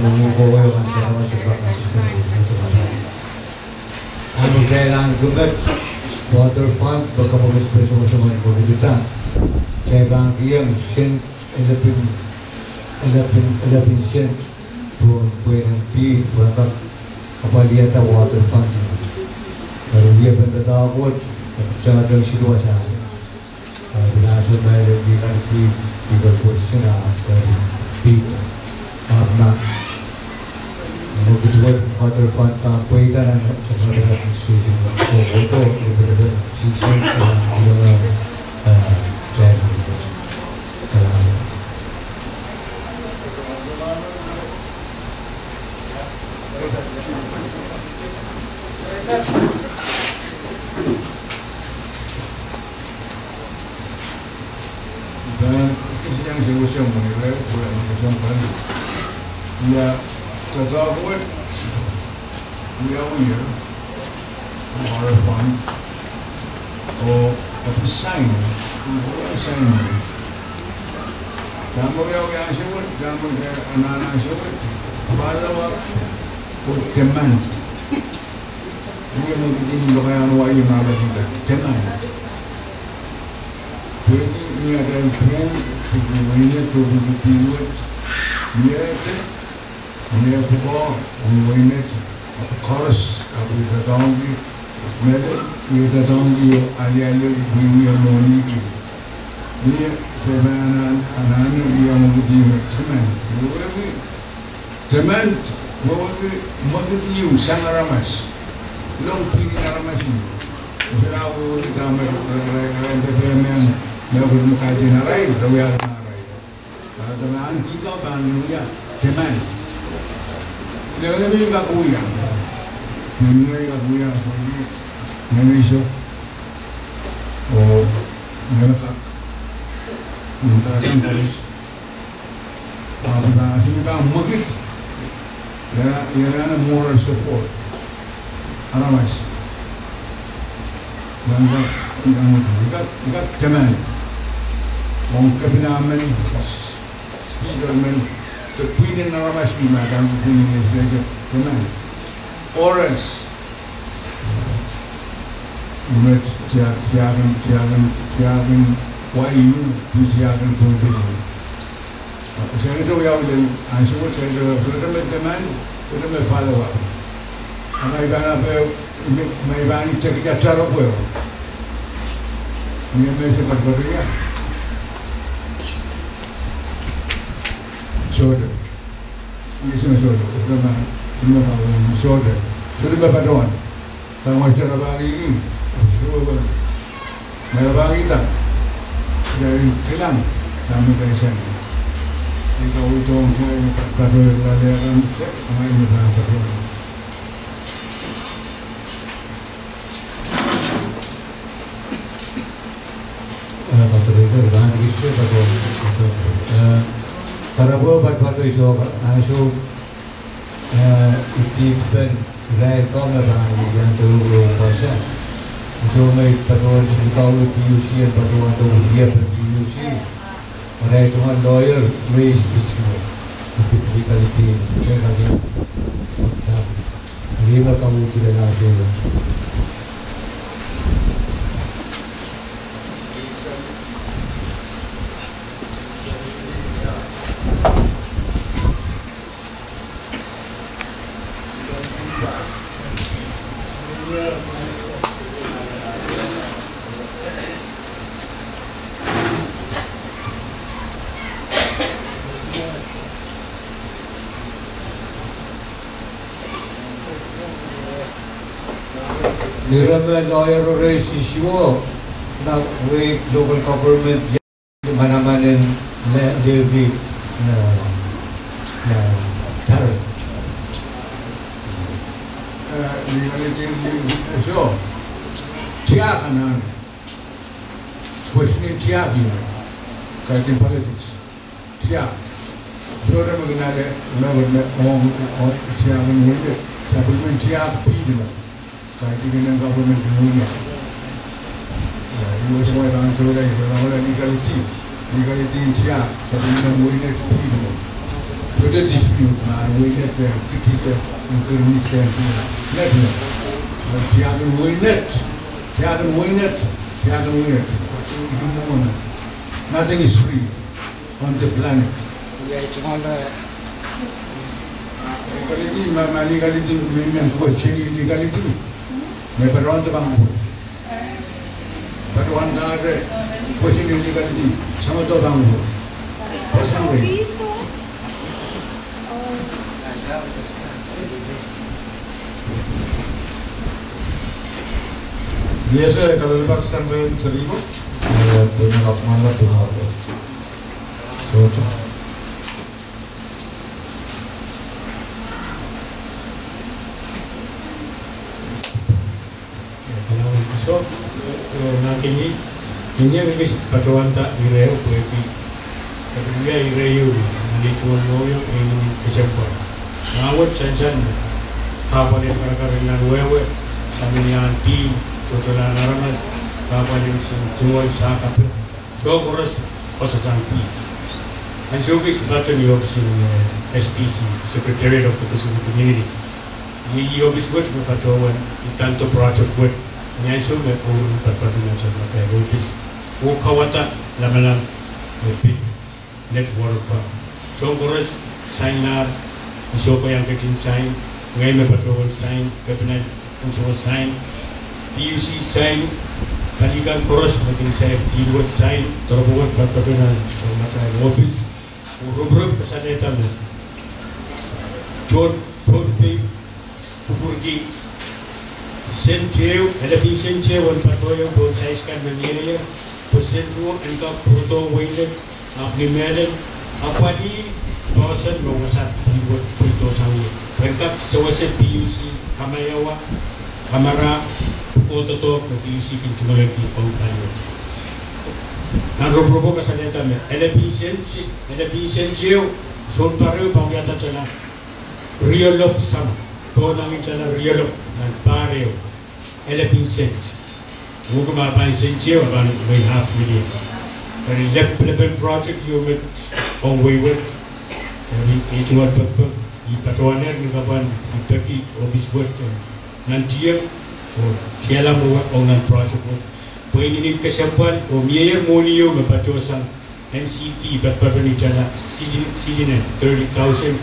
Ahpw mwohn kohwei kan, sarawi kan, sarawi kan, sarawi kan, sarawi kan. Ahpw kitail ahneki met water fund, pwe kapokon pwe soangen soangen kohkihda. Kitail pahn kihong sent, elepin, elepin, elepin sent pohn pwehn en pihl pwehn kak apwalihada water fund. Eri wiepen doadoahk wet, kitail teng siluh wasa. Eri pil ansou me I lel legal pihl, legal question, ahpw eri pihl. Ahpw ma mwekid wet water fund pahn pweida nan Secretariat of Administration, oh, oh, oh, lepelepen sent, ah, ilong, ah, chairman wet. Kalahngan. Ih pahn kisiang sewese mweire, pwe me kesempwal. Ia, doadoahk wet, wiawi, water fund, oh, e pil sign, oh, e sign. Dahme wiawi ansou wet, dahme, eh, anahn ansou wet, follow up, oh, demand. Wia mwekid en lokaiahn wai me ara sehse demand. Pwehki mie atail pwung, pwehki wehin wet, oh pwehki pihl wet, mie ede, mie pwukoa, oh wehin wet, ahpw koaros, ahpw doadoahngki, mehlel, mie doadoahngki oh alialu, wiewia mwohni ki. Mie, demand, anahne, mie mwekid me demand. Mie wehwehki demand, mie wehwehki mwekid liu sang aramas, long pihl en aramas liu. Solahr wehwehki dahme re, re, re, re pepehm, mehkot me kaidehn arail, re wiahla arail. Ara demand kihda pahn wia demand. Lemeleme kak wia. Lemeleme kak wia, mie, mie, mie, oh, mie me kak, mie me kak sang koaros. Ahpw pahn, pil pahn mwekid, ia, ia, ia moral support. Aramas. Pahn kak, ia, ia kak, ia kak demand. Ong kepina men, speaker men, de pwihn en aramas me, madam, pwihn en legislature, demand. Or else, met tiahk, tiahk en, tiahk en, tiahk en wai, pil tiahk en Pohnpei. Ahpw senator wiawi lel ansou wet, senator, senator me demand, senator me follow up. A ma I pahn ape, ma I pahn tekida taropwe, mie me se patopato ia. Sohte. Mie se me sohte. Sohte me, me pahn sohte. Sohte me patohwan. Pahn wasa rapahki, sohte. Me rapahkihda, ia kilang, dahme pahn sang. Ih kaweid ong, ngehi me patohwan, lale kan, ngehi me pahn patohwan. Eh, patohwan, pahn kihsang patohwan. Eh, taropwe patohwan, patohwan, ansou, eh, idihpen irail kan me pahn iang doadoahk wasa. Ansou me patohwan, sili kau PUC en patohwan doadoahk wiepen PUC. Irail tungoal lawyer, raise issue. Idihpen legal team, check again. Dahme. Ih me kau kihla ansou wet. Ire me lawyer o raise issue o, nan wehi local government, manaman en le-, levy, eh, eh, tariff. Eh, ni, ni, ni, ni, so, tiahk anahne. Question en tiahk ih me, kaidehn politics. Tiahk. Sohte me kin ale, me, me, ong, ong, tiahk en wehi met. Sapwellimen tiahk pihl me. Kaidehn kihong government en wehi met. Ia, U S me pahn doula, ia, doula legality. Legality en tiahk, sapwellimen wehi met pihl me. Sohte dispute ma wehi met pahn kihdi de, en kihdi minister en pihl. Met me. Tiahk en wehi met. Tiahk en wehi met. Tiahk en wehi met. Ihme mwohn. Nothing is free on the planet. Legality, ma, ma legality, me, me question legality. Me patohwanda pahn ko. Patohwanda re question legality. Sama to pahn ko. Pasang re. Iet, eh, kalelapak sang rehn Seriko, eh, pwe manlap pwe manlap. So, Kalahngan en Sises, eh, eh, nan kini, nin iang ekis patohwanda ire pwehki, eh, wia ire ieu, nan ei tungoal mohngiong, eh, nin kesempwal. Nan wet sansal, kahpwal en karakar nan wehwe, samin iang di, tohtohlahn aramas, kahpwal en sin tungoal sahkape. Soahng koaros, koaros sang pih. Ansou kis patehng ni ohpis en, eh, S P C, Secretariat of the Pacific Community. Iei, iei ohpis wet me patohwan, I tanto project wet, ni ansou me ohl patpatohwan sang matail ohpis. Oh kauwada lamalam me pid Network Fund. Soahng koaros, sain lahr, ni sohte iang ketin sain, ngehi me patohwan sain, cabinet, ansou sain, P U C sain, pali kan koaros me kin sain, pihl wet sain, doaropwe wet patpatohwan sang matail ohpis. Oh ruperup kasalehda me tohn Pohnpei kupwurki sent ehu, elepen sent ehu en patohwan pohn sais kan me mieier, pwe sent ehu en kak pwurodo wehin Nett, ahpw ni mehlel, apwalih poahsoan me wasa pihl wet pwurodo sang ie. Pwe en kak sewese P U C kamaiauwa, kamara, kohdoadoahk me P U C kin tungoalki ong pali wet. Nan ruperup kasalehda me, elepen sent, elepen sent ehu, sounpar ehu pahn wiahda tala rielopw sang, pohnangin tala rielopw, nan par ehu. Elepen sent. Uhk ma pahn sent ehu, pahn wehi half million. Eri lepelepen project ieu met ong wehi wet. Eri ei tungoal pekpek, I patohwanehr ni kapwan I peki ohpis wet, eh, nan tieng, oh tiahla mwowe ong nan project wet. Pwe inenen kesempwal, oh mieier mwohni ieu me patohsang M C T, patpato ni tala silin, silin en thirty thousand,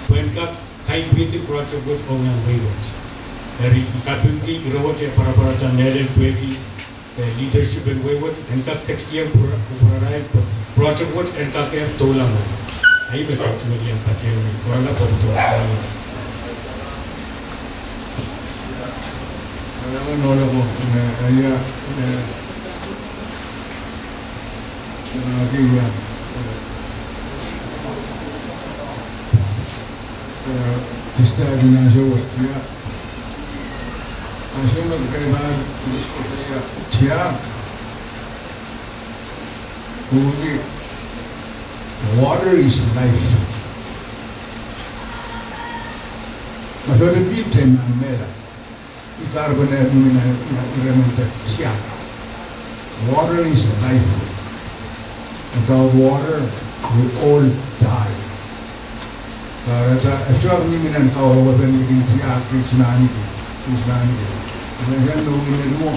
pwe en kak kaimwisekihdi project wet ong nan wehi wet. Eri I kapingki ire wet en pwarapwarada mehlel pwehki, eh, leadership en wehi wet, en kak ketikihong pwara-, pwararail project wet, en kak ehr doula mwo. Ahi me kak tungoal iang patehng ni, pwarala pwopwoto. Kalahngan en Sises, eh, eh, ia, eh, eh, ia, eh, eh, Sister Ignacio Westia. Ansou me kitail pahn koasoia tiahk, pwehki water is life. Ma sohte pil te ma mehla. I kahrehda me mihmi nan ire men tiahk. Water is life. Without water, we all die. Kahrehda, e sohte mihmi nan kawewepen likin tiahk, kiht men, kiht men. Ih nan wehin Nett mwo.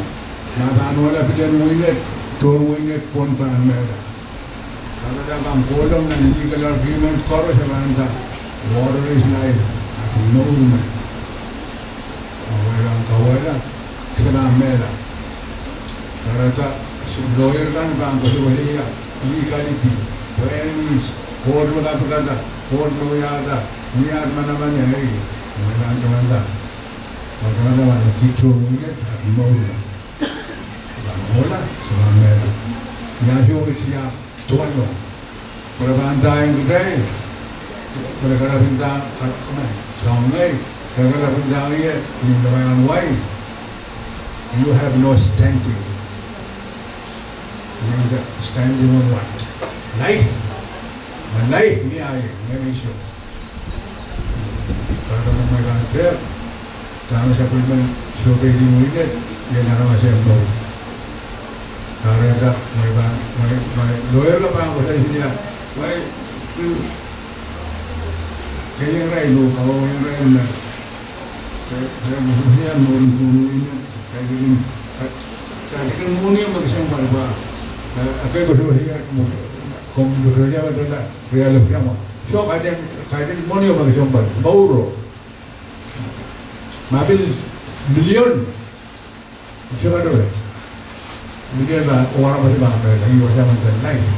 Ma pahn ohla pil en wehin Nett, tohn wehin Nett pwon pahn mehla. Kahrehda pahn kohlong nan legal argument koaros e pahn nda, water is life, ahpw mour me. Kauwehla, kauwehla, kiht men mehla. Kahrehda, lawyer kan pahn koasokoasoia legality, pwe ni koht me kapikada, koht me wiahda, ni aht manaman ei, me pahn tamanda. Pahn tamanda, pahn kiht tohn wehin Nett, ahpw mour me. Pahn ohla, kiht men mehla. Ni ansou me tiahk, tohn wehin Nett. Pwe re pahn nda ong kitail, pwe re kalapw nda, ah, soangen, pwe re kalapw nda ie, ni lokaia wai, you have no standing. Ni nda standing on what? Life. Ma life ni ahi, ni ahi me I sou. Kahrehda mwein pahn te, dahme sapwellimen sohpeidi wehin Nett, ien aramas e mour. Kahrehda mwein pahn, mwein, mwein lawyer ko pahn koasoia, mwein, mm, kehieng irail oh, oh, kehieng irail me, ke, ke, ke, ke, mour en wehin Nett, ke, ke, ke, ke, ke, mwohni me kesempwal pwe Eh, ekei koasoakoasoia, komw koasoakoasoia me tala, rialo fiamwa. Soh, kaidehn, kaidehn mwohni o me kesempwal, mour o. Ma pil milion, soh, kaidehn milion ma, oh, aramas pahn mehla, ih wasa men tala, nice.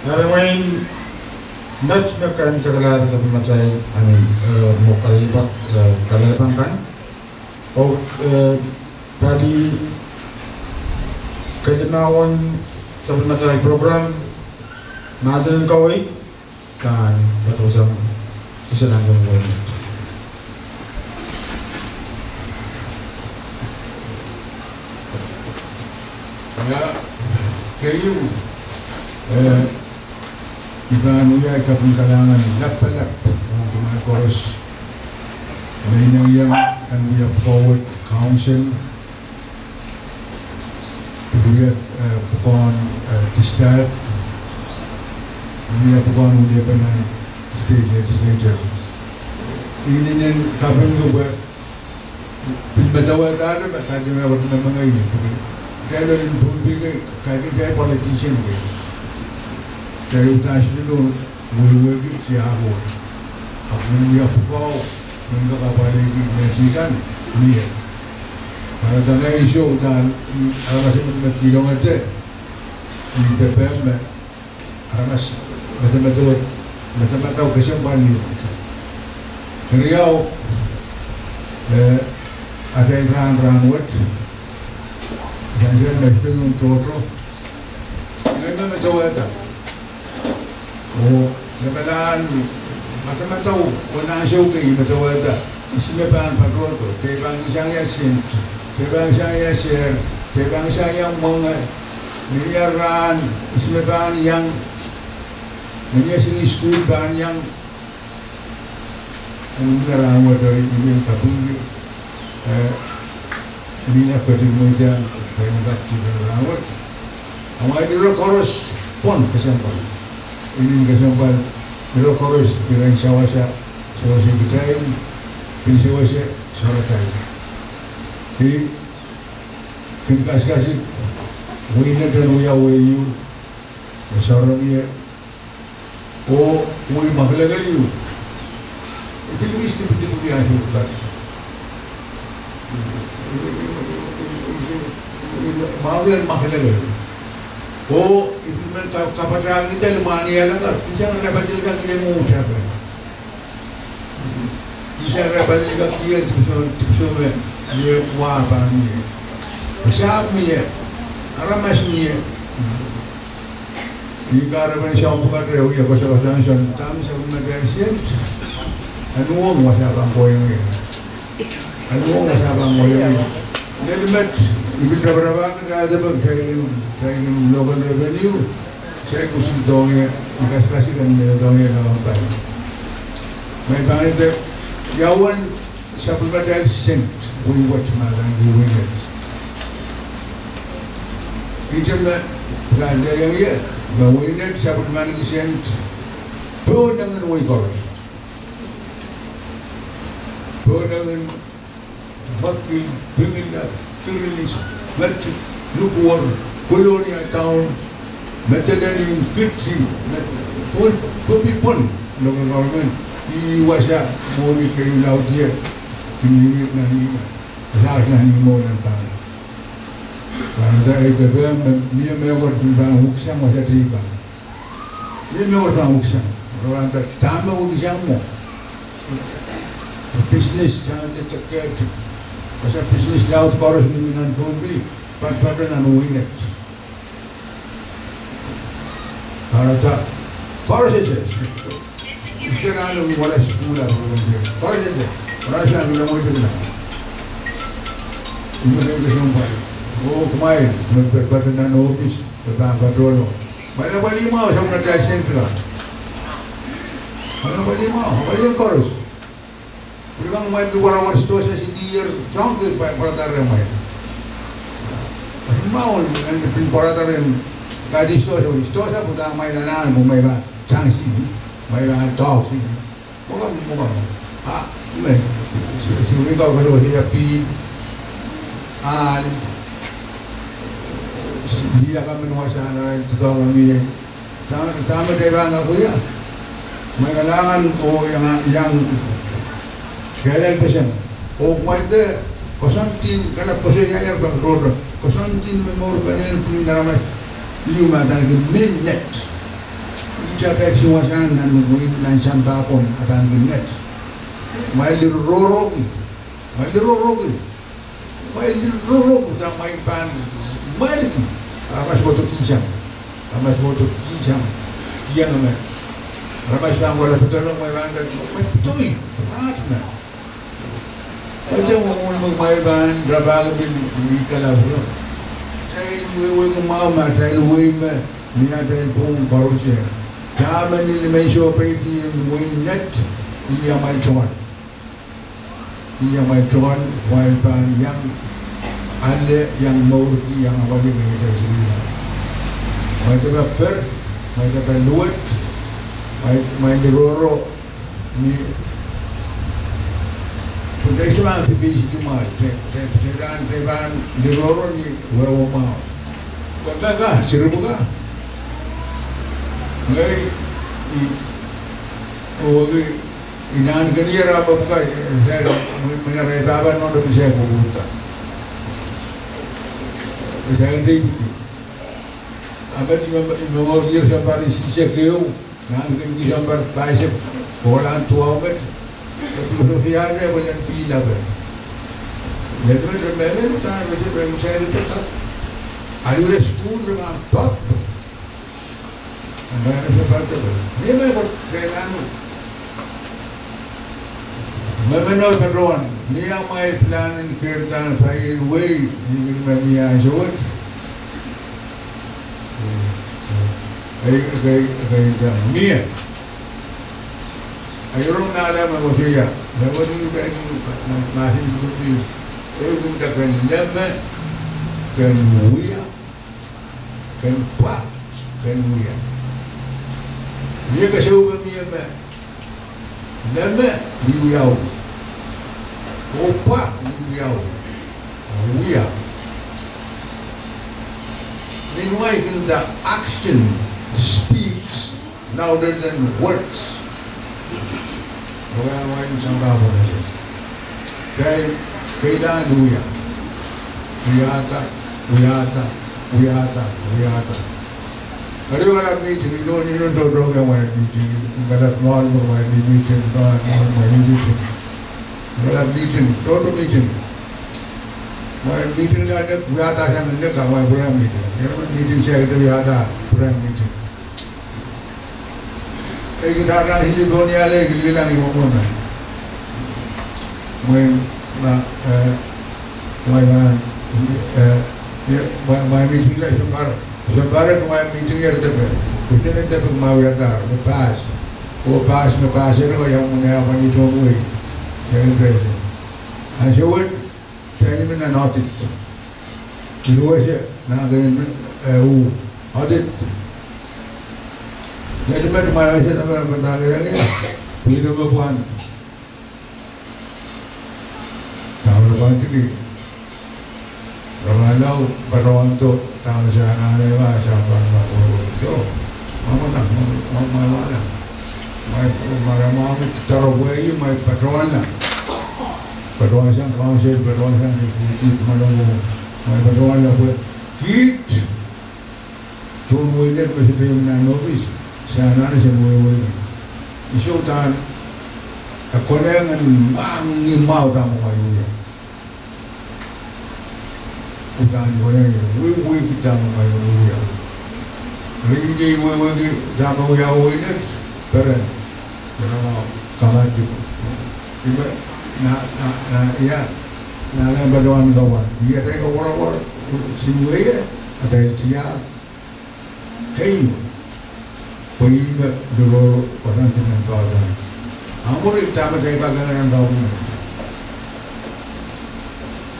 Eri mwein met me kin sekalahr sapwellimatail, I mean, eh, mwo kalelapak, eh, kalelapak kan. Oh, eh, pali kelimauhn sapwellimatail program, mahsen en kaweid, kan patohsang usenan pwon wet. Ia, keieu, eh, I pahn wia ai kaping kalahngan lapalap ong kumwail koaros me inengieng en wia pwukoa wet council, wia, eh, pwukoahn, eh, district, wia pwukoahn wiepen en state legislature. Inenen kaping ko pwe pil medewehda me kaidehn mehkot me mengei. Kitail en Pohnpei kei, kaidehn kitail politician kei. Kitail uhdahn sohte nohn wehwehki tiahk wet. Ahpw mwein wia pwukoa, mwein kak apwaliki me tiahk kan mie. Kahrehda ngehi soh uhdahn, I, aramas emen me kilongehte, I pepehm me aramas medemedewe, medemedewe kesempwal ieu. Keriau, eh, atail rahn, rahn wet, atail me sohte nohn tohto, ngehi me medewehda. Oh, lapalahn medemedewe, oh nan sou kei medewehda. Ihs me pahn patohdo, kei pahn sang ia sent, kei pahn sang ia sehr, kei pahn sang ia mwenge, mie rahn, ihs me pahn iang, mie sini sukuhl pahn iang, en mie rahn wet, I mie kapingki, eh, I mie ketin mweidohng, pwe I mie kapingki rahn wet. Amwail ire koaros pwon kesempwal. I mie kesempwal, ire koaros iren sawasa, sewese kitail, pil sewese soaratail. I kin kasikasik, wehin Neten wia wehi, me soaromie, oh wehi mwakelekel ieu. I pil wis dipwidipwiki ansou pwukat. Mwakelekel, mwakelekel. Oh I pil men ka, kapatahieng limwahn ial akan, I sang rapadil kak iang uhd tape. I sang rapadil kak iang dipwisou, dipwisou me, mie wa pahn mie. Sahpw mie, aramas mie. I kahrepen soahng pwukat re wia koasoakoasoan dahme sapwellimatail sent. Anuong wasa pahn kohieng ie. Anuong wasa pahn kohieng ie. Lel met, I pil raparapahki dahme kitail kin, kitail kin local revenue, kitail kin sik dohng ie, I kasikasik en me dohng ie nan pai. Me I pahn idek, ia uwen sapwellimatail sent wehi wet, mahsanih wehi wet. Ihte me pahn ideiong ie, me wehi wet sapwellimaniki sent pohn engen wehi koaros. Pohn engen, Mekil, Pingila, Kirinis, Metik, Nukuor, Kolonia Town, Madolenihmw, Kiti, me, Pohnpei, Pohnpei pwon, local government, ih wasa mwohni keieu laud ie, kin mihmi nan ihme, wasa nan ihmwo nan pahn. Pahn dah ei pepehm me mie mehkot me pahn wiksang wasa teikan. Mie mehkot pahn wiksang. Rohng dah dahme wiksang mwo. Business sang de teket. Wasa business laud koaros mihmi nan Pohnpei, pahn patohdo nan wehi wet. Pahn dah koaros ese. Ih nan wala sukuhl ah koaros ese. Koaros ah mihla mwo tepina. Ihme kei kesempwal. Oh, kumwail me patohdo nan ohpis, me pahn patohdo. Mwail apwalih mwahu, sapwellimatail sent kan. Mwail apwalih mwahu, apwalih koaros. Pwurikan mwail pil warawar sitohsa sidier, soangki pwarada rehmwail. Mwahu, en pil pwarada rehn, pali sitohsa, sitohsa pwutak mwail anahn, pwe mwail pahn sang sini, mwail pahn doahk sini. Mwekid, mwekid. A, me, se, se wika koasoakoasoia pihl, ahl, lih akan me wasa nan doadoahk me ie. Dahme, dahme kitail pahn kak wia? Mwein kalahngan oh iang, iang kehlail peseng. Oh kumwail dehr koasoandi, kalap koasoiaier pahn tohto. Koasoandi me mour peneinei pwihn aramas ieu me adaneki minnet. Ihte atail sewese nan wehin, nan sampah pwon adaneki net. Kumwail lih rohrohki. Kumwail lih rohrohki. Kumwail lih rohrohki, dahme kumwail pahn, kumwail ki. Aramas kohdo kihsang. Aramas kohdo kihsang. Kihsang me. Aramas pahn kohla pedolong, kumwail pahn, kumwail pedoi. Pahn me. Pwe te mwomwen me kumwail pahn rapahki pil ni kalapw. Atail wehi, wehi kumwail me, atail wehi me, ni atail pwung koaros. Dahme ni nimensou peidi en wehin net, ih amwail tohn. Ih amwail tohn, kumwail pahn iang ale, iang mourki, iang apwalih me ita sili. Kumwail depe per, kumwail depe luwet, kumwail, kumwail lih rohroh, ni, pwe te se pahn pipis di mwahl, te, te, te pahn, te pahn lih rohroh ni wehwe mwahu. Pwe me ka, siripw ka. Ngehi, i, oki, I nahnken ier ahpw pwukat, eh, se, mwein, mwein arail pahpa nohno pil se pwupwuda. Se en deipwidi. Ahpw me, me, me mour ier sounpar isek ehu, nahnken ki sounpar pahisek, kohla duwau met, e pil koasoiahte pwe len pihl ape. Len met, me len met, ah, met, me, me se en deipwidi. Alu le sukuhl, me pahn pap. Anahne se pahn depe. Ni me kot se nan. Me meno patohwan. Ni amwail pilahn en keirda pai en wehi, ni kin me mie ansou wet. Ei, ei, ei, ei, mie. Ei rong nala me koasoia. Me koasoia, me koasoia, me koasoia, me koasoia, me koasoia, ken pwa, ken wia. Mie kesempwal mie me neme ni wiawi. Oh pwa ni wiawi. Wia. Meanwhile, the action speaks louder than words. Wia, wia, in sampah pwon. Kitail, kitail wia. Wiahda, wiahda, wiahda, wiahda. Eri kalap mihting, inon, inon tohto ke amwail mihting, kalap mwahl me amwail mihting, mwahl me amwail mihting. Kalap mihting, tohto mihting. Amwail mihting la de wiahda sang de ka amwail pwurehng mihting. Eri mihting se de wiahda pwurehng mihting. E kin dahda sili pohn iang le kilikilang ih mwomwen. Mwein, ma, eh, mwein, eh, eh, mwein, mwein mihting la sounpar, sounpar mwein mihting ier depe. Kuhsenen depe mwein wiadahr, me pass. Oh pass, me pass ier ko iang mwein ahpw ni tohn wehi. Second person. Ansou wet, Taimen nan audit. Iluwese nan kein, eh, uh, audit. Netimet mwail mese neme pahn dahkehki, pil me pwand. Dahme pwand ki. Ramwail lao patohwando. Dahme se anahne ma se pahn ma pwurpwurdo. Mwamwala, mwamwala. Mwail, mwail, mwail, mwail patohwala. Patohwan sang council, patohwan sang executive, mwail, mwail patohwala pwe kiht tohn wehi net me sohte iang nan ohpis, se anahne se wehwehki. I soh udahn e konehng en mwahngih mwahu dahme mwail wia. Udahn konehng en wehwehki dahme mwail wia. Eri I wehwehki dahme wiawi wehi net, peren. Eri ma kamati. Ih me, na, na, na, ia, na lem patohwan kawan. Ia, atail koapworopwor, sin wehie, atail tiahk. Kei, pwe ih me luroro pahn nan pausang. Ahmw ri dahme kitail kak nan pausang.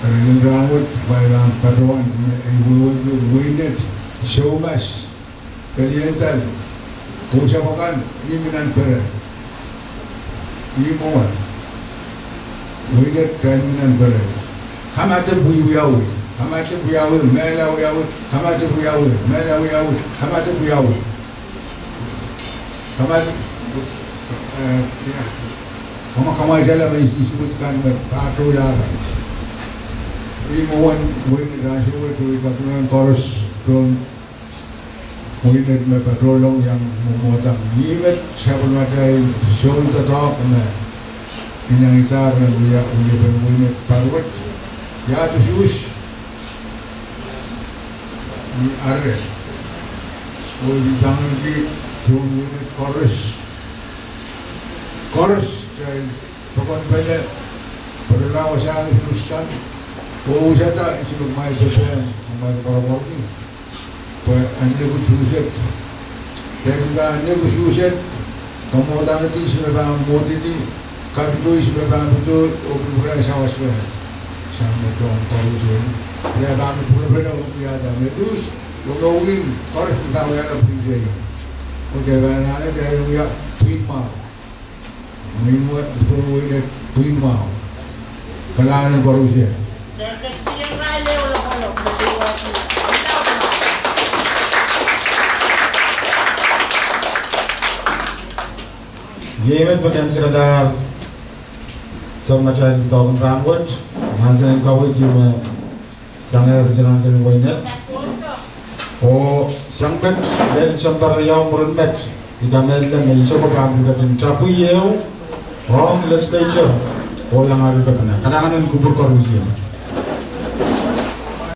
Eri nin rahnwet, mwail pahn patohwan, me, ei wehwehki wehi net, soumas, pelian dal, kousapw akan, mihmi nan peren. Ih mwowe. Wehin Nett, timing nan peren. Kamadipw wiawi. Kamadipw wiawi, mehla wiawi, kamadipw wiawi, mehla wiawi, kamadipw wiawi. Kamadipw, eh, ya. Kama, kamwaitala me isuh, isuh kan me patohla kan. Ih mwowe, wehin Nett ansou wet, oh ih kaping en koaros, tohn wehin Nett me patohlong iang mwomwohdang. Ih met sapwellimatail soun doadoahk me inengieng itar nan wia, wiepen wehin Nett pahr wet. Ia dusuhs? Ni are. Oh I pil pahn ki tohn wehin Nett koaros. Koaros, kitail pokon pene, patohla wasahn dusuhs kan. Oh usada, ihs me kumwail pepehm, kumwail koapworopworki. Pwe anahne dusuhs et. Dahme pahn anahne dusuhs et, kamwohdangki ihs me pahn mwohdidi, kapido ihs me pahn pido, oh pil pwurehng sawas me. Sang me tohn koaruhsie. Pil pahn pwurehng pene wiahda me duhs, oh me win, koaros pil pahn wiahda pwihn sei. Oh dahme pahn anahne, dahme wia pwihn mwahu. Mwein we, pwihn wehin Nett pwihn mwahu. Kalahngan en koaruhsie. Iei met me kemsikadahr sapwellimatail doadoahk en rahn wet, mahsen en kaweid me sang ehu ritirankil wehin Nett. Oh sang met, lel Desember riau mwurin met, I kamehlele me I soko pahn pil ketin tapwih ehu ong legislature, oh iangahki kepina. Kalahngan en kupwur koaruhsie.